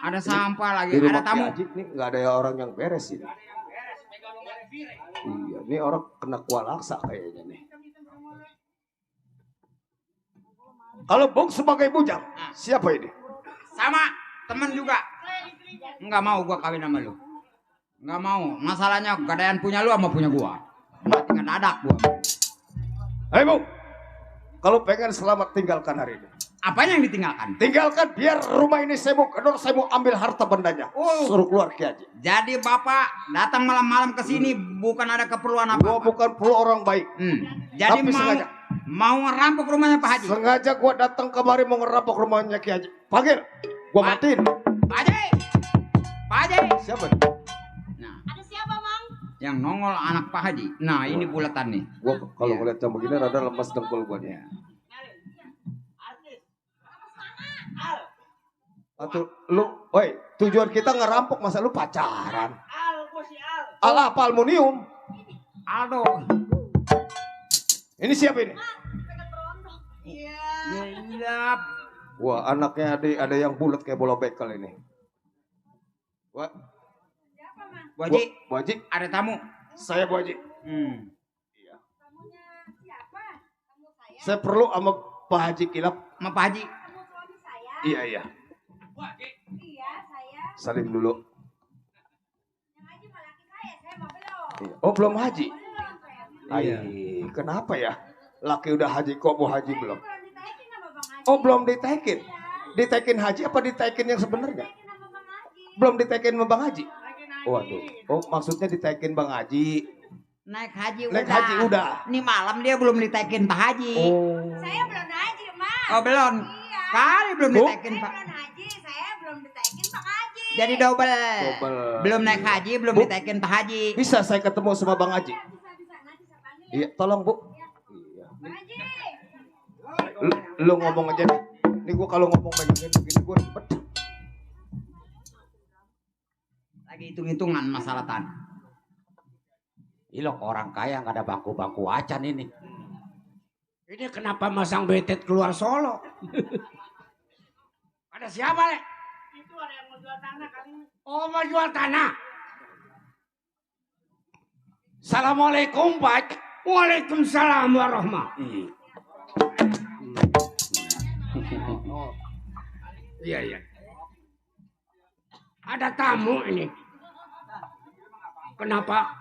Ada sampah lagi, Di rumah ada tamu. Ki Haji nih nggak ada orang yang beres ini. Iya, ini orang kena kualaksa kayaknya nih. Kalau Bung sebagai bujang, siapa ini? Sama, temen juga. Nggak mau gua kawin sama lu. Nggak mau, masalahnya gadaian punya lu sama punya gua. Mati ngedadak gua. Hei Bung, kalau pengen selamat tinggalkan hari ini. Apanya yang ditinggalkan? Tinggalkan biar rumah ini saya mau kedor, saya mau ambil harta bendanya. Suruh keluar Ki Haji. Jadi bapak datang malam-malam ke sini bukan ada keperluan apa? Gua bukan perlu orang baik. Jadi Tapi sengaja. mau ngerampok rumahnya Pak Haji. Sengaja gua datang kemari mau ngerampok rumahnya Ki Haji. Panggil, gua matiin. Pak Haji. Siapa? Nah. Ada siapa Bang? Yang nongol anak Pak Haji. Nah ini bulatan nih. Gua kalau ngeliat jam begini rada lemas dengkul gua nih. Atau lu, woi, tujuan kita ngerampok masa lu pacaran? Al apa aluminium? Aldo. Ini siapa ini? Iya. Wah, anaknya ada yang bulat kayak bola bekel ini. Wah. Bu Haji. Bu Haji. Ada tamu. Saya Bu Haji. Iya. Saya perlu sama Pak Haji Kilap. Sama Pak Haji. Iya. Iya, saya. Salim dulu. Yang haji mah laki saya mah belum. Iya. Oh, belum haji. Iya. Kenapa ya? Laki udah haji kok Bu Haji belum? Belum ditaikin sama Bang Haji. Oh, belum ditaikin. Ditaikin haji apa ditaikin yang sebenarnya? Ditaikin sama Bang Haji. Belum ditaikin sama Bang Haji. Waduh. Oh, maksudnya ditaikin Bang Haji. Naik haji Naik udah. haji udah. Ini malam dia belum ditaikin Pak Haji. Oh. Saya belum haji, Mas. Oh belum. Iya. Kali belum Bu? ditaikin Saya Pak. belum haji, saya belum ditaikin Bang Haji. Jadi double. Double. Belum naik haji, belum Bu? ditaikin Pak Haji. Bisa saya ketemu sama Bang Haji? Bisa, nanti saya panggil. Iya, tolong Bu. Iya. Bang Haji. Lu ngomong aja nih. Ini gua kalau ngomong begini gua ribet. Lagi hitung-hitungan masalah tanah. Ilok orang kaya nggak ada bangku-bangku acan ini. Ini kenapa masang betet keluar Solo? Ada siapa, Le? Itu ada yang mau jual tanah kali. Oh, mau jual tanah. Assalamualaikum, Pak. Waalaikumsalam warahmatullahi. Oh. Iya. Ada tamu ini. Kenapa?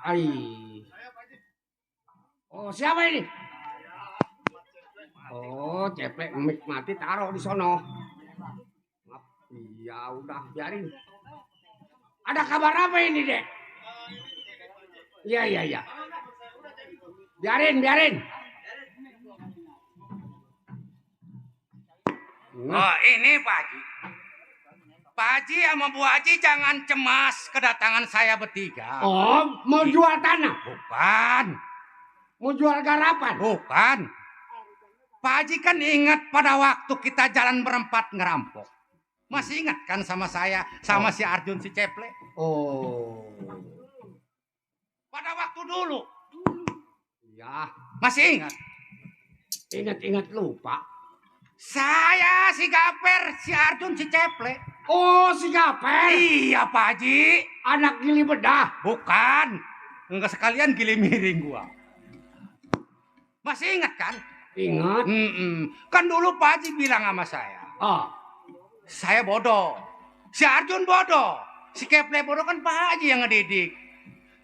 Oh, siapa ini? Oh, ceplek mati taruh di sono. Ya udah, biarin. Ada kabar apa ini, Dek? Iya. Biarin. Oh, ini Pak Haji. Pak Haji sama Bu Haji jangan cemas kedatangan saya bertiga. Oh, mau jual tanah? Bukan. Mau jual garapan? Bukan. Pak Haji kan ingat pada waktu kita jalan berempat ngerampok. Masih ingat kan sama saya, sama si Arjun si Ceple? Oh. Pada waktu dulu. Ya, Masih ingat? ingat lupa. Saya si Gaper, si Arjun si Ceple. Oh, si Gaper. Iya Pak Haji. Anak gili bedah. Bukan. Enggak sekalian gili miring gua. Masih ingat kan? Ingat. Kan dulu Pak Haji bilang sama saya. Oh. Saya bodoh. Si Arjun bodoh. Si Keple bodoh kan Pak Haji yang ngedidik.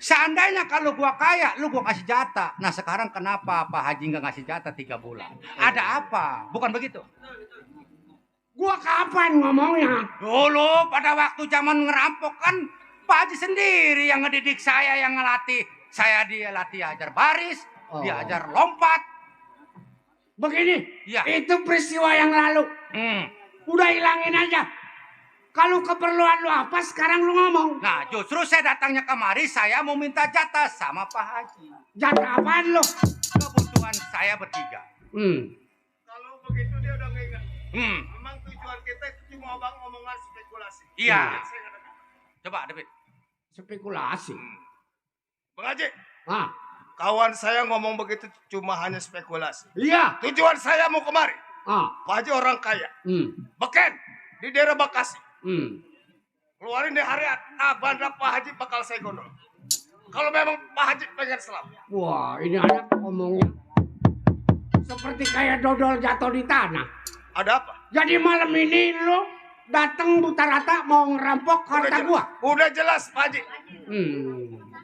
Seandainya kalau gua kaya, lu gua kasih jatah. Nah sekarang kenapa Pak Haji nggak ngasih jatah 3 bulan? Ada apa? Bukan begitu? Gua kapan ngomongnya? Dulu pada waktu zaman ngerampok kan Pak Haji sendiri yang ngedidik saya, yang ngelatih. Saya dia latih ajar baris, dia ajar lompat. Begini, Ya. itu peristiwa yang lalu. Udah hilangin aja. Kalau keperluan lu apa, sekarang lu ngomong. Nah justru saya datangnya kemari, saya mau minta jatah sama Pak Haji. Jatah apaan lu? Kebutuhan saya bertiga. Kalau begitu dia udah nggak ingat. Memang tujuan kita cuma bang omongan spekulasi. Iya. Coba David. Spekulasi. Bang Haji, Ah, kawan saya ngomong begitu cuma hanya spekulasi. iya. Tujuan saya mau kemari. Ah, Pak Haji orang kaya. Beken di daerah Bekasi. Keluarin deh harian. Nah, bandar Pak Haji bakal saya gondol. Kalau memang Pak Haji pengen selamat. Wah, ini anak ngomongnya seperti kayak dodol jatuh di tanah. Ada apa? Jadi malam ini lu datang buta rata mau ngerampok harta gua. Udah jelas Pak Haji.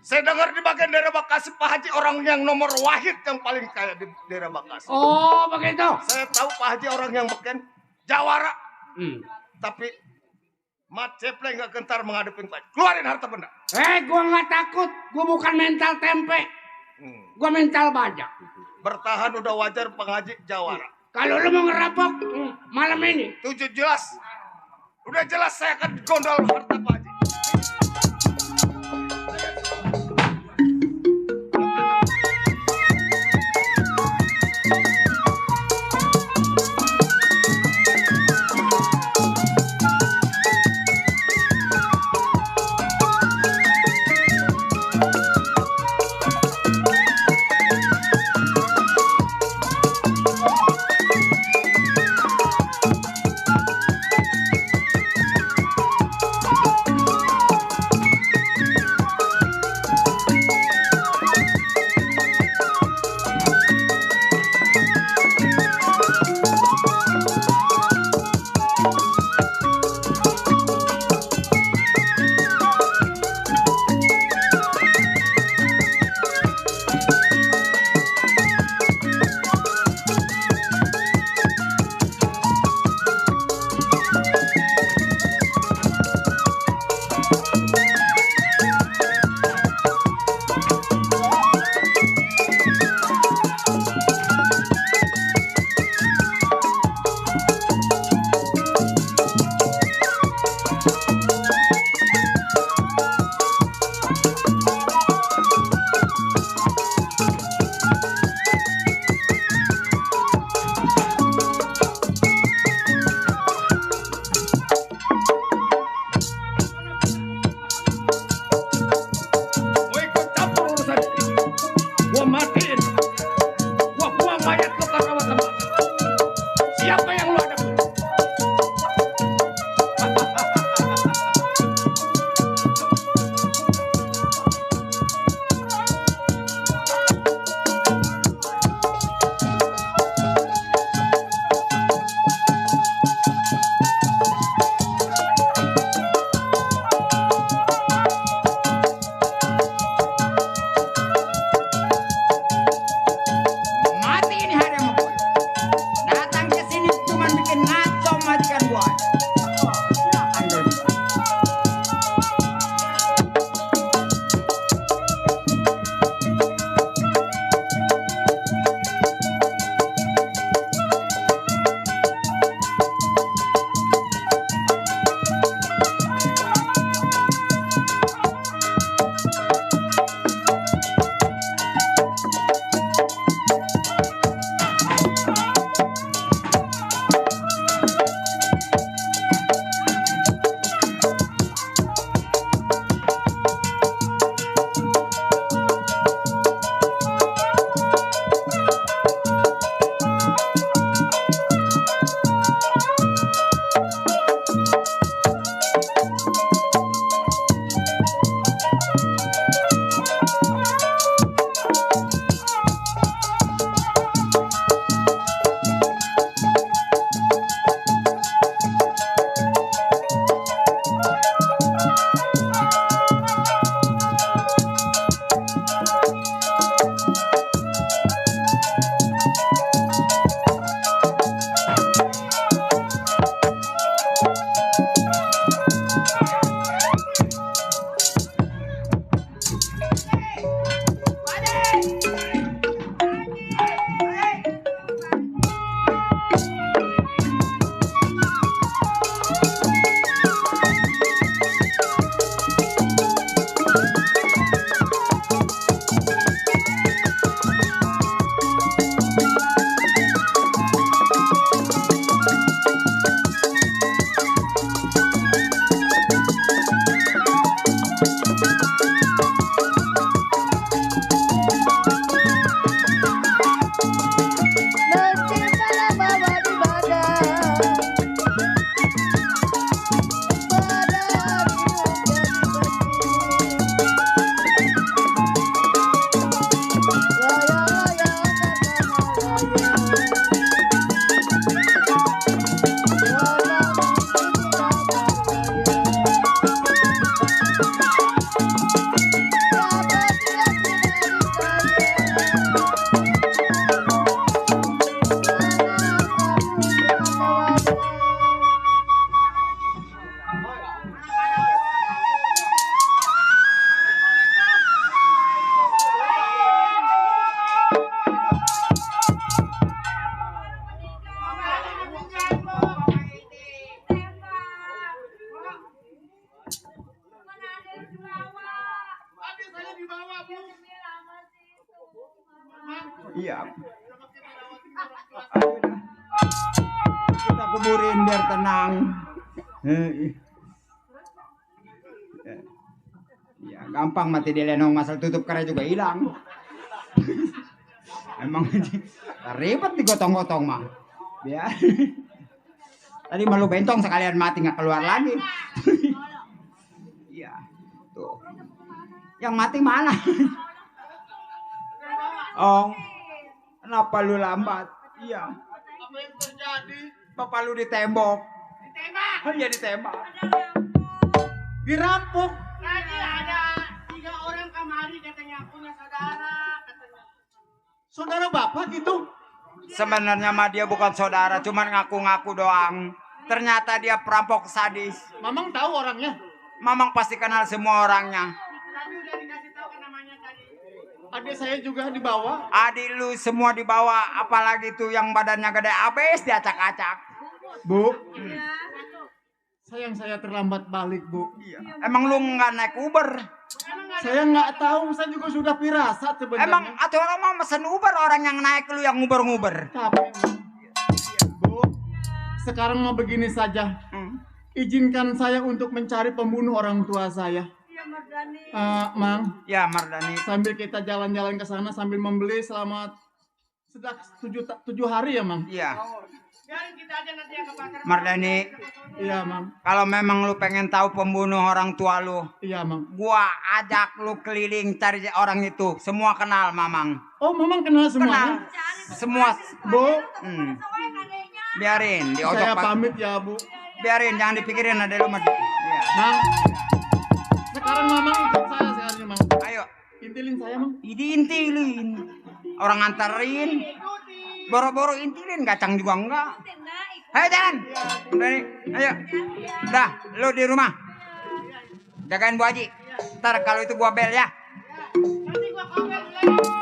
Saya dengar di bagian daerah Bekasi Pak Haji orang yang nomor wahid yang paling kaya di daerah Bekasi. Oh, begitu. Saya tahu Pak Haji orang yang beken jawara. Tapi Mat Ceple nggak gentar menghadapi Pak Haji. Keluarin harta benda. Gua nggak takut. Gua bukan mental tempe. Gua mental bajak. Bertahan udah wajar Pak Haji jawara. Kalau lu mau ngerampok malam ini. Tujuh jelas. Udah jelas saya akan gondol harta Pak Haji. Iya. Kita kuburin biar tenang. Ya gampang mati di lenong, masal tutup kerai juga hilang. Emang ribet digotong-gotong mah. Biar. Tadi malu bentong sekalian mati nggak keluar lagi. Iya. Tuh. Yang mati mana? Oh. Kenapa lu lambat? Iya. Apa yang terjadi? Bapak lu ditembok. Ditembak. Oh iya ditembak. Dirampok. Tadi ada 3 orang kemari katanya punya saudara katanya. Saudara bapak gitu? Sebenarnya mah dia bukan saudara, cuman ngaku-ngaku doang. Ternyata dia perampok sadis. Mamang tahu orangnya? Mamang pasti kenal semua orangnya. Tadi udah dikasih tahu kan namanya tadi. Adik saya juga dibawa. Adik lu semua dibawa, apalagi tuh yang badannya gede abis diacak-acak. Bu, sayang saya terlambat balik, Bu. Emang lu nggak naik Uber? Saya nggak tahu, saya juga sudah firasat sebenarnya. Emang atau orang mau mesen Uber, orang yang naik lu yang nguber-nguber. Capek, Bu. Sekarang mau begini saja. Izinkan saya untuk mencari pembunuh orang tua saya. Iya, Mardani. Mang. Ya, Mardani. Sambil kita jalan-jalan ke sana sambil membeli selama sudah 7 hari ya, Mang? Iya. Biarin kita aja nanti yang ke pasar. Mardani. Iya, Mang. Kalau memang lu pengen tahu pembunuh orang tua lu, iya, Mang. gua ajak lu keliling cari orang itu. Semua kenal, Mamang. Oh, Mamang kenal semuanya? Semua. Bu. Biarin di ojok. Saya pamit ya, Bu. Biarin, jangan dipikirin ada lu mah. Iya. Mang. Sekarang Mamang ikut saya sekarang, Mang. Ayo. Intilin saya, Mang. Diintilin. Orang nganterin. Boro-boro intilin, kacang juga enggak. Ayo jalan. Udah nih, ayo. Dah, lu di rumah. Jagain Bu Haji. Ntar kalau itu gua bel ya. Nanti gua kabel lagi.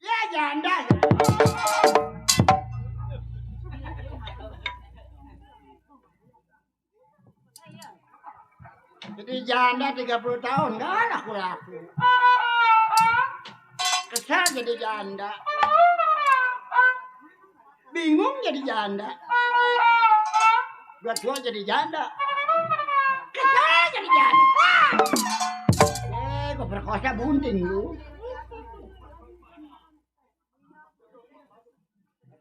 Ya janda. Jadi janda 30 tahun kan aku laku. Kesal jadi janda. Bingung jadi janda. Udah tua jadi janda. Kesal jadi janda. Gue perkosa bunting lu.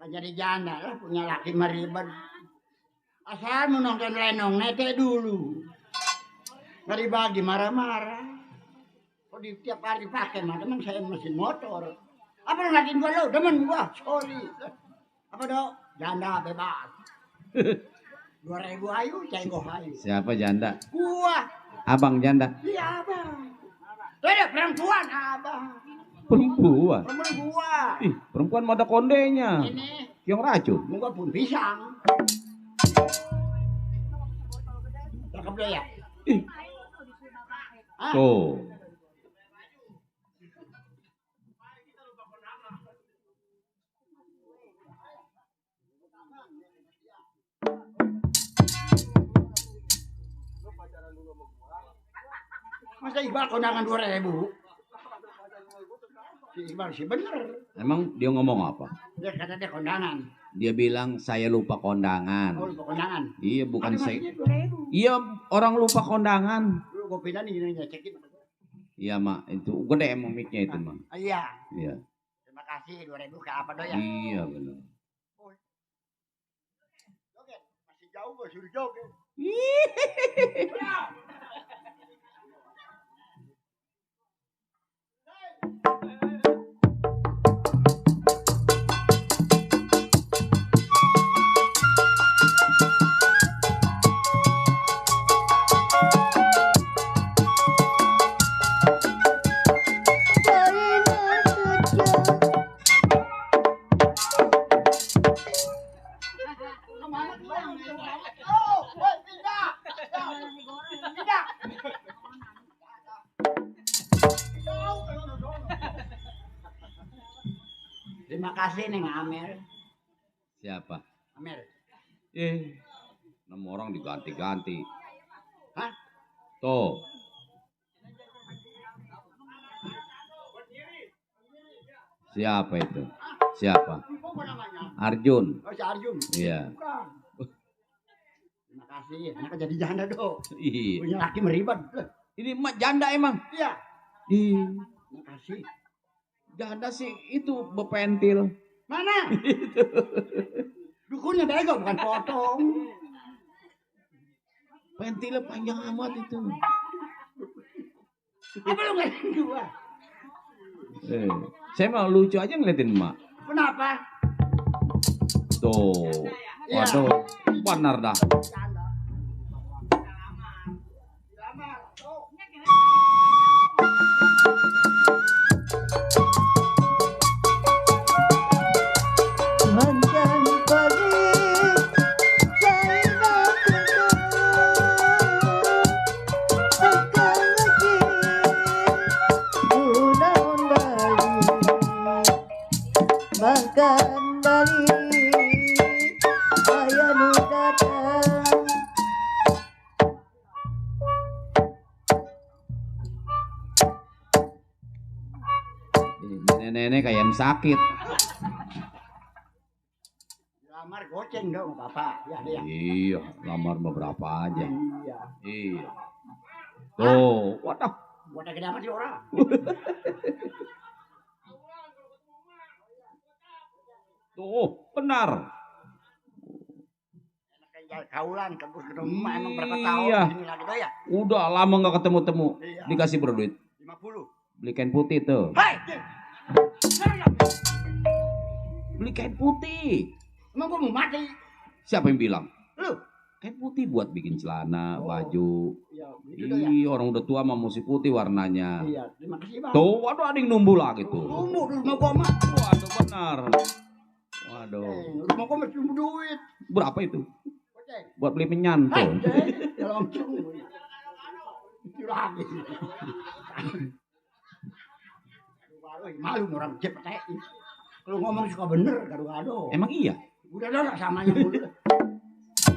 Jadi janda lah punya laki meribet. Asal menonton lenong nete dulu. Nggak dibagi marah-marah. Kok di tiap hari pakai mah teman saya mesin motor. Apa lu ngatain gua lo? Demen gua, sorry. Apa dong? Janda bebas. 2.000 ayu, cenggoh ayu. Siapa janda? Gua. Abang janda. Iya abang. Ada perempuan abang. Perempuan. Perempuan gua. Ih, perempuan mah ada kondenya. Ini. Yang racun. Muka pun pisang. Cakep deh ya? Ih. Hah? Tuh. Masa Iqbal kondangan 2.000? Si Iqbal sih bener. Emang dia ngomong apa? Dia kata dia kondangan. Dia bilang saya lupa kondangan. Oh, lupa kondangan. Iya, bukan Ada saya. masihnya 2.000. Iya, orang lupa kondangan. Lu gue pindah nih gini cekin. Iya, Mak. Itu gede emang mic-nya itu, Mak. Iya. Iya. Terima kasih 2.000 ke apa doya? Iya, benar. Joget. Masih jauh gue suruh joget. Terima kasih Neng Amer. Siapa? Amer. Nama orang diganti-ganti. Hah? Tuh. Siapa itu? Siapa? Arjun. Oh si Arjun. Iya. Bukan. Terima kasih. Anak jadi janda dong. Iya. Punya laki meribet. Ini emak janda emang. Iya. Iya. Terima kasih. Janda sih itu bepentil. Mana? Dukunnya bego bukan potong. Pentilnya panjang amat itu. Apa lu ngeliatin gua? Saya mah lucu aja ngeliatin emak. Kenapa? Tuh. Iya. Waduh. Benar dah. Janda. Mantan pagi saya akan lagi gunaun Bali makan Bali ayah nu datang. Nenek-nenek kayak yang sakit. Lamar goceng dong Bapak. Ya dia. Iya, lamar beberapa aja. Iya. Iya. Tuh, waduh. Buat gede amat sih orang. Tuh, benar. Kayak kaulan kampus ke rumah emang berapa tahun Iya. ini lagi tuh ya? Udah lama nggak ketemu-temu. Iya. Dikasih berduit. 50. Beli kain putih tuh. Hei! Beli kain putih. Emang gua mau mati? Siapa yang bilang? Lu? Kain putih buat bikin celana, Oh. baju. Iya, gitu tuh ya. Ih, orang udah tua mah mesti putih warnanya. Iya, terima kasih Bang. Tuh, waduh ada yang numbuh lagi tuh. Umur rumah gua mah. Waduh, benar. Waduh. Rumah gua masih duit. Berapa itu? Goceng. Buat beli menyan Hei, tuh. ya langsung. Itu lagi. Malu orang cepet. Kalau ngomong suka bener, gado-gado. Emang iya? Udah lah samanya dulu.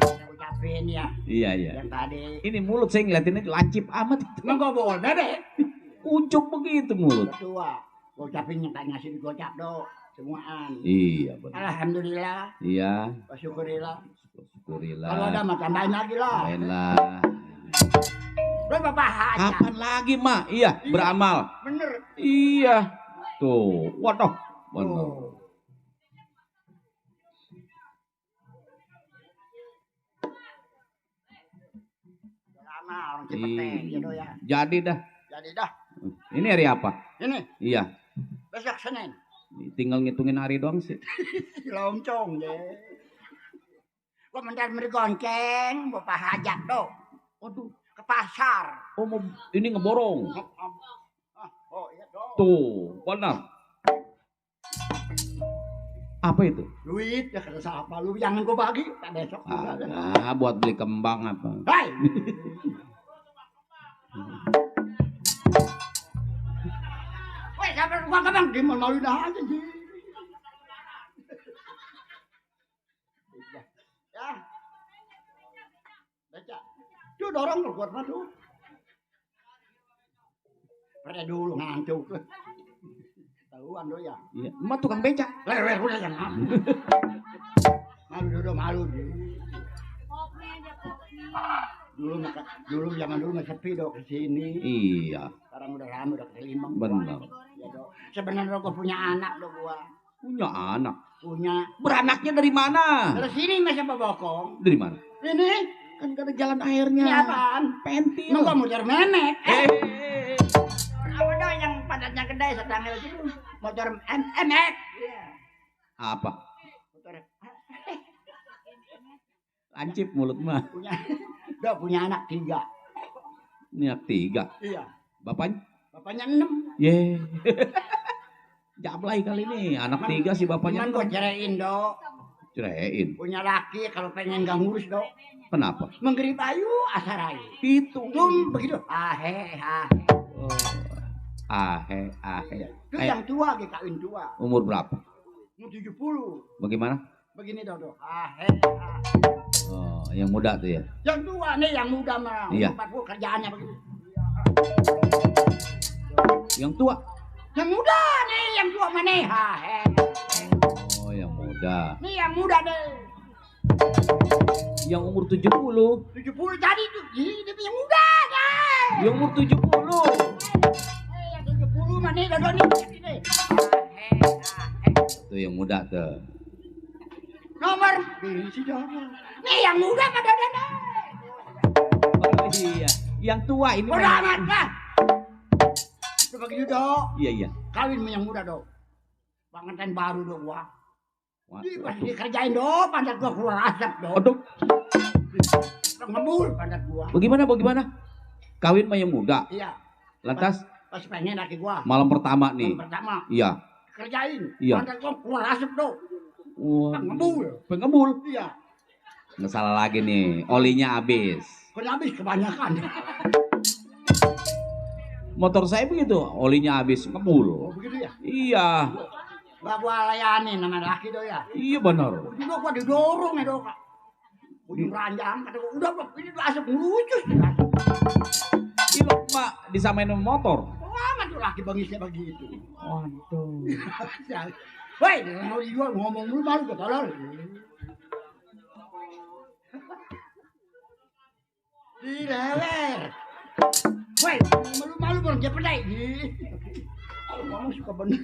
Saya ucapin ya. Iya, iya. Yang tadi. Ini mulut saya ngeliatinnya lancip amat itu. Emang gua bawa bebek. Kuncuk begitu mulut. Ketua. Gua ucapin yang tak ngasih gocap do. Semuaan. Iya, benar. Alhamdulillah. Iya. Syukurillah. Syukurillah. Kalau ada mah tambahin lagi lah. Main lah. Berapa pahala? Kapan lagi, Mak? Iya, beramal. Bener. Iya. Tuh, waduh. Benar. Oh. Lama orang cepet gitu ya. Jadi dah. Jadi dah. Ini hari apa? Ini Iya. besok Senin. Tinggal ngitungin hari doang sih. Loncong deh. Gua mentar mergonceng, bapak hajat do. Waduh. Ke pasar. Oh, mau ini ngeborong. Oh iya dong. Tuh, benar. Apa itu? Duit ya kata siapa lu jangan gua bagi tak besok juga. Ah, buat beli kembang apa? Hai. Weh, siapa gua kembang gimana malu dah aja sih. dorong keluar madu. Pada dulu ngantuk. Tahuan do ya. Iya, emak tukang becak. Lewer udah jangan. Malu dodo malu. Dulu zaman dulu masih sepi do kesini. Iya. Sekarang udah lama udah kelimang. Benar. Ya do. Sebenarnya gua punya anak do gua. Punya anak. Punya. Beranaknya dari mana? Dari sini masih apa bokong? Dari mana? Ini Kan ada jalan airnya. ini apaan? Pentil. Nggak muter memek. Apa dong yang padatnya gede setangil itu? Motor MX. Apa? Motor Lancip mulut mah. punya anak 3. Ini anak 3. Iya. Bapaknya? Bapaknya 6. Ye. Jablay kali ini. Anak 3 si bapaknya. Cuman gua ceraiin do. Ceraiin. Punya laki kalau pengen gak ngurus do. Kenapa? Menggeri bayu asarayu. Itu. Begitu. Ahe. Oh. Ahe. Itu yang tua kawin tua. Umur berapa? Umur 70. Bagaimana? Begini do. Ahe. Oh, yang muda tuh ya. Yang tua nih yang muda mah. Iya. 40 kerjaannya begitu. Yang tua. Yang muda nih, yang tua mana? Ahe. Oh, yang muda. Nih yang muda deh. Yang umur 70. 70 tadi tuh. Ini yang muda deh. Yang umur 70. Yang 70 mana dodo nih begini. Tuh yang muda tuh. Nomor si dodo. Nih yang muda pada dodo. Oh iya. Yang tua ini. Udah amat lah. Udah begitu do. Iya. Kawin sama yang muda do. Pengantin baru do gua. Waduh. Pas dikerjain do, pantat gua keluar asap do. Aduh. Ngebul pantat gua. Bagaimana? Kawin sama yang muda. Iya. Lantas Pas pengen laki gua. malam pertama nih. Yang pertama. Iya. Kerjain. Iya. Pantat gua keluar asap do. Wah. Pengebul. Iya. Nggak salah lagi nih. Olinya habis. Kena habis kebanyakan. Motor saya begitu. Olinya habis. Ngebul. Oh begitu ya? Iya. Gak gua layanin nama laki do ya. Iya benar. Juga gua didorong ya do kak. Ujung ranjang kata gua udah bro ini tuh asap ngelucus. Ini mak disamain sama motor. Lama tuh laki bangisnya begitu. Waduh. Woi, mau dijual ngomong dulu malu ke tolol. Dilewer. Woi, malu baru dia pedai. Kamu suka bener.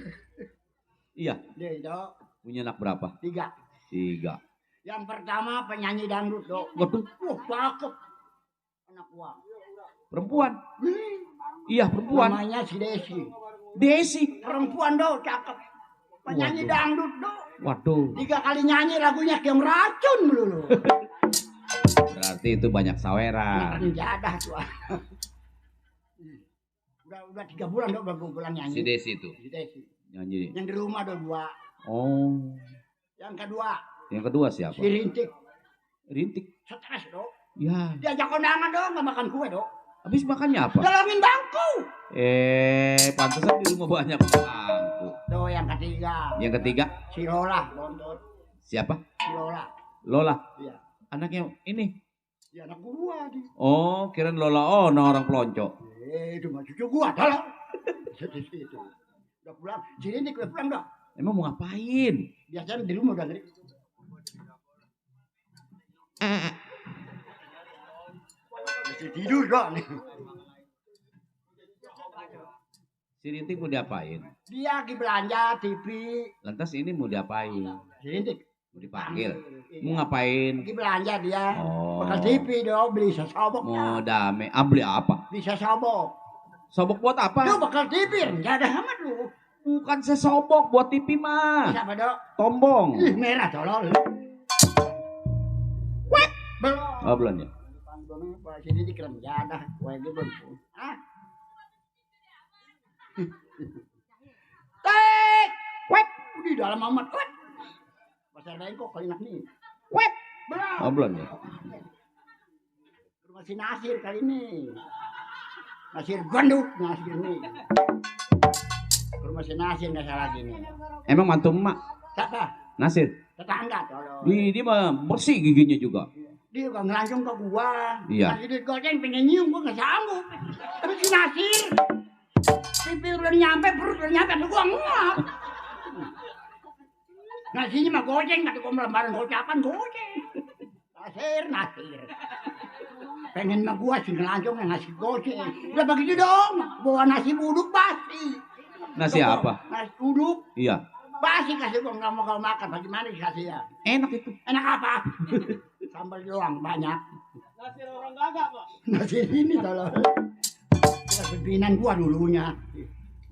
Iya. Deh, Dok. Punya anak berapa? 3. 3. Yang pertama penyanyi dangdut, Dok. Waduh. Cakep. Anak gua. Perempuan. Iya perempuan. Namanya si Desi. Desi. Perempuan, Dok, cakep. Penyanyi dangdut, Dok. Waduh. 3 kali nyanyi lagunya kayak racun melulu. Berarti itu banyak saweran. Jadah tuh. Udah 3 bulan Dok, baru bulan nyanyi. Si Desi itu. Si Desi. Nyanyi. Yang di rumah ada 2. Oh. Yang kedua. Yang kedua siapa? Si Rintik. Rintik. Stres Dok. Ya. Diajak kondangan Dok, nggak makan kue Dok. Habis makannya apa? Dalangin bangku. Pantesan di rumah banyak bangku. Tuh yang ketiga. Yang ketiga? Si Lola. Bontot. Siapa? Si Lola. Lola. Iya. Anaknya ini. Ya anak gua di. Oh, kirain Lola. Oh, orang pelonco. Itu mah cucu gua, tolong. Itu. Udah pulang. Si Rintik udah pulang Dok. Emang mau ngapain? Biasanya di rumah udah ngeri. Masih tidur Dok nih. Si Rintik mau diapain? Dia lagi belanja TV. Lantas ini mau diapain? Si Rintik. Mau dipanggil? Mau ngapain? Lagi belanja dia. Oh. Bakal TV Dok, beli sesobok. Mau dame. Beli apa? Beli sesobok. Sobok buat apa? Lu bakal TV, enggak ada amat lu. Bukan sesobok buat TV mah. Siapa Dok? Tombong. Ih, merah tolol. Wet. Belum. Oh, belum ya? Sini dikirim jadah, gue gitu. Hah? Tek! Wet! Di dalam amat, wet! Pasar bengkok kali nak nih. Wet! Belum. Oh, belum ya? Rumah si Nasir kali ini. Nasir gonduk, Nasir nih. Rumah si Nasir nggak salah gini. Emang mantu emak? Siapa? Nasir? Tetangga tolong. Dia mah bersih giginya juga. Dia juga ngelangsung ke gua. Iya. Kasih duit goceng pengen nyium gua nggak sanggup. Tapi si Nasir, pipil belum nyampe, perut belum nyampe, gua nguap. Nasinya mah goceng, tapi gua lembaran gocapan goceng. Nasir. Pengen mah gua sih ngelangsung nasi goceng. Udah begitu dong, bawa nasi buduk basi. Nasi apa? Nasi buduk. Iya. Basi kasih gua nggak mau kau makan, bagaimana dikasih ya? Enak itu. Enak apa? Sambal doang banyak. Nasi orang gagak, Pak. Nasi ini tolong. Kita pimpinan gua dulunya.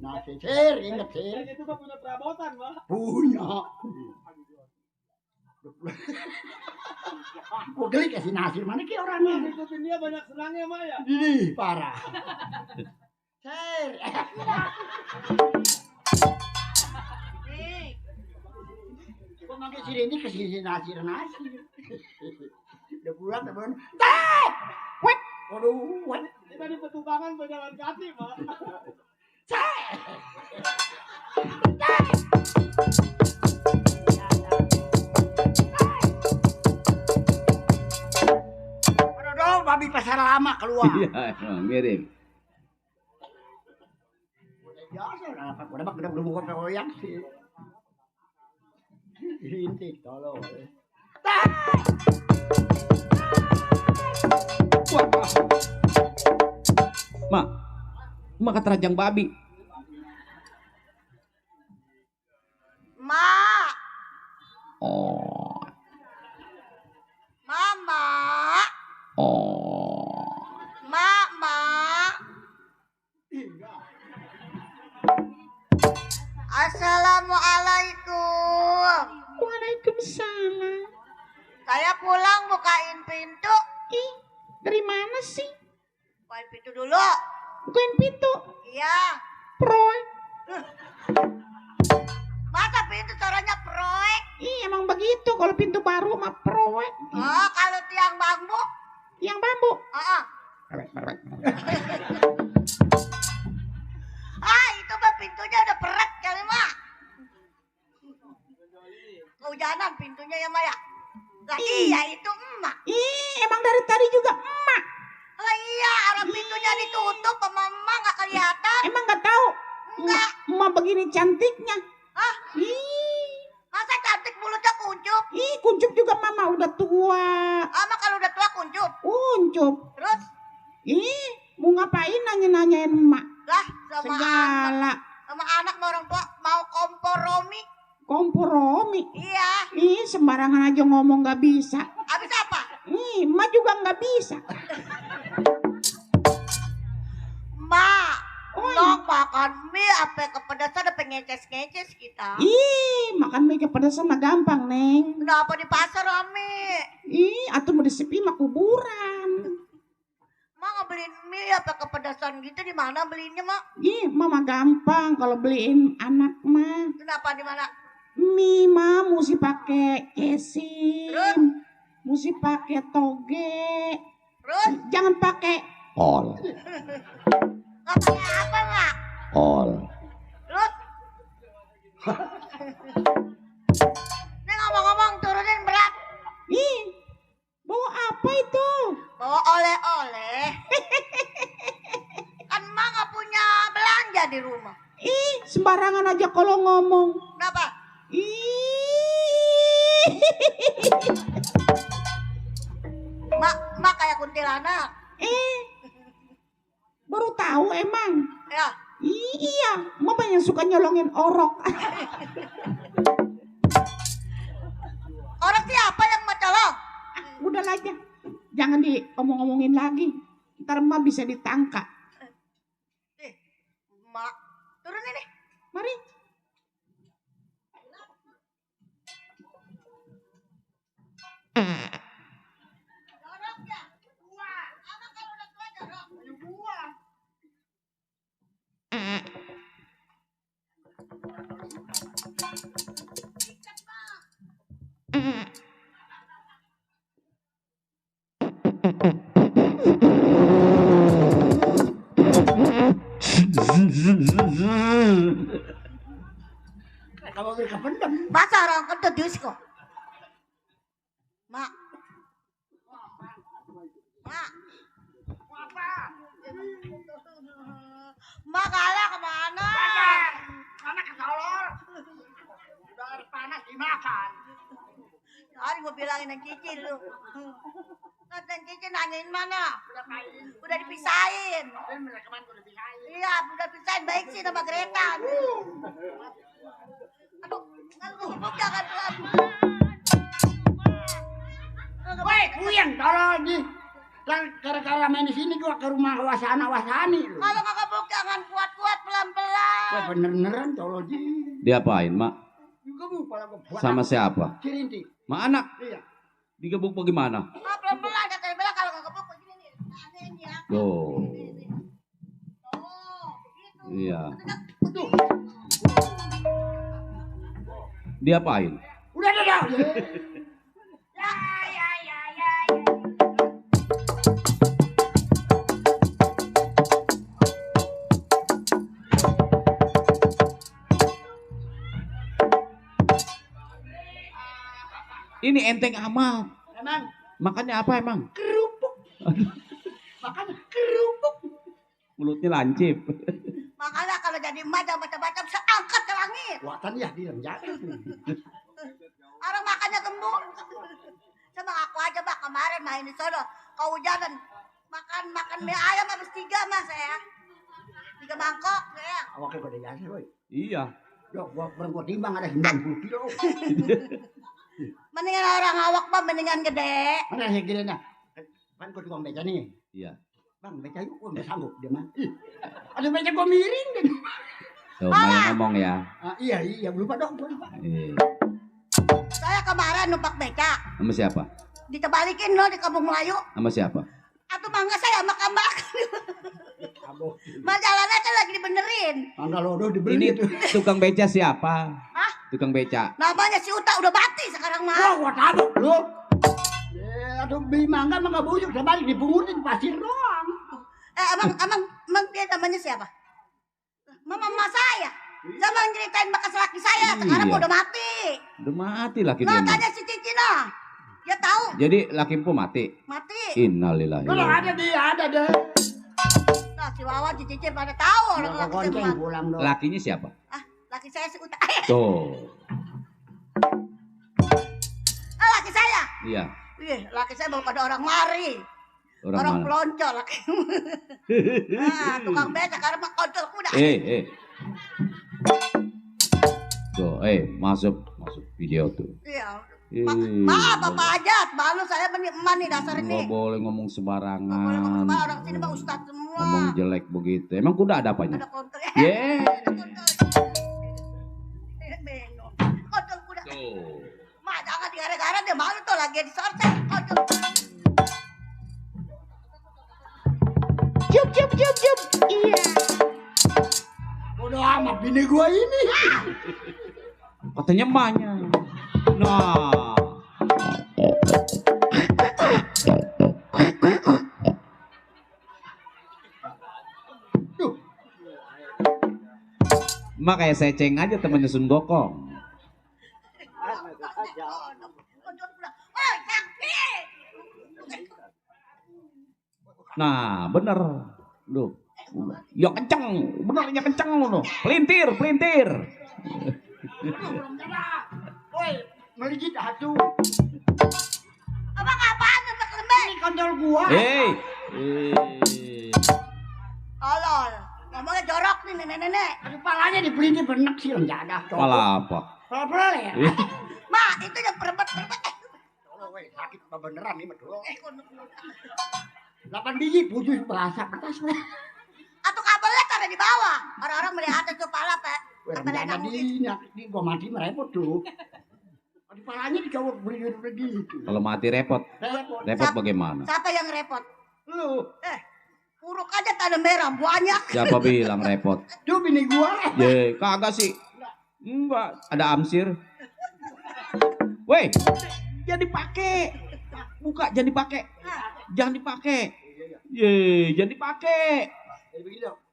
Nasi Sir, inget Sir. Itu kan punya perabotan, Pak. Punya. Gua geli kasih nasi mana ki orangnya? Ikutin dia banyak senangnya, Mak ya. Ih, parah. Sir. Gua makin sini ini kasih nasi. Udah pulang, Teh! Wet! Waduh, wet. Kita di petukangan berjalan kaki, Pak. Teh! Aduh, babi pasar lama keluar. Iya, mirip. Biasa, udah bukan koyak sih. Rintik, tolong. Mak kata rajang babi. Mak, Oh. Mama, Oh. Mama. Assalamualaikum. Waalaikumsalam. Saya pulang bukain pintu. Ih, dari mana sih? Bukain pintu dulu. Bukain pintu. Iya. Proyek. Masa pintu suaranya proyek? Ih, emang begitu kalau pintu baru mah proyek. Oh, kalau tiang bambu? Yang bambu. Itu mah pintunya udah berat kali, Mak. Kehujanan pintunya ya, Maya. Lah iya itu emak. Ih, emang dari tadi juga emak. Lah iya, orang pintunya ditutup sama emak nggak kelihatan. Emang nggak tahu? Enggak. Emak begini cantiknya. Hah? Ih. Masa cantik mulutnya kuncup? Ih, kuncup juga mama udah tua. Mak kalau udah tua kuncup. Kuncup. Terus? Ih, mau ngapain nanya-nanyain emak? Lah, sama segala. anak. Sama anak sama orang tua mau kompromi. Kompromi? Iya. Ih, sembarangan aja ngomong nggak bisa. Habis apa? Ih, emak juga nggak bisa. Mak, nok makan mie apa kepedesan apa ngeces-ngeces kita. Ih, makan mie kepedesan mah gampang, Neng. Kenapa di pasar Rame? Ih, atuh mau disepi mah kuburan. Mak ngebeliin mie apa kepedesan gitu di mana belinya, Mak? Ih, mama gampang kalau beliin anak mah. Kenapa di mana? Mie mah mesti pakai kesim. Terus? Mesti pakai toge. Terus? Jangan pakai Ol. Nggak pakai apa, Mak? Ol. Terus? Ini ngomong-ngomong turunin berat. Ih, bawa apa itu? Bawa oleh-oleh. Kan Mak nggak punya belanja di rumah. Ih, sembarangan aja kalau ngomong. Kenapa? Ih. Mak kayak kuntilanak. Baru tahu emang. Ya. Iya, mama yang suka nyolongin orok. Orang siapa yang mau colong? Udah aja, jangan diomong-omongin lagi. Ntar emak bisa ditangkap. Mak, turunin nih. Mari. Joroknya, dua. Anak kalau udah tua jorok. Dua. Ikat, Mak. Kalau beli kependem. Masa orang kentut disko? Mak. Mak. Mak kalah kemana? Mana kesolor? Udah panas dimakan. Tadi gue bilangin yang Cici lu. Dan Cici nanyain mana? Udah dipisahin. Iya, udah pisahin baik sih sama Greta. Aduh, nggak jangan pelan. Woi, kuyang tolong di. Gara-gara main di sini gua ke rumah wasani lu. Kalau kakak buk jangan kuat-kuat pelan-pelan. Wah bener-beneran tolong di. Diapain, Mak? Gebuk pala gua buat. Sama siapa? Cirinti. Mak anak. Iya. Digebuk bagaimana? Pelan-pelan katanya bilang kalau kakak buk begini nih. Aneh ya. Tuh. Oh, gitu. Iya. Tuh. Diapain? Udah. Ya. Ini enteng amat. Emang Makannya apa emang? kerupuk. Makan kerupuk. Mulutnya lancip. Makanya kalau jadi emak jangan macam-macam seangkat ke langit. Buatan ya diam jatuh. Orang makannya gembur. Sama aku aja Mbak kemarin main di sono. Kehujanan. Makan mie ayam habis 3 mas ya. 3 mangkok ya. Awaknya gede jasa boy. Iya. Yo, gua timbang ada 90 kilo. Mendingan orang awak Bang, mendingan gede. Mana sih gede nah? Kan gua tukang beca nih. Iya. Bang, beca yuk, gua nggak sanggup dia mah. Ada beca gua miring deh. Tuh, Maya ngomong ya. Iya, lupa dong, gua lupa. Saya kemarin numpak beca. Sama siapa? Ditebalikin loh di Kampung Melayu. Sama siapa? Atau mangga saya ambak-ambak. Majalahnya kan lagi dibenerin. Mangga lodo dibeli. Ini tukang beca siapa? Hah? Tukang beca. Namanya si Uta udah mati sekarang mah. Wah, gua tabuk lu. Aduh, beli mangga mangga buyuk sebalik dipungutin pasir doang. Emang dia namanya siapa? Mama saya. Sama ceritain bekas laki saya, sekarang Iya. udah mati. Udah mati laki Nah, dia. tanya si Cici nah. Dia tahu. Jadi laki empu mati. Mati. Innalillahi. Kalau ada dia, ada deh. Nah, si Wawan, si Cici pada tahu orang laki saya mati. Pulang dong. Lakinya siapa? Ah, laki saya si Uta. Tuh. Laki saya. Iya. Wih, laki saya baru pada orang mari. Orang mana? pelonco laki. Nah, tukang beca karena mah kontol kuda. Tuh, masuk video tuh. Iya. Ih, Maaf Bapak aja, malu saya emak nih dasar ini. nggak boleh ngomong sembarangan. Nggak boleh ngomong sembarangan, orang sini mah ustaz semua. Ngomong jelek begitu. Emang kuda ada apanya? Ada kontol. Yeah. Bengong. Kontol kuda. Tuh. Mak jangan digara-gara dia malu tuh lagi di sortek. Kontol. Jup. Iya. Bodoh amat bini gua ini. Katanya emaknya. Nah. Mak kayak seceng aja temennya Sun Gokong. Nah, bener. Loh. Ya kenceng, benernya kenceng loh. Pelintir. Woi, meligit atuh. Abang apaan untuk lembek? Ini kontol gua. Tolol. Ngomongnya jorok nih nenek-nenek. Aduh, palanya dipelintir benek sih enggak ada. Malah apa? Pala ya. Mak, itu yang perebet. Tolong weh, sakit apa beneran nih betul. 8 biji putus bahasa kertas weh. Atau kabelnya taruh di bawah. Orang-orang melihat itu pala, Pak. Rencana di gua mati merepot tuh. Di palanya dicowok begitu. Kalau mati repot. Repot bagaimana? Siapa yang repot? Lu. Uruk aja tanah merah banyak. Siapa bilang repot? Tuh bini gua. Ye, kagak sih. Enggak, ada amsir. Weh, jangan dipakai. Buka, jangan dipakai. Jangan dipakai. Ye, jangan dipakai.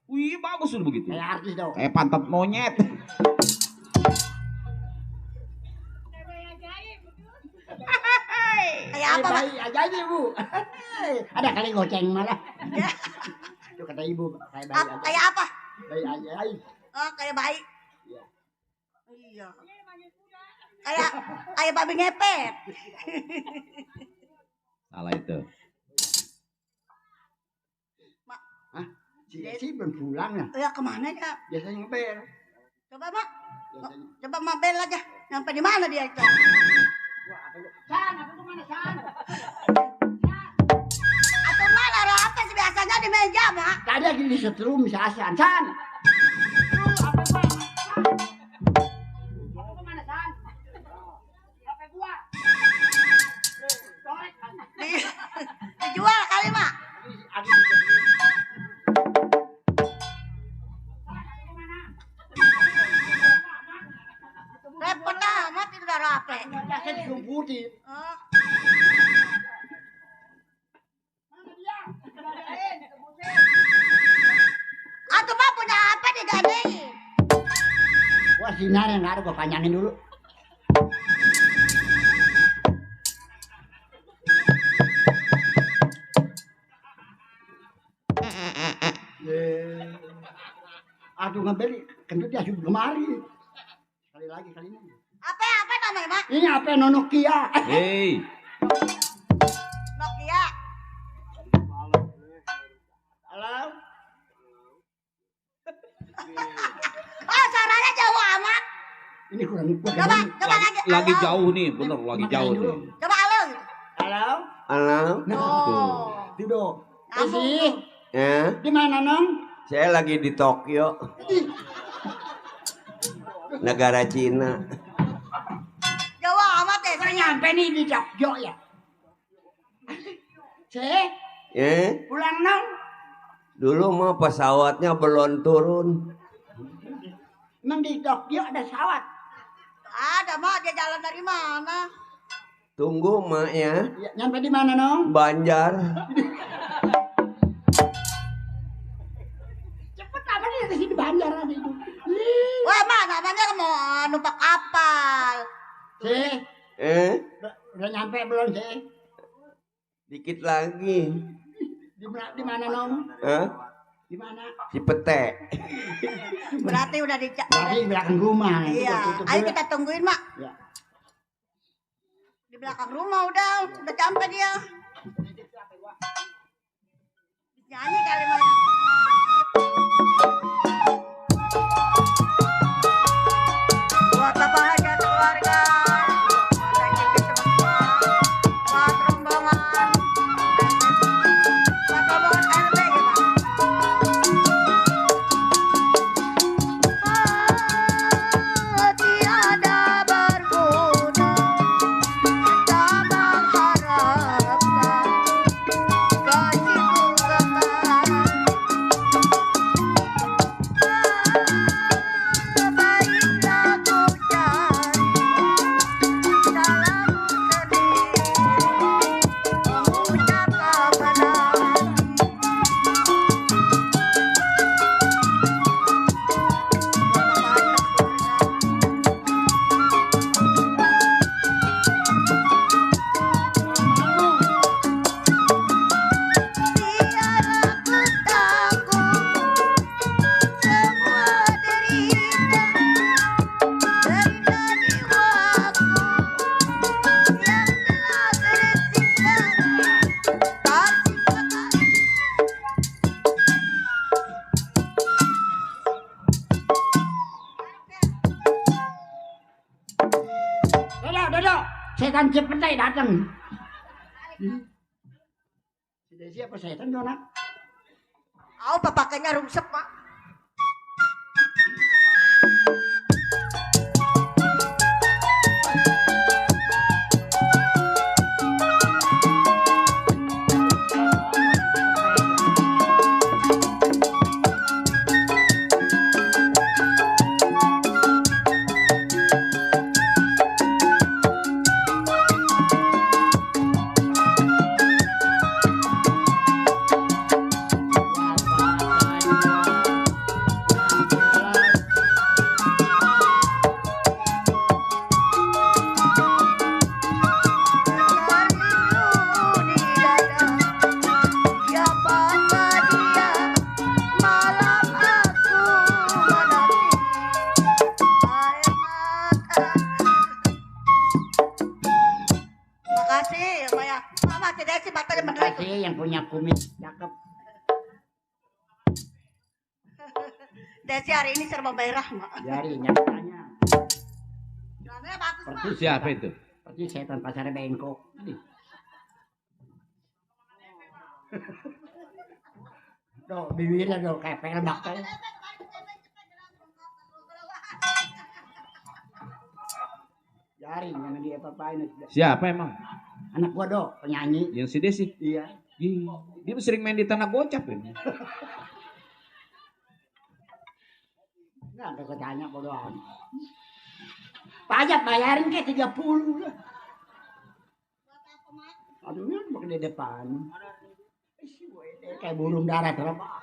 Wih, bagus udah begitu. Kayak artis dong. Kayak pantat monyet. Kayak apa, Mak? Bayi aja ibu. Ada kali goceng malah. Ya. Itu kata ibu kayak bayi aja. Kayak apa? Bayi aja. Oh, kayak bayi. Iya. Iya. Kayak babi ngepet. Salah itu. Si Desi belum pulang ya? Ya kemana ya? Biasanya ngebel. Coba, Mak. Biasanya. Coba Mak bel aja. Nyampe di mana dia itu? San, apa tuh mana San? Atau mana apa sih biasanya di meja, Mak? Tadi lagi disetrum si Hasan. San. Dijual kali, Mak. Repot amat itu udah rapi. Saya dijumputin. Atau Mak punya apa digadein? Wah sinar yang nggak ada gue panjangin dulu. Aduh ngebeli kentut dia sudah kemari. Sekali lagi kali ini. Apa namanya, Mak? Ini apa Nokia? Hei. Nokia. Halo. Oh, suaranya jauh amat. Ini kurang kuat. Coba lagi. Lagi Halo. jauh nih, bener lagi jauh nih. Coba halo. Halo. Halo. Oh. Tidur. Nyambung Esi. tuh. Ya, Di mana nong? saya lagi di Tokyo, negara Cina. Jauh amat deh. Kok nyampe nih di Jogja ya? Cek, Ya, pulang nong. dulu mah pesawatnya belum turun. Emang di Jogja ada pesawat? Ada, Mak. Dia jalan dari mana? Tunggu mak ya, Ya, nyampe di mana nong? Banjar. Cepet apa nih ke sini Banjar ada itu? Wah, Mak, namanya mau numpak kapal. Cek, udah nyampe belum cek? Dikit lagi. Di mana nong? Hah? Di mana? Cipete. Berarti udah di Berarti di belakang rumah. Iya. Tutup Ayo dulu. kita tungguin, Mak. Ya. Di belakang rumah udah sampai dia. Nyanyi kali, Mak. Buat bahagia keluarga. Buat rezeki semua. Buat rombongan. Buat rombongan RB ya, Mak. Tiada berguna kita mengharapkan kasihku kembali. Baiklah ku cari dalam sendiri mengucap kebenaran. Biarlah ku takut semua derita jiwaku yang telah tersiksa. Dodo, setan Cipete datang. Si Desi apa setan Dona? Oh, pakainya rungsep, Mak. Mas Desi matanya bener itu. Kasih yang punya kumis cakep. Desi hari ini serba merah, Mak. Jari nyatanya. Celananya bagus, Mak. Persis Siapa itu? Persis setan pasar bengkok. Tuh, bibirnya tuh kayak pelbak kayak. Jari jangan dia apa-apain. Siapa emang? Anak gua dok, penyanyi. Yang si Desi? Iya. Dia sering main di tanah gocap ini. Enggak ada ketanya bodo amat. Pajak bayarin kayak 30. Aduh, pakai di depan. Kayak burung darat apa?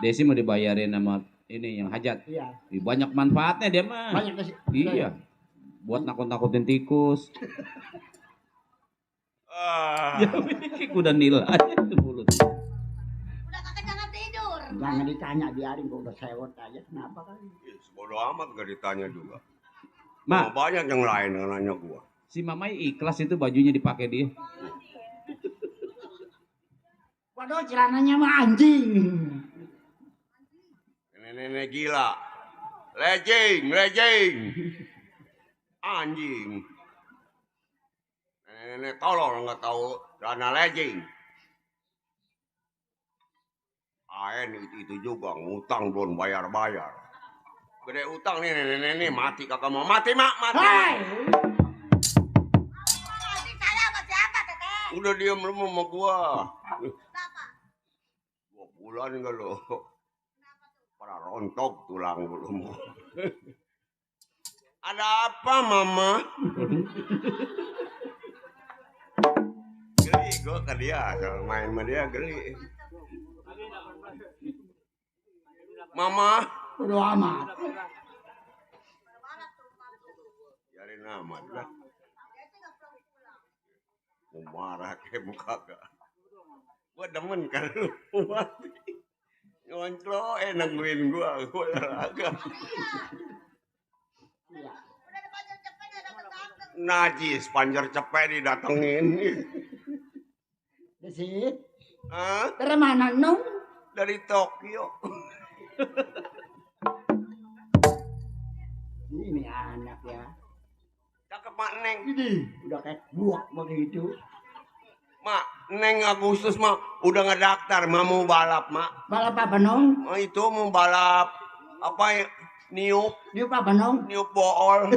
Desi mau dibayarin sama ini yang hajat. Iya. Banyak manfaatnya dia mah. Banyak kasih. Iya. Buat nakut-nakutin tikus. Ya kayak kuda nil aja itu mulut. Udah kakak jangan tidur. Jangan ditanya, biarin gua udah sewot aja. Kenapa kan? Bodoh amat gak ditanya juga. Mak, Banyak yang lain yang nanya gua. si Mamai ikhlas itu bajunya dipakai dia. Waduh, celananya mah anjing. Nenek gila. Lejing. Anjing. Nenek tolol nggak tahu dana lejing. Aen itu juga ngutang belum bayar. Gede utang nih nenek mati kakak mau mati mak mati. Hai. Saya sama siapa, Teteh? Udah diam lu sama gua. Kenapa? 2 bulan enggak lo. Para rontok tulang belum. Ada apa mama? Geli gua ke dia, kalau main sama dia geli. Mama, Bodo amat. biarin amat lah. Mau marah kayak muka gak. Gua demen kan lu mati. Ngonclo nungguin gua olahraga. Najis panjer cepet didatengin. Desi, Hah? dari mana nung? Dari Tokyo. Ini anak ya. Cakep Mak Neng. Ini udah kayak buak begitu. Mak, Neng Agustus mah udah ngedaftar mau balap, Mak. Balap apa nong? Oh, itu mau balap apa ya? Niup apa nong? Niup bool.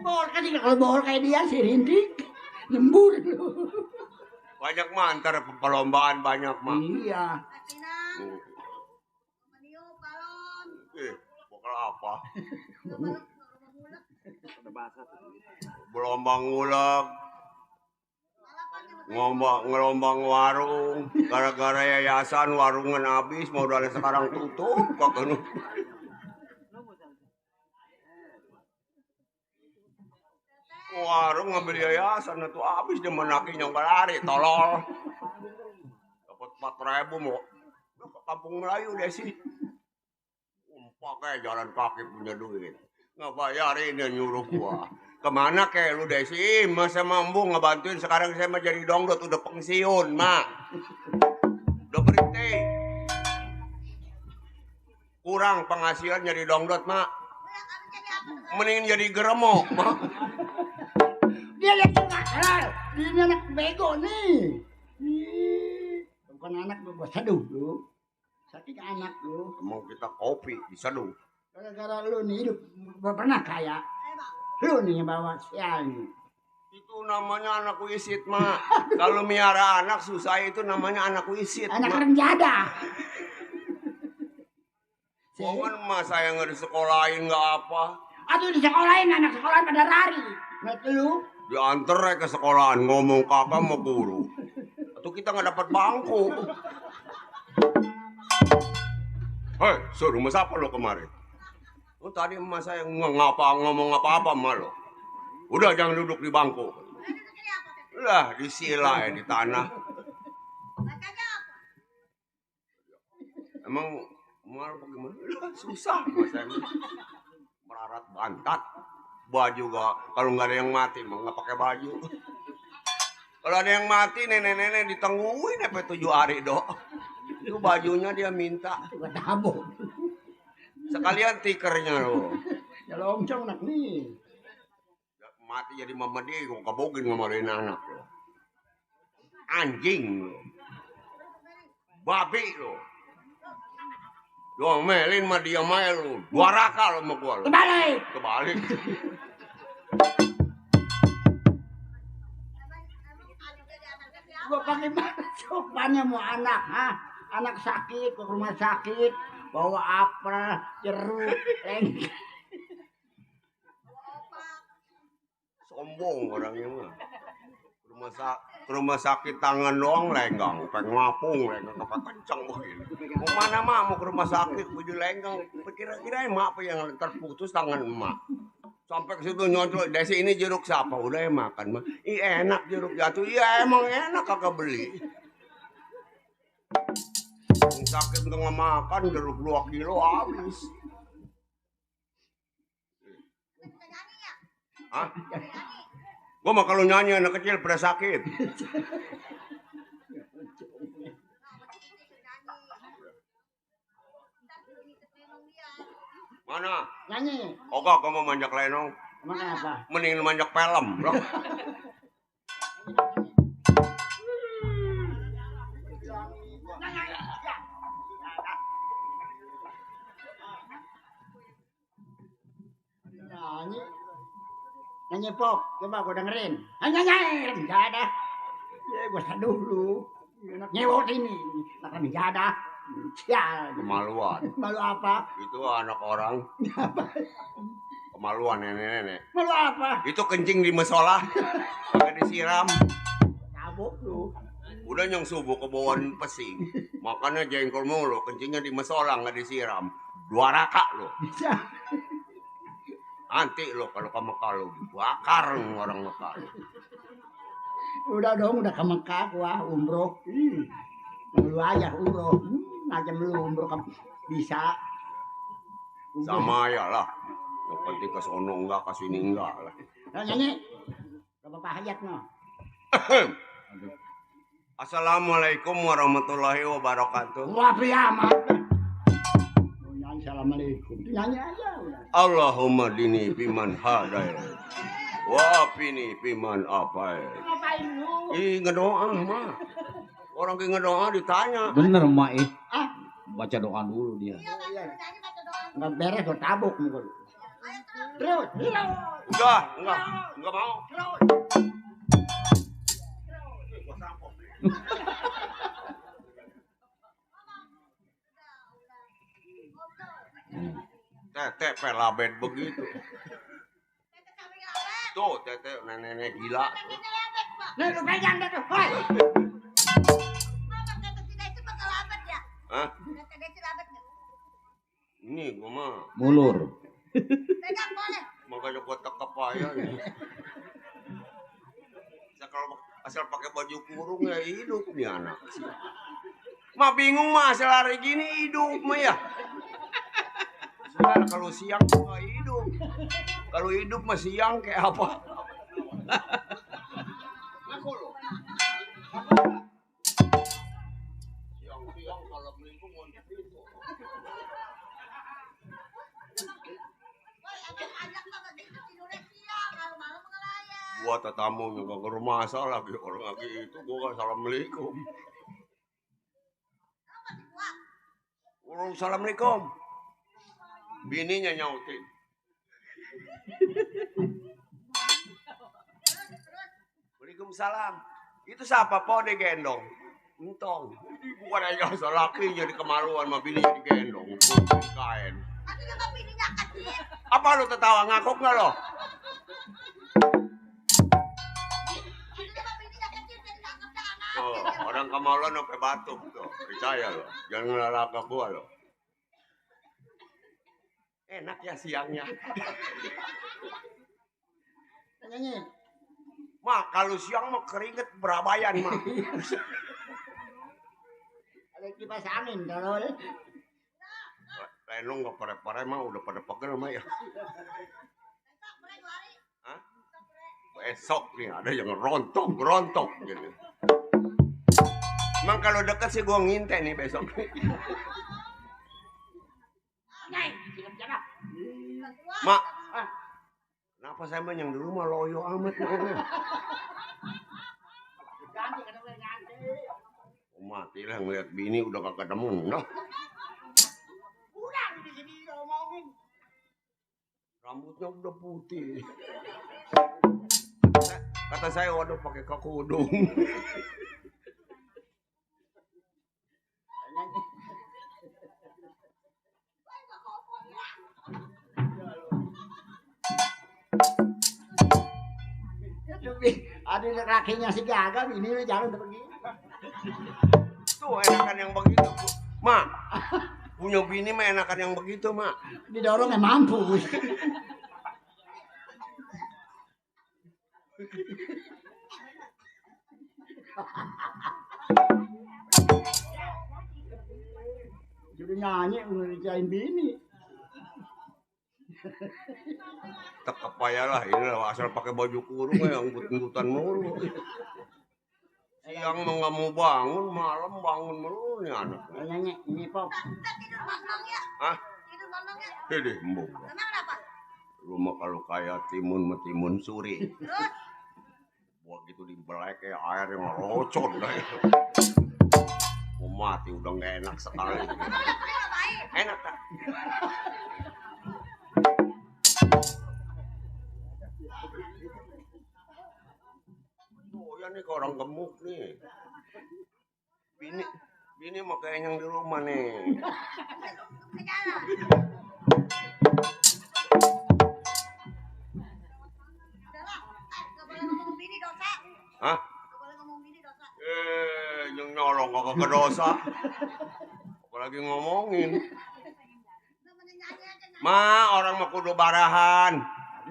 Bool kan kalau bool kayak dia si Rindik nyembur lu. Banyak mah antar perlombaan banyak mah. Iya. Pokoknya apa? Belombang ngulek. Ngelombang warung. Gara-gara yayasan warungan habis modalnya sekarang tutup. Kakak warung ngambil yayasan itu habis dia menaki yang berlari tolol dapat 4.000 mau ke kampung Melayu deh sih pakai jalan kaki punya duit nggak bayarin yang nyuruh gua kemana kayak lu Desi masa mampu ngebantuin sekarang saya mah jadi dongdot udah pensiun mak udah berhenti kurang penghasilan jadi dongdot mak mendingin jadi geremok mak. Dia yang nakal, dia anak bego nih. Bukan anak lu, gua seduh lu. Sakit anak lu. Emang kita kopi diseduh. Gara-gara lu nih hidup pernah kaya. Lu nih yang bawa sial nih. Itu namanya anak wisit mak. Kalau miara anak susah itu namanya anak wisit. Anak renjada. Mohon mas saya nggak disekolahin nggak apa. Aduh disekolahin anak sekolahan pada lari. Nggak lu? Diantar ke sekolahan ngomong kakak mau guru. Atau kita nggak dapat bangku. Hei, suruh mas apa lo kemarin? Oh tadi mas saya ngomong apa-apa sama lo. Udah jangan duduk di bangku. Lah disila ya di tanah. Emang mal bagaimana? Susah mas saya. melarat bantat. Baju gak, kalau nggak ada yang mati mah nggak pakai baju. Kalau ada yang mati nenek-nenek ditungguin sampai 7 hari dok. Itu bajunya dia minta. Tabung. Sekalian tikernya loh. Ya loncong nak nih. Mati jadi mama dia, gue kabogin ngamarin anak lo. Anjing lo. Babi lo. Doang melin mah dia main lo. 2 raka lo sama gua lo. Kebalik. Kebalik. Gua pakai sopannya mau anak, ha? Anak sakit ke rumah sakit, bawa apel, jeruk, lengket. Sombong orangnya mah. Rumah sakit tangan doang lenggang, pengen ngapung lenggang apa kencang begini. Mau mana mah mau ke rumah sakit baju lenggang, kira-kira emak apa yang terputus tangan emak. Sampai ke situ nyodol, desi ini jeruk siapa? Udah ya makan mah. Ih enak jeruk jatuh, iya emang enak kakak beli. Sakit nggak makan jeruk 2 kilo habis. Hah? Gua mah kalau nyanyi anak kecil pada sakit. Mana? Nyanyi. Ogah kamu manjak lenong. Emang kenapa? Mending manjak pelem, bro. Nyanyi. Nyanyi pop, coba gua dengerin. Nyanyi, enggak ada. Ya gua dulu. Nyewot ini, makan enggak ada. Sial. Kemaluan. Malu apa? Itu anak orang. Kemaluan nenek-nenek. Malu apa? Itu kencing di musola. Pakai disiram. Tabuk lu. Udah yang subuh kebawaan pesing. Makanya jengkol mulu, kencingnya di musola nggak disiram. 2 raka lo. Nanti lo kalau ke Mekah lo dibakar orang Mekah. Udah dong, udah ke Mekah gua umroh. Lu aja umroh. Ngajak lu umroh bisa. Sama ya lah. Yang penting ke sono enggak, ke sini enggak lah. Nyanyi. Ke Bapak Hayat no. Assalamualaikum warahmatullahi wabarakatuh. Wah piamat. Nyanyi assalamualaikum. Nyanyi aja udah. Allahumma dini biman hadai. Wa pini biman apai. Ngapain lu? Ih ngedoa mah. Orang kayak ngedoa ditanya. Bener mak Ah, baca doa dulu dia. enggak beres gua tabuk mulu. Terus. Enggak mau. Tete pelabet begitu. Tuh tete nenek gila. Nih lu pegang dah tuh. Hoi. Hah? Ini gua mah Mulur. Pegang boleh. makanya gua tekep aja. Kalau asal pakai baju kurung ya hidup nih anak. Mah bingung mah asal hari gini hidup mah ya. Sekarang kalau siang mah hidup. Kalau hidup mah siang kayak apa? Aku loh. Siang-siang kalau minggu mau gitu. Buat tetamu juga ke rumah salah lagi orang lagi itu gua assalamualaikum. Assalamualaikum. Bininya nyautin. Waalaikumsalam. Itu siapa po digendong? Entong. Bukan aja laki jadi kemaluan mah bininya digendong. Kain. Apa lu tertawa ngakuk nggak lo? Oh, orang kemaluan sampai batuk tuh. Percaya lo. Jangan ngelalaga gua lo. Enak ya siangnya. Nyanyi. Mak kalau siang mah keringet berabayan mah. Ada kipas angin tolol. Lenong nggak pare-pare mah udah pada pegel mah ya. Hah? Besok nih ada yang rontok gitu. Emang kalau deket sih gua ngintip nih besok. Mak, kenapa saya mah yang di rumah loyo amat ya? Mati lah ngeliat bini udah kagak ketemu, noh. Rambutnya udah putih. Kata saya, waduh pakai kudung. Ada kakinya si Gaga, ini lu jangan pergi. Tuh enakan yang begitu, Mak. Punya bini mah enakan yang begitu, Mak. Didorongnya mampu. Jadi nyanyi ngerjain bini. Tak kepayalah ini lah asal pakai baju kurung yang but-butan mulu. Siang mah nggak mau bangun, malam bangun mulu nih anak. Nyanyi ini Pop. Tidur malam ya. Hah? Tidur malam ya. Dede, mbok. Emang kenapa? Rumah kalau kayak timun suri. Terus? Buat gitu dibelek kayak air yang rocon dah itu. Mau mati udah nggak enak sekali. Enak tak? Oh ya nih orang gemuk nih. Bini mau kayak yang di rumah nih. Hah? Yang nyolong kagak ke dosa. Apalagi ngomongin. Ma, orang mah kudu barahan.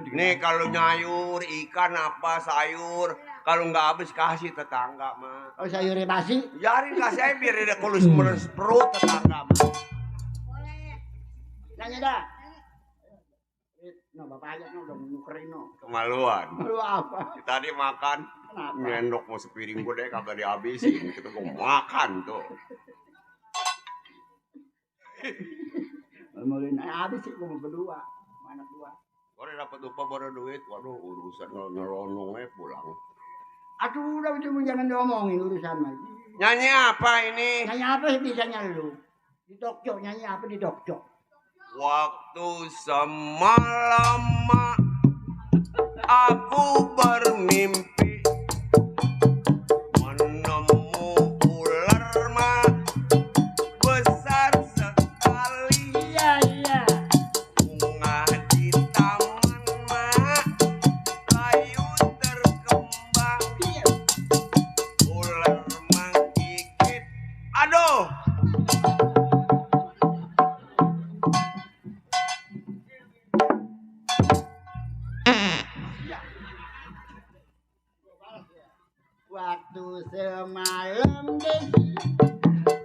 Nih kalau nyayur, ikan apa, sayur. Kalau nggak habis kasih tetangga, Ma. Oh sayurnya basi? Biarin kasih aja biar dia kulus meres perut tetangga, Ma. Nanya dah. No, bapak aja no, udah nukerin no. Kemaluan. Lu apa? Tadi makan, nyendok mau sepiring gue deh kagak dihabisin. Kita gue makan tuh. Mulai habis sih gue berdua, mana dua. Baru dapat upah baru duit, waduh urusan ngelonongnya pulang. Aduh udah itu jangan diomongin urusan lagi. Nyanyi apa ini? Nyanyi apa sih bisanya lu? Di Tokyo nyanyi apa di Tokyo? Waktu semalam aku bermimpi menemu ular besar sekali. Iya. Bunga di taman layu terkembang. Ular menggigit. Aduh. Waktu semalam Desi,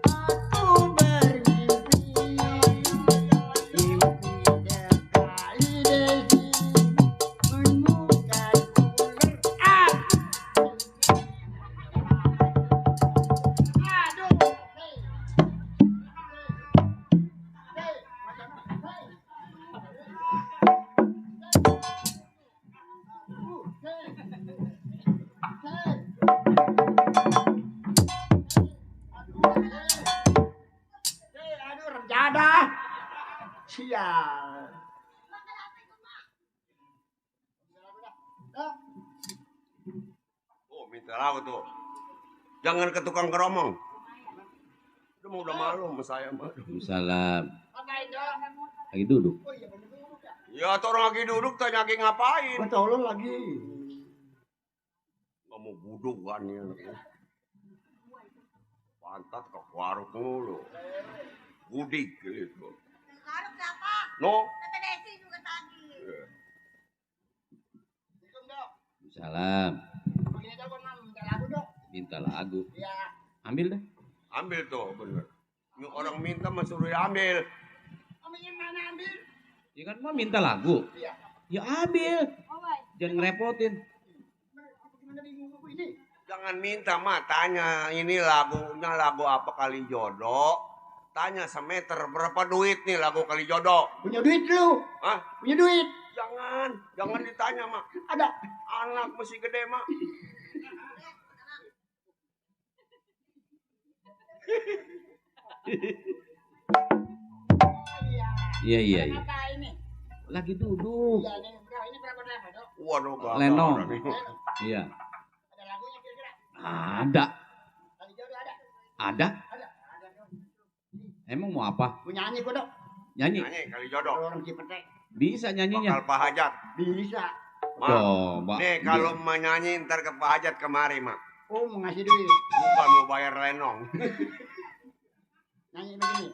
aku bermimpi, mimpi sekali Desi, menemukan ular. Aduh. Aduh, remjada. Sial. Oh, minta lagu tuh. Jangan ke tukang keromong. Udah malu sama saya mah. Salam. Lagi duduk. Ya, tuh orang lagi duduk tanya lagi ngapain? Betul lagi. Nggak mau buduk kan ya. Pantat ke warung mulu. Budik gitu. Garuk siapa? No. Tete Desi juga tadi. Salam. Minta lagu. Ambil deh. Ambil tuh, bener. Ini orang minta mah suruh ambil. Ya kan mah minta lagu. Ya ambil. Jangan ngerepotin. Jangan minta mah, tanya ini lagunya lagu apa kali jodoh. Tanya semeter berapa duit nih lagu kali jodoh. Punya duit lu? Hah? Punya duit? Jangan ditanya mah. Ada. Anak masih gede mah. Iya. Lagi duduk. Ini berapa Dok? Waduh, Lenong. gak. Iya. Ada lagunya kira-kira? Ada. Kali jodoh ada? Ada. Emang mau apa? Mau nyanyi kok Dok? Nyanyi. Nyanyi kali jodoh. Orang Cipete. Bisa nyanyinya. Bakal Pak Hajat. Bisa. Coba. Nih kalau mau nyanyi ntar ke Pak Hajat kemari mak. Oh mau ngasih duit. Bukan mau bayar lenong. Nyanyi begini.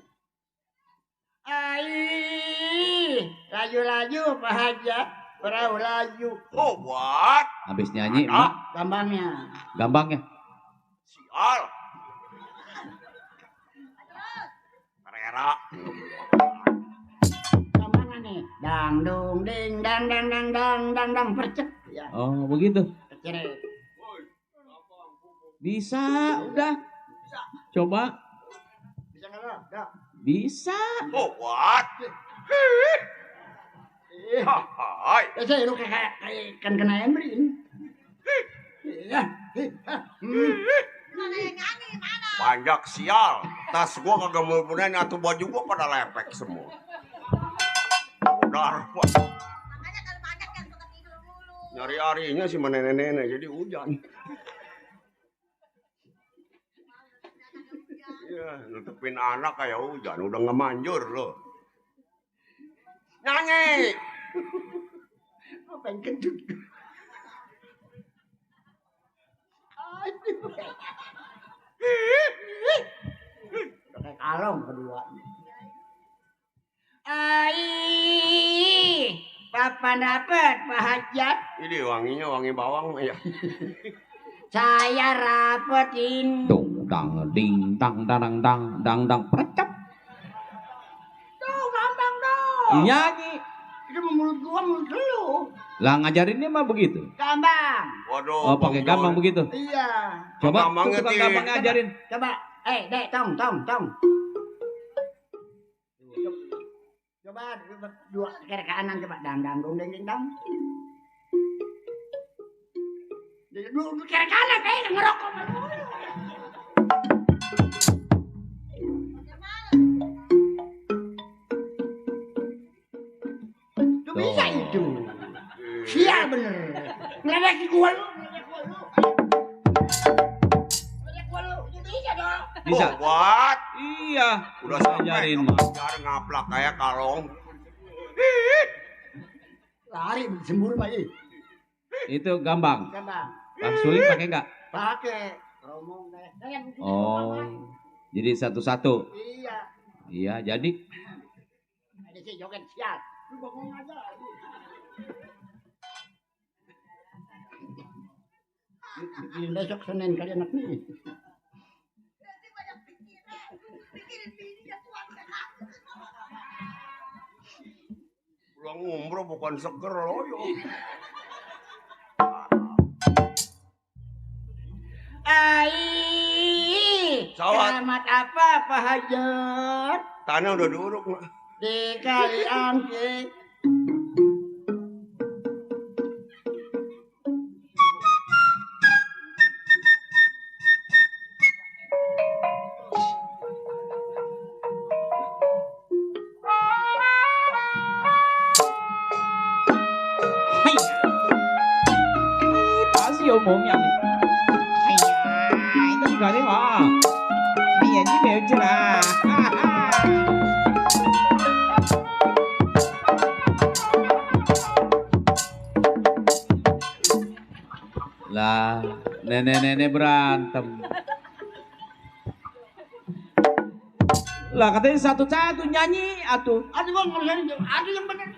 Laju-laju Pak Hajat. Perahu laju. Oh buat. Habis nyanyi, mak. Gampangnya. Gampangnya. Sial. Karera. Gampangnya nih. Dang dong ding dang dang dang dang dang dang percek. Ya. Oh begitu. Keceret. Bisa, udah. Coba. Bisa nggak lo? Dok. Bisa. Oh what? Hai. Saya lu kayak ikan kena embri ini. Ya. Banyak sial. Tas gua kagak mau punya atau baju gua pada lepek semua. Udah. Nyari-harinya sih nenek-nenek jadi hujan. Iya, nutupin anak kayak hujan, udah ngemanjur loh. Nyanyi. Apa yang kentut? Pakai kalong kedua. Papa dapat Pak Hajat. Ini wanginya wangi bawang ya. Saya rapetin. Dang ding dang dang dang dang dang percap. Tuh gampang dong. Nyanyi. Itu mulut gua mulut lu. Lah ngajarinnya mah begitu. Gampang. Waduh. Oh pakai gampang begitu. Iya. Coba gampangnya tukang gampang ngajarin. Coba. Dek, tong. Coba dua kiri kanan coba dang dang dong ding ding dang. Dulu kiri kanan kayak ngerokok. Itu bisa itu. Sial bener. Ngeledeki gua lu. Bisa. Oh, what? Iya. Udah sampai ngajarin. ngajar ngaplak kayak kalong. Lari sembur Pak. Itu gampang. Gampang. Bang Suling pakai enggak? Pakai. Romong deh. Oh. Jadi satu-satu. Iya. Iya, jadi Ada si joget sial. Lu bengong aja. Bikin besok Senin kali anak nih. Pulang umroh bukan seger loyo. Selamat apa Pak Hajat? Tanah udah duruk mak. Di kali angke. Pasti umumnya nih. Itu juga nih mah. Iya ji beo lah. Lah, nenek-nenek berantem. Lah katanya satu-satu nyanyi atuh. Aduh bang, aduh yang bener.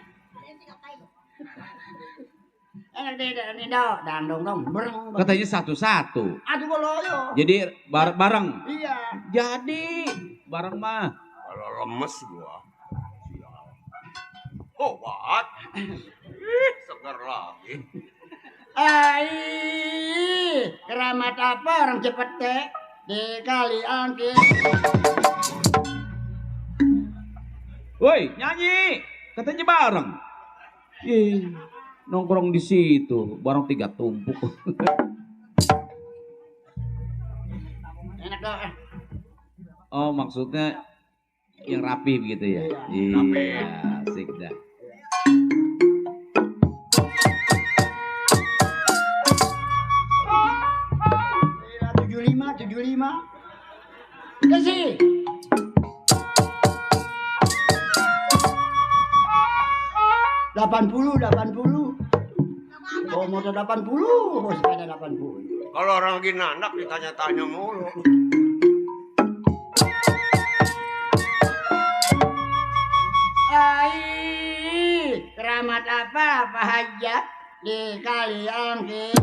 Ini dong, dang dong, bereng. Katanya satu-satu. Aduh gua loyo. Jadi bareng. Iya. Jadi bareng mah. Kalau lemes gua. Sial. Obat. Ih, seger lagi. Keramat apa orang Cipete dikali angkit. Woi, nyanyi. Katanya bareng. Ih, nongkrong di situ, bareng 3 tumpuk. Enak dong. Oh, maksudnya yang rapi begitu ya? Rapi. Iya, asik dah. Tujuh lima. Kasih. 80. Bawa motor 80, bawa sepeda 80. Kalau orang lagi nandak ditanya-tanya mulu. Keramat apa Hajat dikali angkit.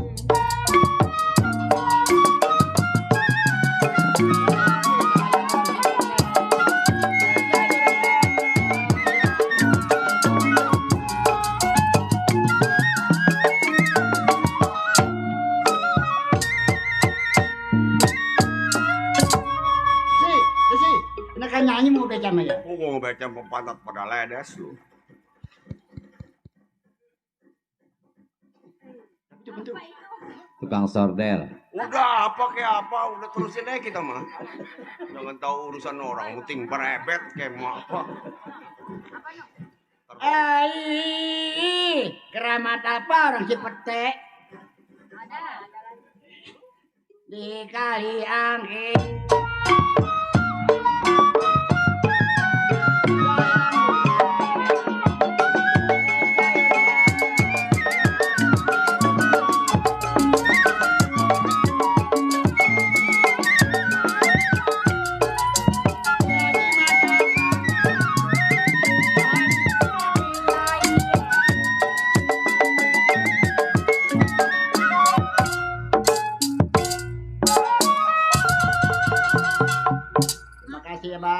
Nyanyi mau baca mah ya? Aku mau baca pepantat pada ledes lu. Tukang sordel. Udah apa kayak apa, udah terusin aja kita mah. Jangan tahu urusan orang, muting berebet kayak mau apa. Keramat apa orang Cipete? Dikali angin.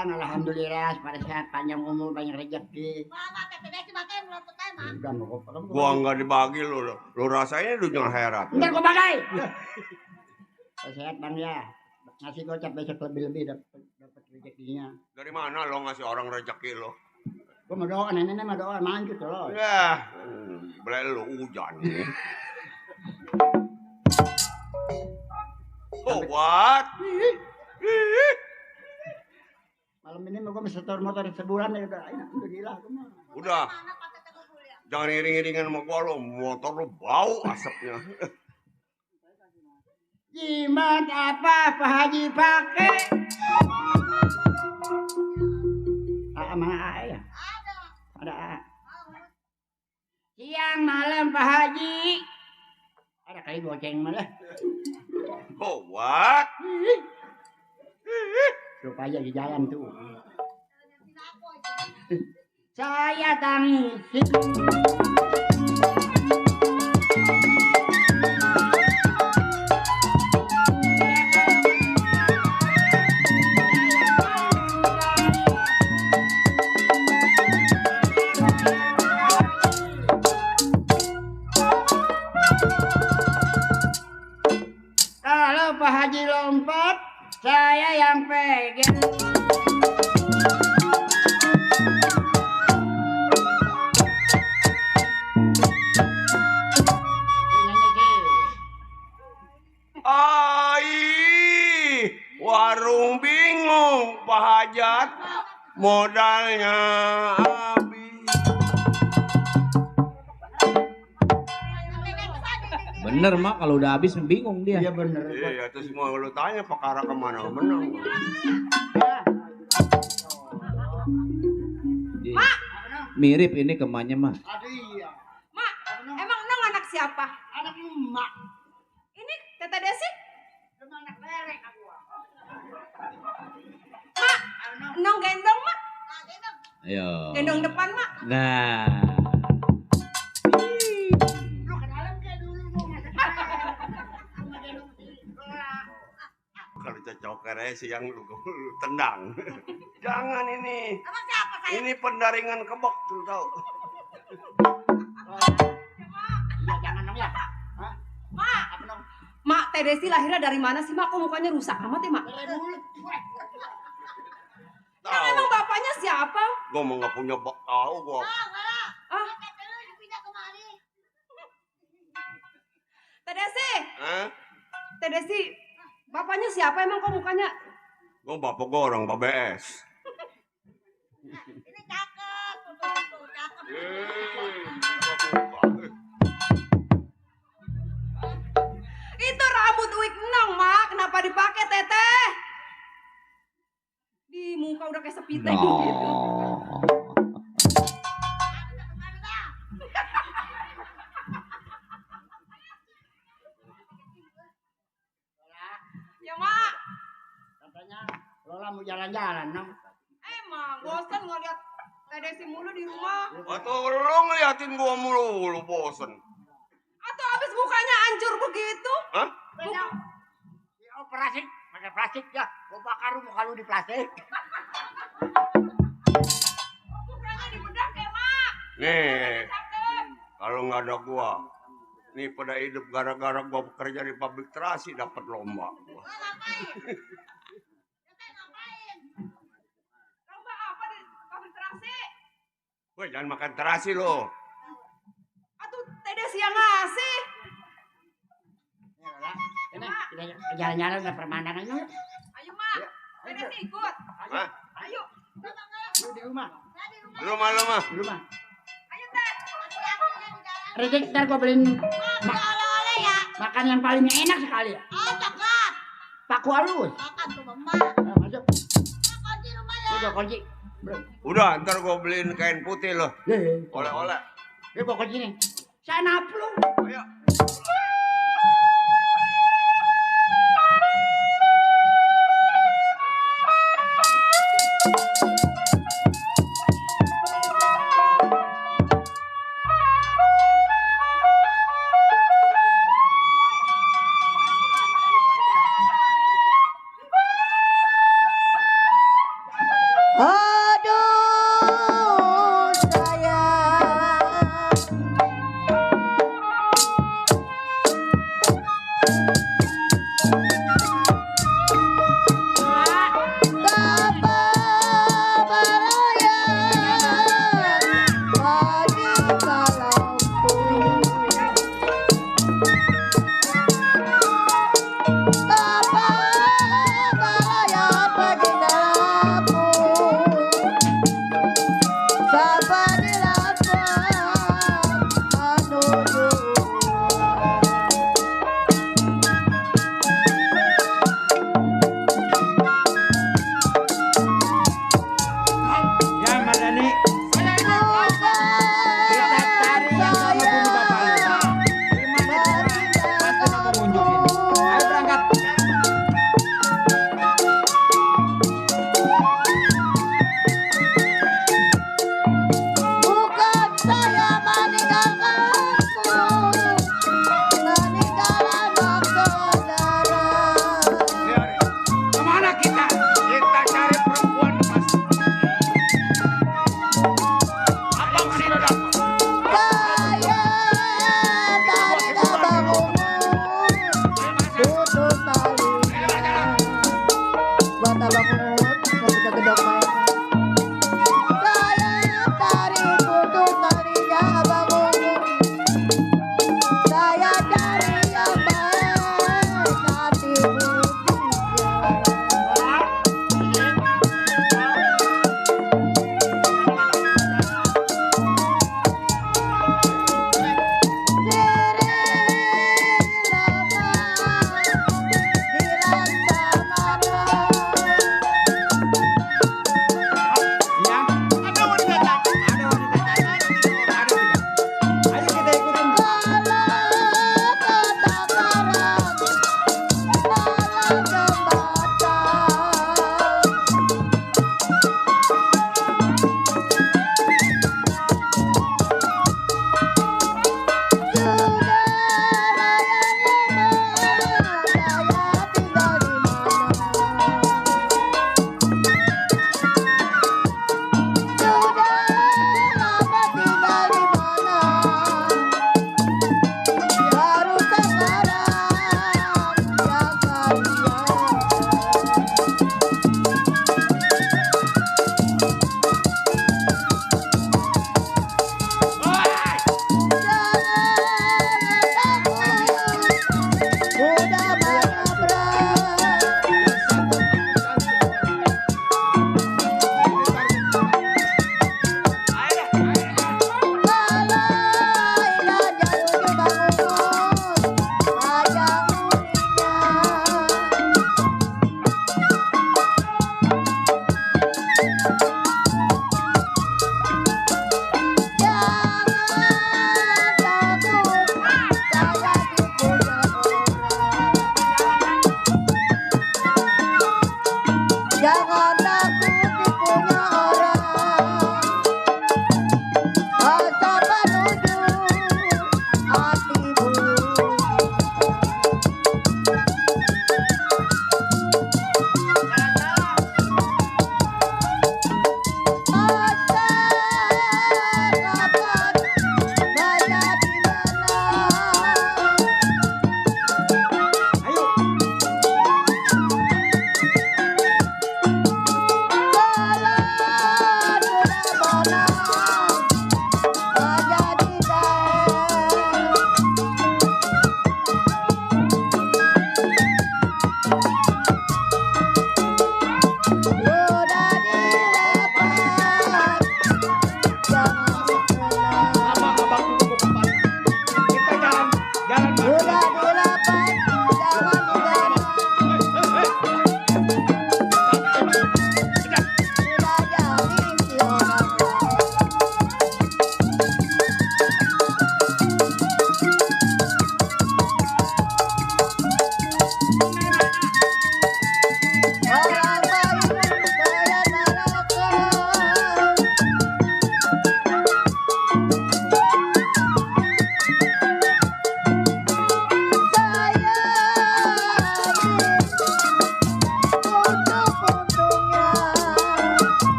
Alhamdulillah, pada sehat, panjang umur, banyak rezeki. Gua nggak dibagi lu rasanya lu jangan heran. Ntar gua bagai. Pada sehat bang ya, ngasih gocap besok lebih dapat rezekinya. Dari mana lo ngasih orang rezeki lo? Gua mau doa, nenek mau doa, manjut lo. Ya, beli lu hujan. Oh, what? Malam ini mau gue setor motor sebulan ya udah gila. Udah. Jangan iring-iringan sama gua lo, motor lo bau asapnya. Jimat apa Pak Haji pakai? Mana A ya? Ada A. Siang malam Pak Haji. Ada kali goceng malah. Oh, what? Supaya di jalan tuh. Saya tangisi. Kalau Pak Haji lompat, saya yang pegang. Warung bingung Pak Hajat, modalnya habis. Bener mak, kalau udah habis bingung dia. Iya bener. Iya, terus mau lu tanya perkara kemana menang. Mak, mirip ini kemanya mah. Aduh iya. Mak, emang Nong anak siapa? Anak emak. Ini Teta Desi? Anak lerek aku. Mak, Nong gendong mak. Ayo. Gendong depan mak. Nah. Lu ke dalam kayak dulu dong. Kalau cocok sih yang lu tendang. Jangan ini. Apa siapa saya? Ini pendaringan kebok tuh tau. Iya, jangan dong ya. Hah? Mak, Apa dong? Mak, Teh Desi lahirnya dari mana sih, Mak? Kok mukanya rusak amat ya, Mak? Dari mulut. Yang emang bapaknya siapa? Gua mah nggak punya tahu gua. Ah, Teh Desi, Eh? Teh Desi, bapaknya siapa emang kok mukanya? Gua bapak gua orang BBS. Ini cakep, tuh, cakep. Itu rambut wig enong, Mak. Kenapa dipakai, Teteh? Di muka udah kayak sepiteng gitu. Ya, Mak. Katanya Lola mau jalan-jalan, Nong. Emang bosan ngeliat Teh Desi mulu di rumah. Atau lu ngeliatin gua mulu, lu bosen. Atau habis mukanya hancur begitu? Hah? Beda. Ya, operasi pakai plastik ya. Gua bakar muka lu di plastik. Mukanya dibedak ya, Mak. Nih, kalau nggak ada gua, nih pada hidup gara-gara gua bekerja di pabrik terasi dapat lomba. Gua. Lomba apa di pabrik terasi? Woi, jangan makan terasi lo. Atuh Teh Desi yang ngasih. Ya, Lola. Ini kita jalan-jalan ke pemandangan yuk. Ayo, Mak. Teh Desi ikut. Hah? Ayo. Lu di rumah. Di rumah lo mah. Di rumah. Ayo, Teh. Rezeki ntar gua beliin Oleh-oleh ya. makan yang paling enak sekali ya. Oh, cakep. Paku halus. Makan tuh, Mama. Nah, masuk. Kunci rumah ya. Udah kunci. Bro. Udah, ntar gua beliin kain putih lo. Oleh-oleh. Ya gua kunci nih. Saya naplu. Ayo. Aduh sayang,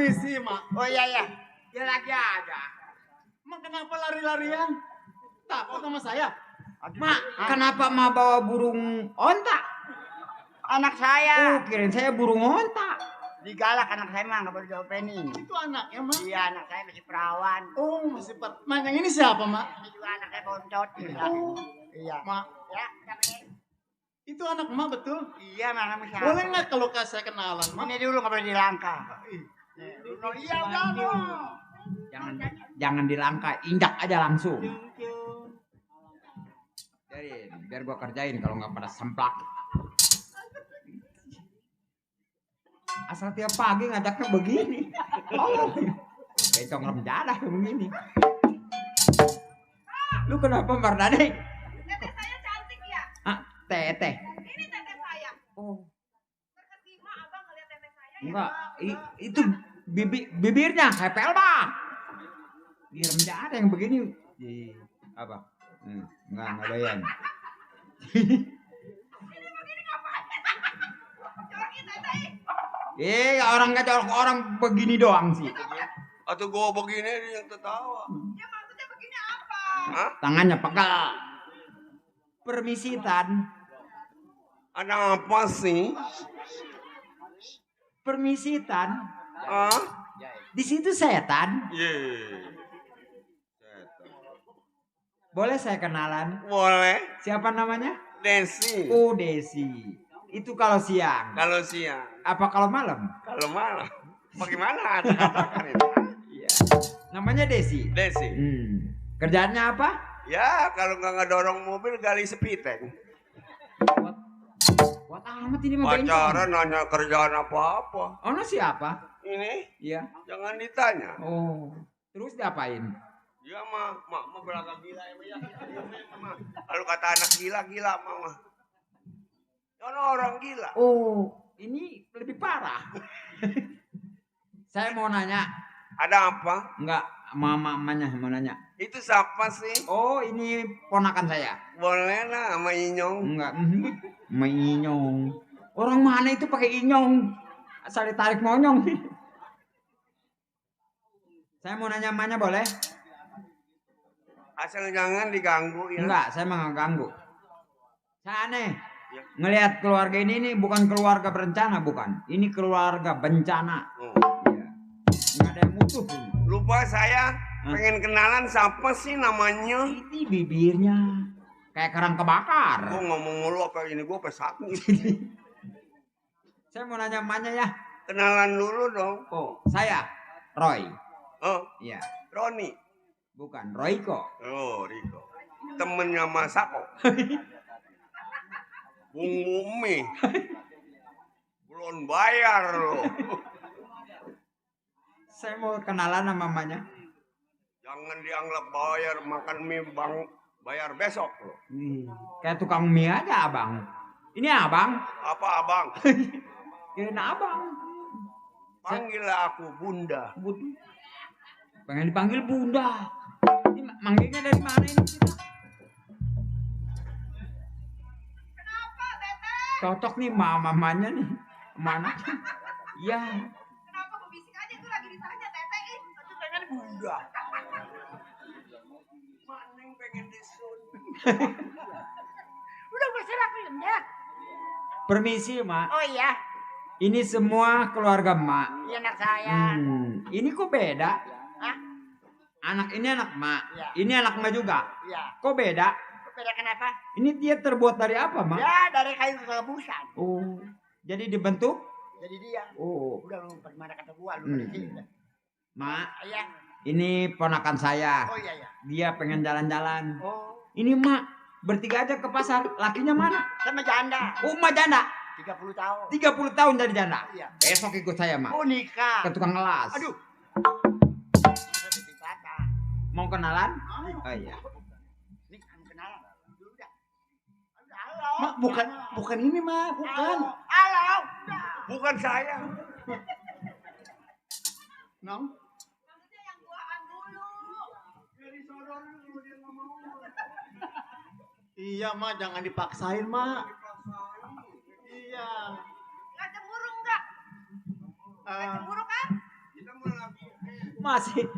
Permisi, Mak. Oh iya ya. Dia lagi aja. Mak kenapa lari-larian? Takut sama saya? Mak, kenapa Ma bawa burung onta? Anak saya. Oh, kirain saya burung onta. Digalak anak saya mah nggak boleh diopenin. Itu anaknya, Mak. Iya, anak saya masih perawan. Oh, masih Mak, yang ini siapa, Mak? Ini juga anaknya boncot. Oh. Iya. Mak, Ya, siapa? itu anak Mak betul? Iya, mana bisa. Boleh nggak kalau saya kenalan, Mak? Ini dulu nggak boleh dilangkah. Oh, iya, udah dong. Jangan dilangkah, injak aja langsung. Jadi, biar gua kerjain kalau nggak pada semplak. Asal tiap pagi ngajaknya begini. Oh, becong rem jadah begini. Lu kenapa Mardani? Teteh saya cantik ya. Ah, teteh. Ini teteh saya. Oh, Terkesima abang ngeliat teteh saya ya. enggak. Itu bibirnya hepel bah. Di rem jadah yang begini. Di apa? Enggak doyan. Ini begini ngapain? Jorok teteh. Orang nggak jorok, orang begini doang sih. Atau gua begini dia yang tertawa. Ya maksudnya begini apa? Hah? Tangannya pegal. Permisi Tan. Ada apa sih? Permisi Tan. Hah? Di situ setan. Ye. Boleh saya kenalan? Boleh. Siapa namanya? Desi. Oh, Desi. Itu kalau siang. Kalau siang. Apa kalau malam? Kalau malam. Bagaimana? Katakan itu. Iya. Namanya Desi. Desi. Kerjaannya apa? Ya, kalau nggak ngedorong mobil gali sepiteng. Buat amat ini mah bengkel. Pacaran nanya kerjaan apa-apa. Oh, siapa? Ini? Iya. Jangan ditanya. Oh. Terus diapain? Dia mah beragam gila ya. Kalau kata anak gila mah. Karena orang gila. Oh, ini lebih parah. Saya mau nanya. Ada apa? Enggak, mamanya mau nanya. Itu siapa sih? Oh, ini ponakan saya. Boleh lah sama Inyong. Enggak, sama Inyong. Orang mana itu pakai Inyong? Asal ditarik monyong. Saya mau nanya mamanya boleh? Asal jangan diganggu ya. Enggak, saya mah nggak ganggu. Saya aneh. Ngelihat keluarga ini bukan keluarga berencana, bukan. Ini keluarga bencana. Iya. Nggak ada yang musuh. Lupa saya pengen kenalan siapa sih namanya? Ini bibirnya kayak kerang kebakar. Gue ngomong mulu apa ini gue sakit. Saya mau nanya emaknya ya. Kenalan dulu dong. Oh, saya Roy. Oh, iya. Roni. Bukan, Royko. Oh, Riko. Temennya Masako. Bung Bumi. Belum bayar loh. Saya mau kenalan sama mamanya. Jangan dianggap bayar makan mie bang, bayar besok loh. Kayak tukang mie aja abang. Ini abang. Apa abang? Ini abang. Panggillah aku Bunda. Pengen dipanggil Bunda. Ini manggilnya dari mana ini kita? Kenapa teteh? Cocok nih mamanya nih. Mana? Iya. Kenapa berbisik aja itu lagi ditanya teteh? Aku pengen Bunda. Maning pengen disun. Udah berserah filmnya. Permisi, Mak. Oh iya. Ini semua keluarga Mak. Iya anak saya. Ini kok beda? Hah? Anak ini anak Mak. Iya. Ini anak Mak juga. Iya. Kok beda? Beda kenapa? Ini dia terbuat dari apa, Mak? Ya dari kayu kebusan. Oh, jadi dibentuk? Jadi dia. Oh. Udah lu bagaimana kata gua lu di sini. Mak, Iya. ini ponakan saya. Oh iya iya. Dia pengen jalan-jalan. Oh. Ini Mak, bertiga aja ke pasar. Lakinya mana? Sama janda. Oh, Mak janda. 30 tahun. 30 tahun dari janda. Iya. Besok ikut saya, Mak. Oh nikah. Ke tukang ngelas. Aduh. Mau kenalan? Oh iya. Nih, kamu kenalan. Udah. Mak, bukan ini, Mak. Bukan. Halo. Bukan saya. Nong. Maksudnya yang duaan dulu. Iya, Mak. Jangan dipaksain, Mak. Iya. Nggak cemburu nggak? Nggak cemburu kan? Kita Masih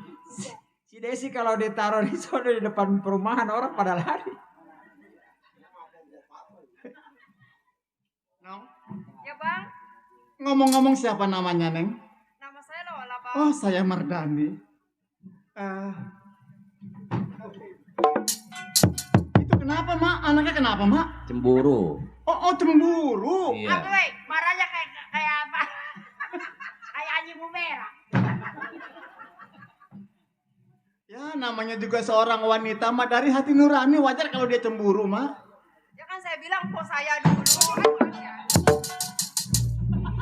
si Desi kalau ditaruh di sana di depan perumahan orang pada lari. Nong, Ya bang, ngomong-ngomong siapa namanya, Neng? nama saya Lola bang. Oh, saya Mardani. Itu kenapa, Mak? Anaknya kenapa, Mak? Cemburu. Oh, cemburu. Iya. Apa weh? Marahnya kayak apa? Kayak anjing merah. Ya, namanya juga seorang wanita, Mak. Dari hati nurani, wajar kalau dia cemburu, Mak. Ya kan saya bilang kok saya dulu.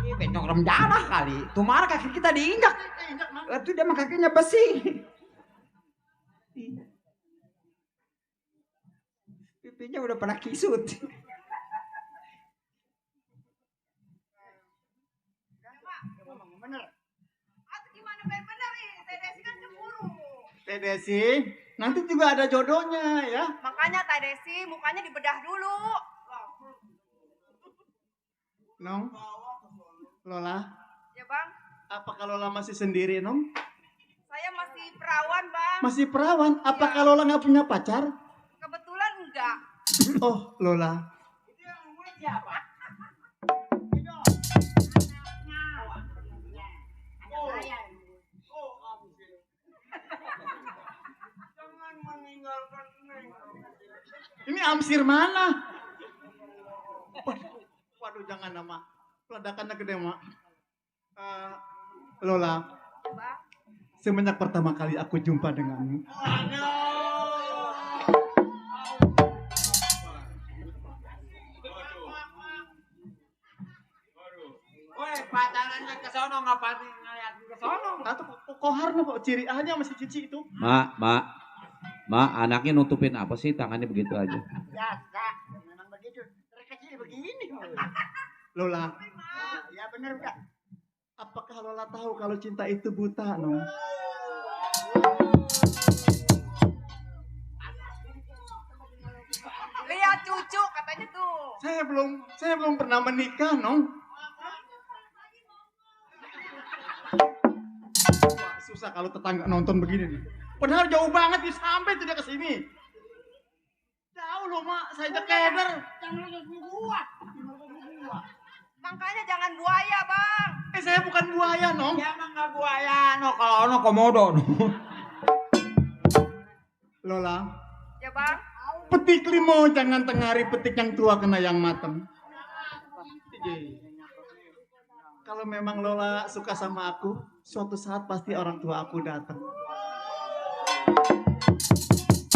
Ini bencong remjana kali. Tuh marah kaki kita diinjak. Itu dia mah kakinya besi. Pipinya udah pernah kisut. Bener. Atau gimana bener nih? Teh Desi kan cemburu. Teh Desi, nanti juga ada jodohnya, ya. Makanya Teh Desi mukanya dibedah dulu. Nong, Lola, Ya bang, apakah Lola masih sendiri, Nong? saya masih perawan bang. Masih perawan? Apakah Lola nggak punya pacar? Kebetulan enggak. Oh, Lola. Ini amsir mana? Waduh, jangan nama. Ledakannya gede, Mak. Lola, semenjak pertama kali aku jumpa denganmu. Woi, pacarannya ke sono ngapain ngeliat ke sono? Atau koharnya kok ciri aja masih cici itu. Mak, anaknya nutupin apa sih tangannya begitu aja? Biasa, memang begitu. Mereka kecil begini. Lola. Ya benar udah. Apakah Lola tahu kalau cinta itu buta, Nong? Lihat cucu katanya tuh. Saya belum pernah menikah, Nong. Wah, susah kalau tetangga nonton begini nih. Padahal jauh banget nih sampai tidak ke sini. Jauh loh, Mak. Saya keder. Makanya jangan buaya bang. Saya bukan buaya, Nong. Ya emang nggak buaya, no kalau ono komodo. No. Lola. Ya bang. Petik limo jangan tengari petik yang tua kena yang mateng. Kalau memang Lola suka sama aku, suatu saat pasti orang tua aku datang.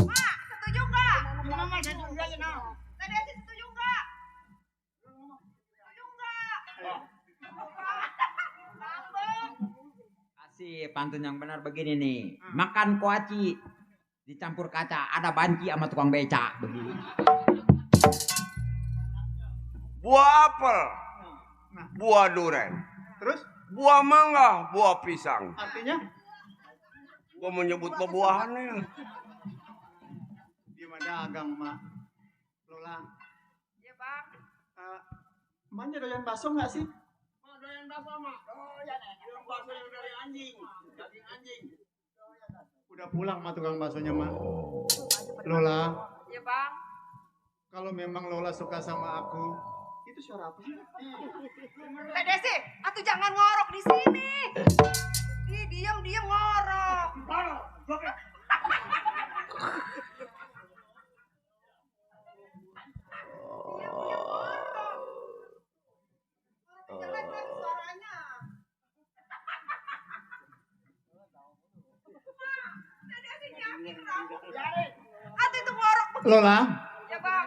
Mak, setuju nggak? Mama setuju aja no. Teh Desi setuju nggak? Setuju nggak? Kasih pantun yang benar begini nih. Makan kuaci dicampur kaca, ada banci sama tukang beca begini. Buah apel, buah duren, terus buah mangga, buah pisang. Artinya? Gua menyebut buah-buahannya. Dia mah dagang, Mak. Lola. Ya bang. Emaknya doyan bakso nggak sih? Doyan bakso, Mak. Oh ya, bakso yang dari anjing, daging anjing. Udah pulang mah tukang baksonya, Mak. Lola. Ya bang. Kalau memang Lola suka sama aku, itu suara apa sih? Teh Desi, atuh jangan ngorok di sini. Ih, diam ngorok. Atuh itu ngorok. Lola. Ya bang.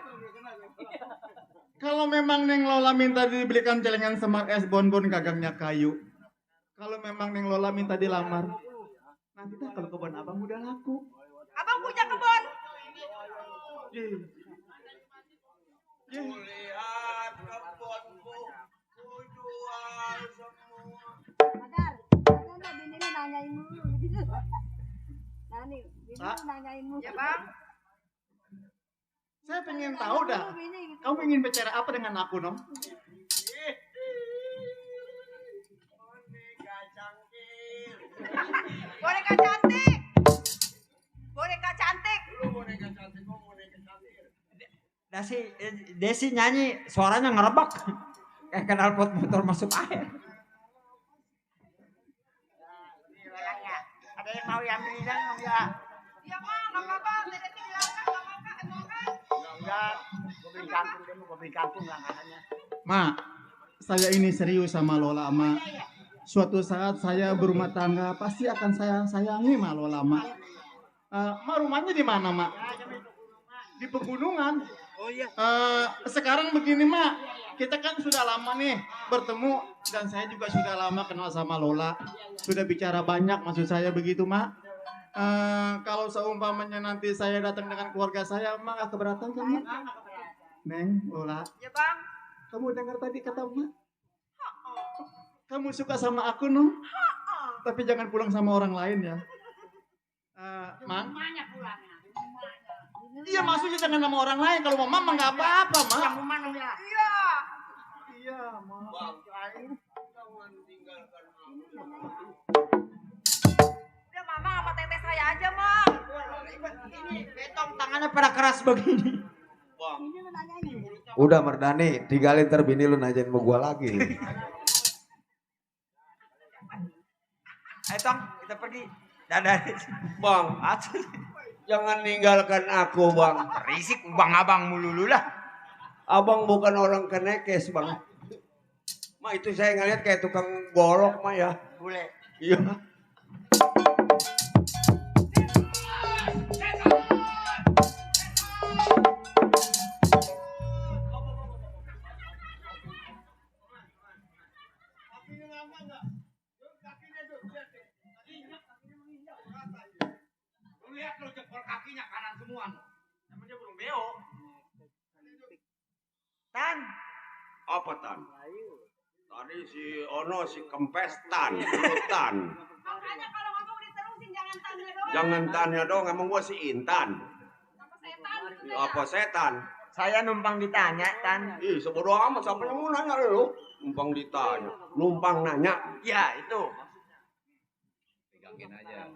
Kalau memang Neng Lola minta dibelikan celengan semar es bonbon gagangnya kayu. Kalau memang Neng Lola minta dilamar, nanti tak kalau kebun abang udah laku. Abang punya kebun. Lihat kebunku, ku jual semua. Sadar, bini ini nanyain mulu. Nani, bini nanyain mulu. Ya bang. Saya pengen tahu dah, kamu ingin bicara apa dengan aku, Nom? Boneka boneka cantik. Boneka cantik. Desi nyanyi suaranya ngerebek. Kayak kenal pot motor masuk air. Ada yang mau yang beli dan enggak? Iya mah, nggak apa-apa. Dede silakan, nggak mau kan? Mau kan? Enggak, gue beli kangkung deh, gue beli kangkung langgahannya. Mak, saya ini serius sama Lola, Mak. Suatu saat saya berumah tangga pasti akan sayangi Mak Lola, Mak. Mak rumahnya di mana, Mak? Di pegunungan. Oh iya. Sekarang begini, Mak. Kita kan sudah lama nih bertemu dan saya juga sudah lama kenal sama Lola. Sudah bicara banyak, maksud saya begitu, Mak. Kalau seumpamanya nanti saya datang dengan keluarga saya, Mak gak keberatan kan, Mak? Neng, Lola. Ya bang. Kamu dengar tadi kata Mak? Kamu suka sama aku, Nong? Tapi jangan pulang sama orang lain ya. Mang? Iya, maksudnya jangan sama orang lain. Kalau mau mama nggak apa-apa, Mak. Yang mana ya? Iya. Iya, Mak. Udah mama sama teteh saya aja, Bang. Ini betong tangannya pada keras begini. Udah Mardani, tinggalin terbini lu nanyain mau gua lagi. Ayo Tong, kita pergi. Dadah. Bang, jangan ninggalkan aku, Bang. Risik bang abang mulu lah. Abang bukan orang kenekes, Bang. Ma itu saya ngeliat kayak tukang golok, Ma ya. Bule. Iya. Lihat lu jempol kakinya kanan semua. Namanya belum beo. Tan. Apa Tan? Tadi si Ono si kempes Tan. Tan. Makanya kalau ngomong diterusin jangan tanya doang. Jangan tanya dong, emang gua si Intan. Apa setan? Apa setan? Saya numpang ditanya, Tan. Ih, sebodoh amat siapa yang mau nanya lu? Numpang ditanya. Numpang nanya. Ya, itu. Pegangin aja.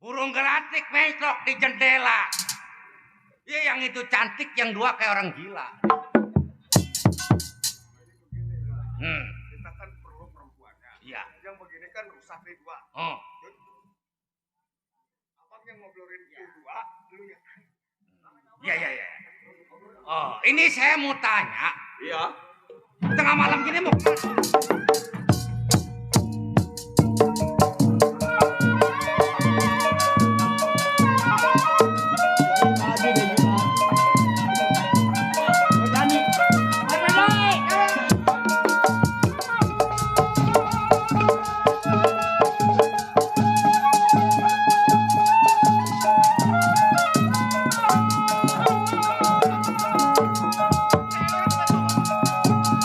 Burung gelatik menclok di jendela. Iya yang itu cantik, yang dua kayak orang gila. Kita kan perlu perempuannya. Iya. Yang begini kan rusak nih dua. Oh. Abang yang ngobrolin itu dua, lu yang Iya. Oh, ini saya mau tanya. Iya. Tengah malam gini mau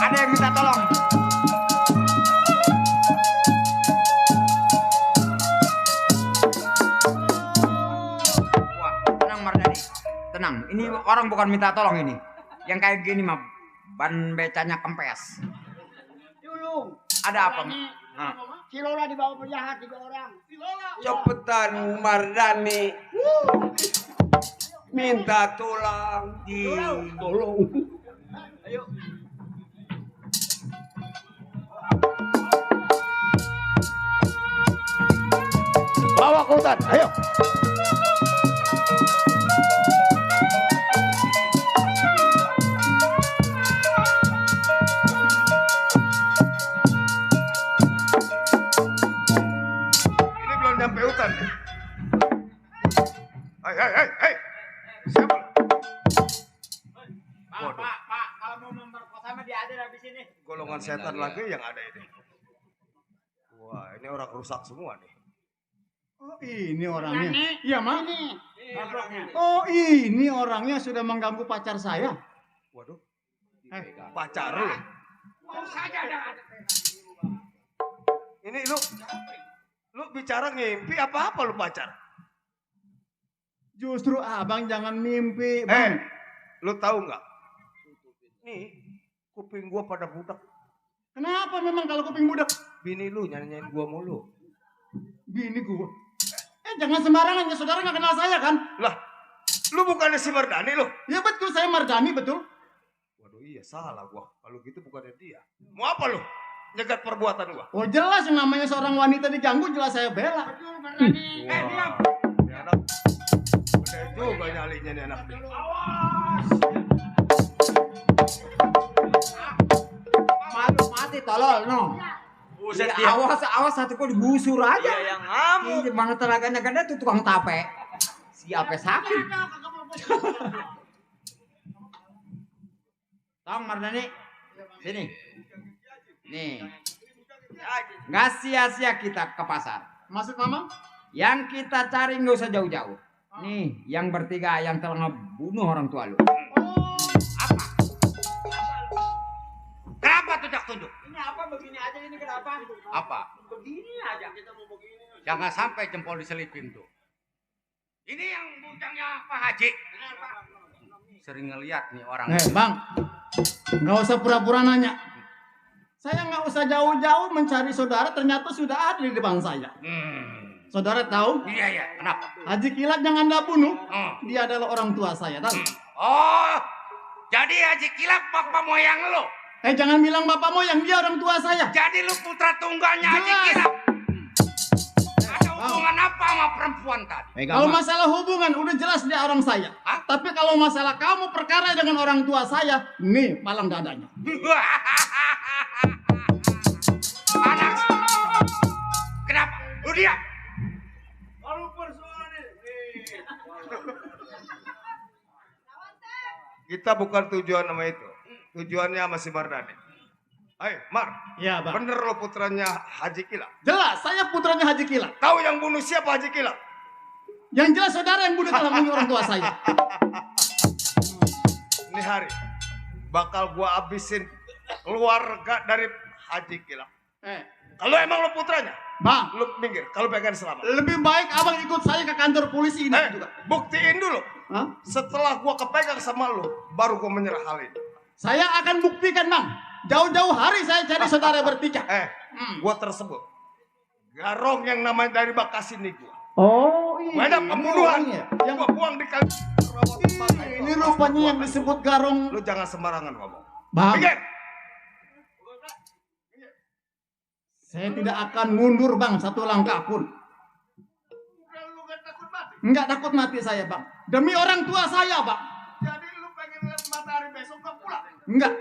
Ada yang minta tolong. Wah, tenang Mardani. Tenang, ini orang bukan minta tolong ini. Yang kayak gini mah ban becanya kempes. Dulu. Ada apa? Nah. Si Lola dibawa penjahat 3 orang. Cepetan Mardani. Minta tulang. Tolong. Ayo. Bawa ke hutan, ayo. ini belum nyampe hutan. Hei. Siapa? Pak, kalau mau memperkosa mah dia ada di sini. Golongan setan lagi yang ada ini. Wah, ini orang rusak semua nih. Oh, ini orangnya. Ini. Iya, Mak. Ini. Oh, ini orangnya sudah mengganggu pacar saya. Waduh. Pacar lu. Ini lu bicara ngimpi apa lu pacar? Justru abang jangan mimpi, Bang. Lu tahu nggak? Nih, kuping gua pada budak. Kenapa memang kalau kuping budak? Bini lu nyanyiin gua mulu. Bini begini gua. Jangan sembarangan ya, saudara nggak kenal saya kan? Lah, lu bukannya si Mardani lu? Ya betul, saya Mardani betul. Waduh iya salah gua. Kalau gitu bukannya dia. Mau apa lu? Nyegat perbuatan gua. Oh jelas yang namanya seorang wanita diganggu jelas saya bela. Diam. Ini anak udah juga nyalinya nih anak ini. Malu mati tolol no. Buset Ya, dia. awas satu kok digusur aja. Iya yang ngamuk. Mana tenaganya ganda tuh tukang tape. Siapa sakit? Tong Mardani. Sini. Nih. Nggak sia-sia kita ke pasar. Maksud mama? Yang kita cari nggak usah jauh-jauh. Nih, yang bertiga yang telah ngebunuh orang tua lu. Kenapa tuh jak tunjuk? Ini apa begini aja ini kenapa? Apa? Begini aja kita mau begini. Jangan sampai jempol diselipin tuh. Ini yang bujangnya Pak Haji. Sering ngeliat nih orang. Bang, nggak usah pura-pura nanya. Saya nggak usah jauh-jauh mencari saudara, ternyata sudah ada di depan saya. Saudara tahu? Iya, kenapa? Haji Kilat yang Anda bunuh, dia adalah orang tua saya, tahu? Oh, jadi Haji Kilap bapak moyang lo? Jangan bilang bapak moyang, dia orang tua saya. Jadi lu putra tunggalnya Haji Kilap? Ada hubungan apa sama perempuan tadi? Kalau masalah hubungan udah jelas dia orang saya. Tapi kalau masalah kamu perkara dengan orang tua saya, nih palang dadanya. Anak, kenapa? Lu diam. Kita bukan tujuan sama itu. Tujuannya sama si Mardani. Ayo, Mar. Iya, Bang. Bener lo putranya Haji Kilap? Jelas, saya putranya Haji Kilap. Tahu yang bunuh siapa Haji Kilap? Yang jelas saudara yang bunuh telah bunuh orang tua saya. Ini hari bakal gua abisin keluarga dari Haji Kilap. Kalau emang lo putranya, Bang, lu minggir. Kalau pengen selamat. Lebih baik abang ikut saya ke kantor polisi ini juga. Buktiin dulu. Setelah gua kepegang sama lu, baru gua menyerah hal ini. Saya akan buktikan, Bang. Jauh-jauh hari saya cari saudara bertiga. Gua tersebut Garong yang namanya dari Bekasi nih gua. Oh iya. Ada pembunuhan. Yang gua buang di kali. Ini rupanya yang disebut Garong. Lu jangan sembarangan ngomong. Bang. Minggir. Saya tidak akan mundur, Bang, satu langkah pun. Enggak takut mati saya, Bang. Demi orang tua saya, Bang. Jadi lu pengen lihat matahari besok gak pulang? Enggak.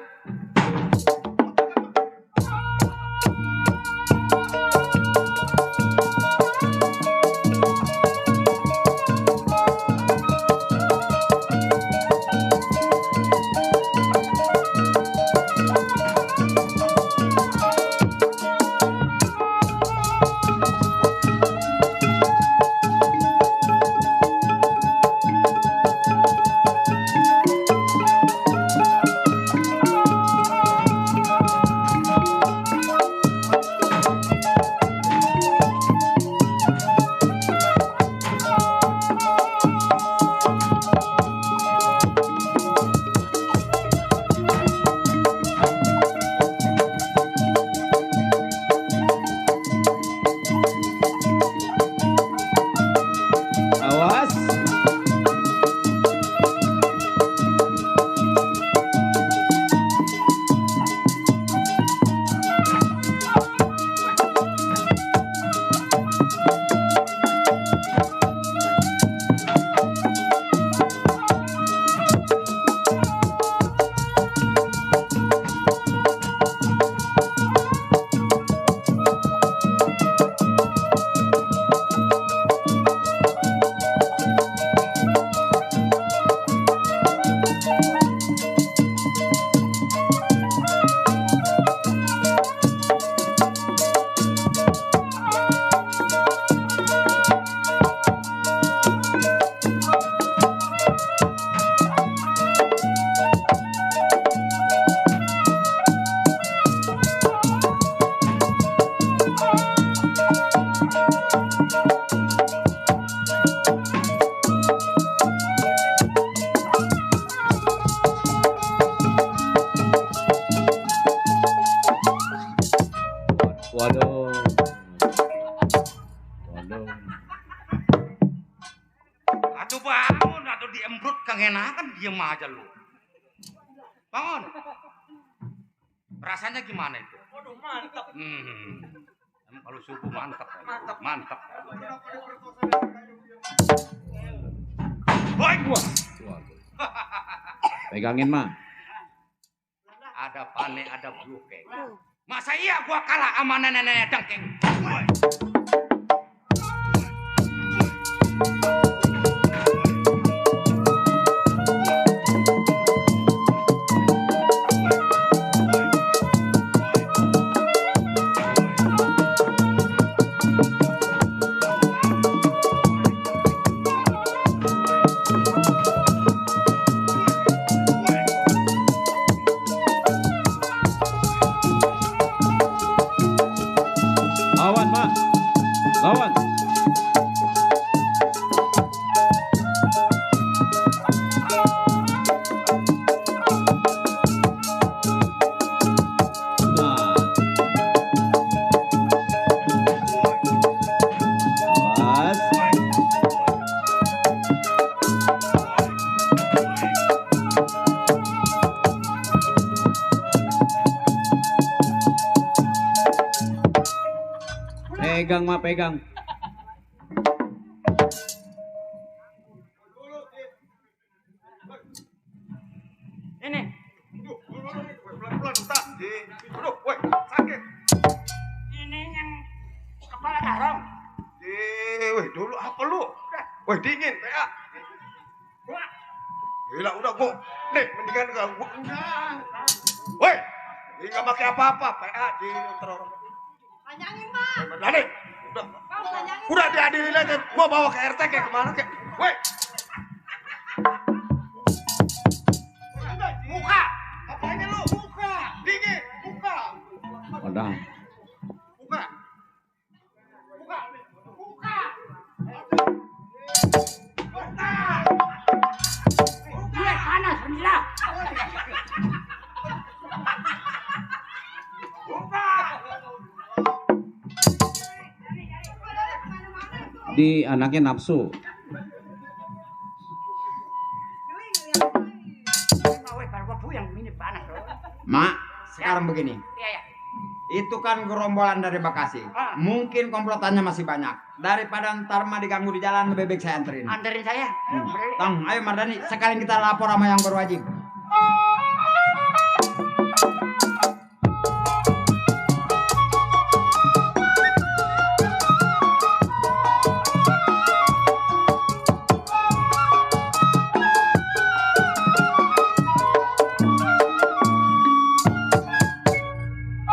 Aduh. Atuh bangun, atuh diembrut kengenakan diem aja lu. Bangun. Rasanya gimana itu? Waduh, mantap. Emang kalau subuh mantap. Mantap. Boy, gua. Pegangin mah. Ada pane, ada bluke. Masa iya gua kalah sama nenek-nenek dengkeng? Lawan mah. Lawan. Nah. Awas. Pegang mah pegang. Ini. Pelan-pelan tak. Aduh, woi, sakit. Ini yang kepala garong. Woi, dulu apa lu? Woi, dingin, PA. Gila, udah gua. Nih, mendingan gua. Woi, ini nggak pakai apa-apa, PA di teror. Panjangin, Pak. Lani, udah. Udah diadilin aja. Gua bawa ke RT kayak kemana kayak. Woi. Buka. Apanya lu? Buka. Dingin. Buka. Udah. Buka. Buka. Buka. Dia panas, gila. Di anaknya nafsu. Mak, sekarang begini. Iya. Itu kan gerombolan dari Bekasi. Mungkin komplotannya masih banyak. Daripada ntar mah diganggu di jalan, lebih baik saya anterin. Anterin saya. Tong, ayo Mardani, sekalian kita lapor sama yang berwajib.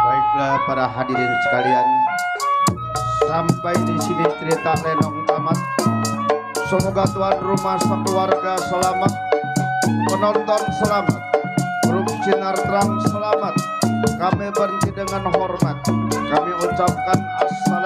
Baiklah para hadirin sekalian, sampai di sini cerita Lenong tamat. Semoga tuan rumah sekeluarga selamat, penonton selamat, grup sinar terang selamat. Kami berhenti dengan hormat. Kami ucapkan assalamualaikum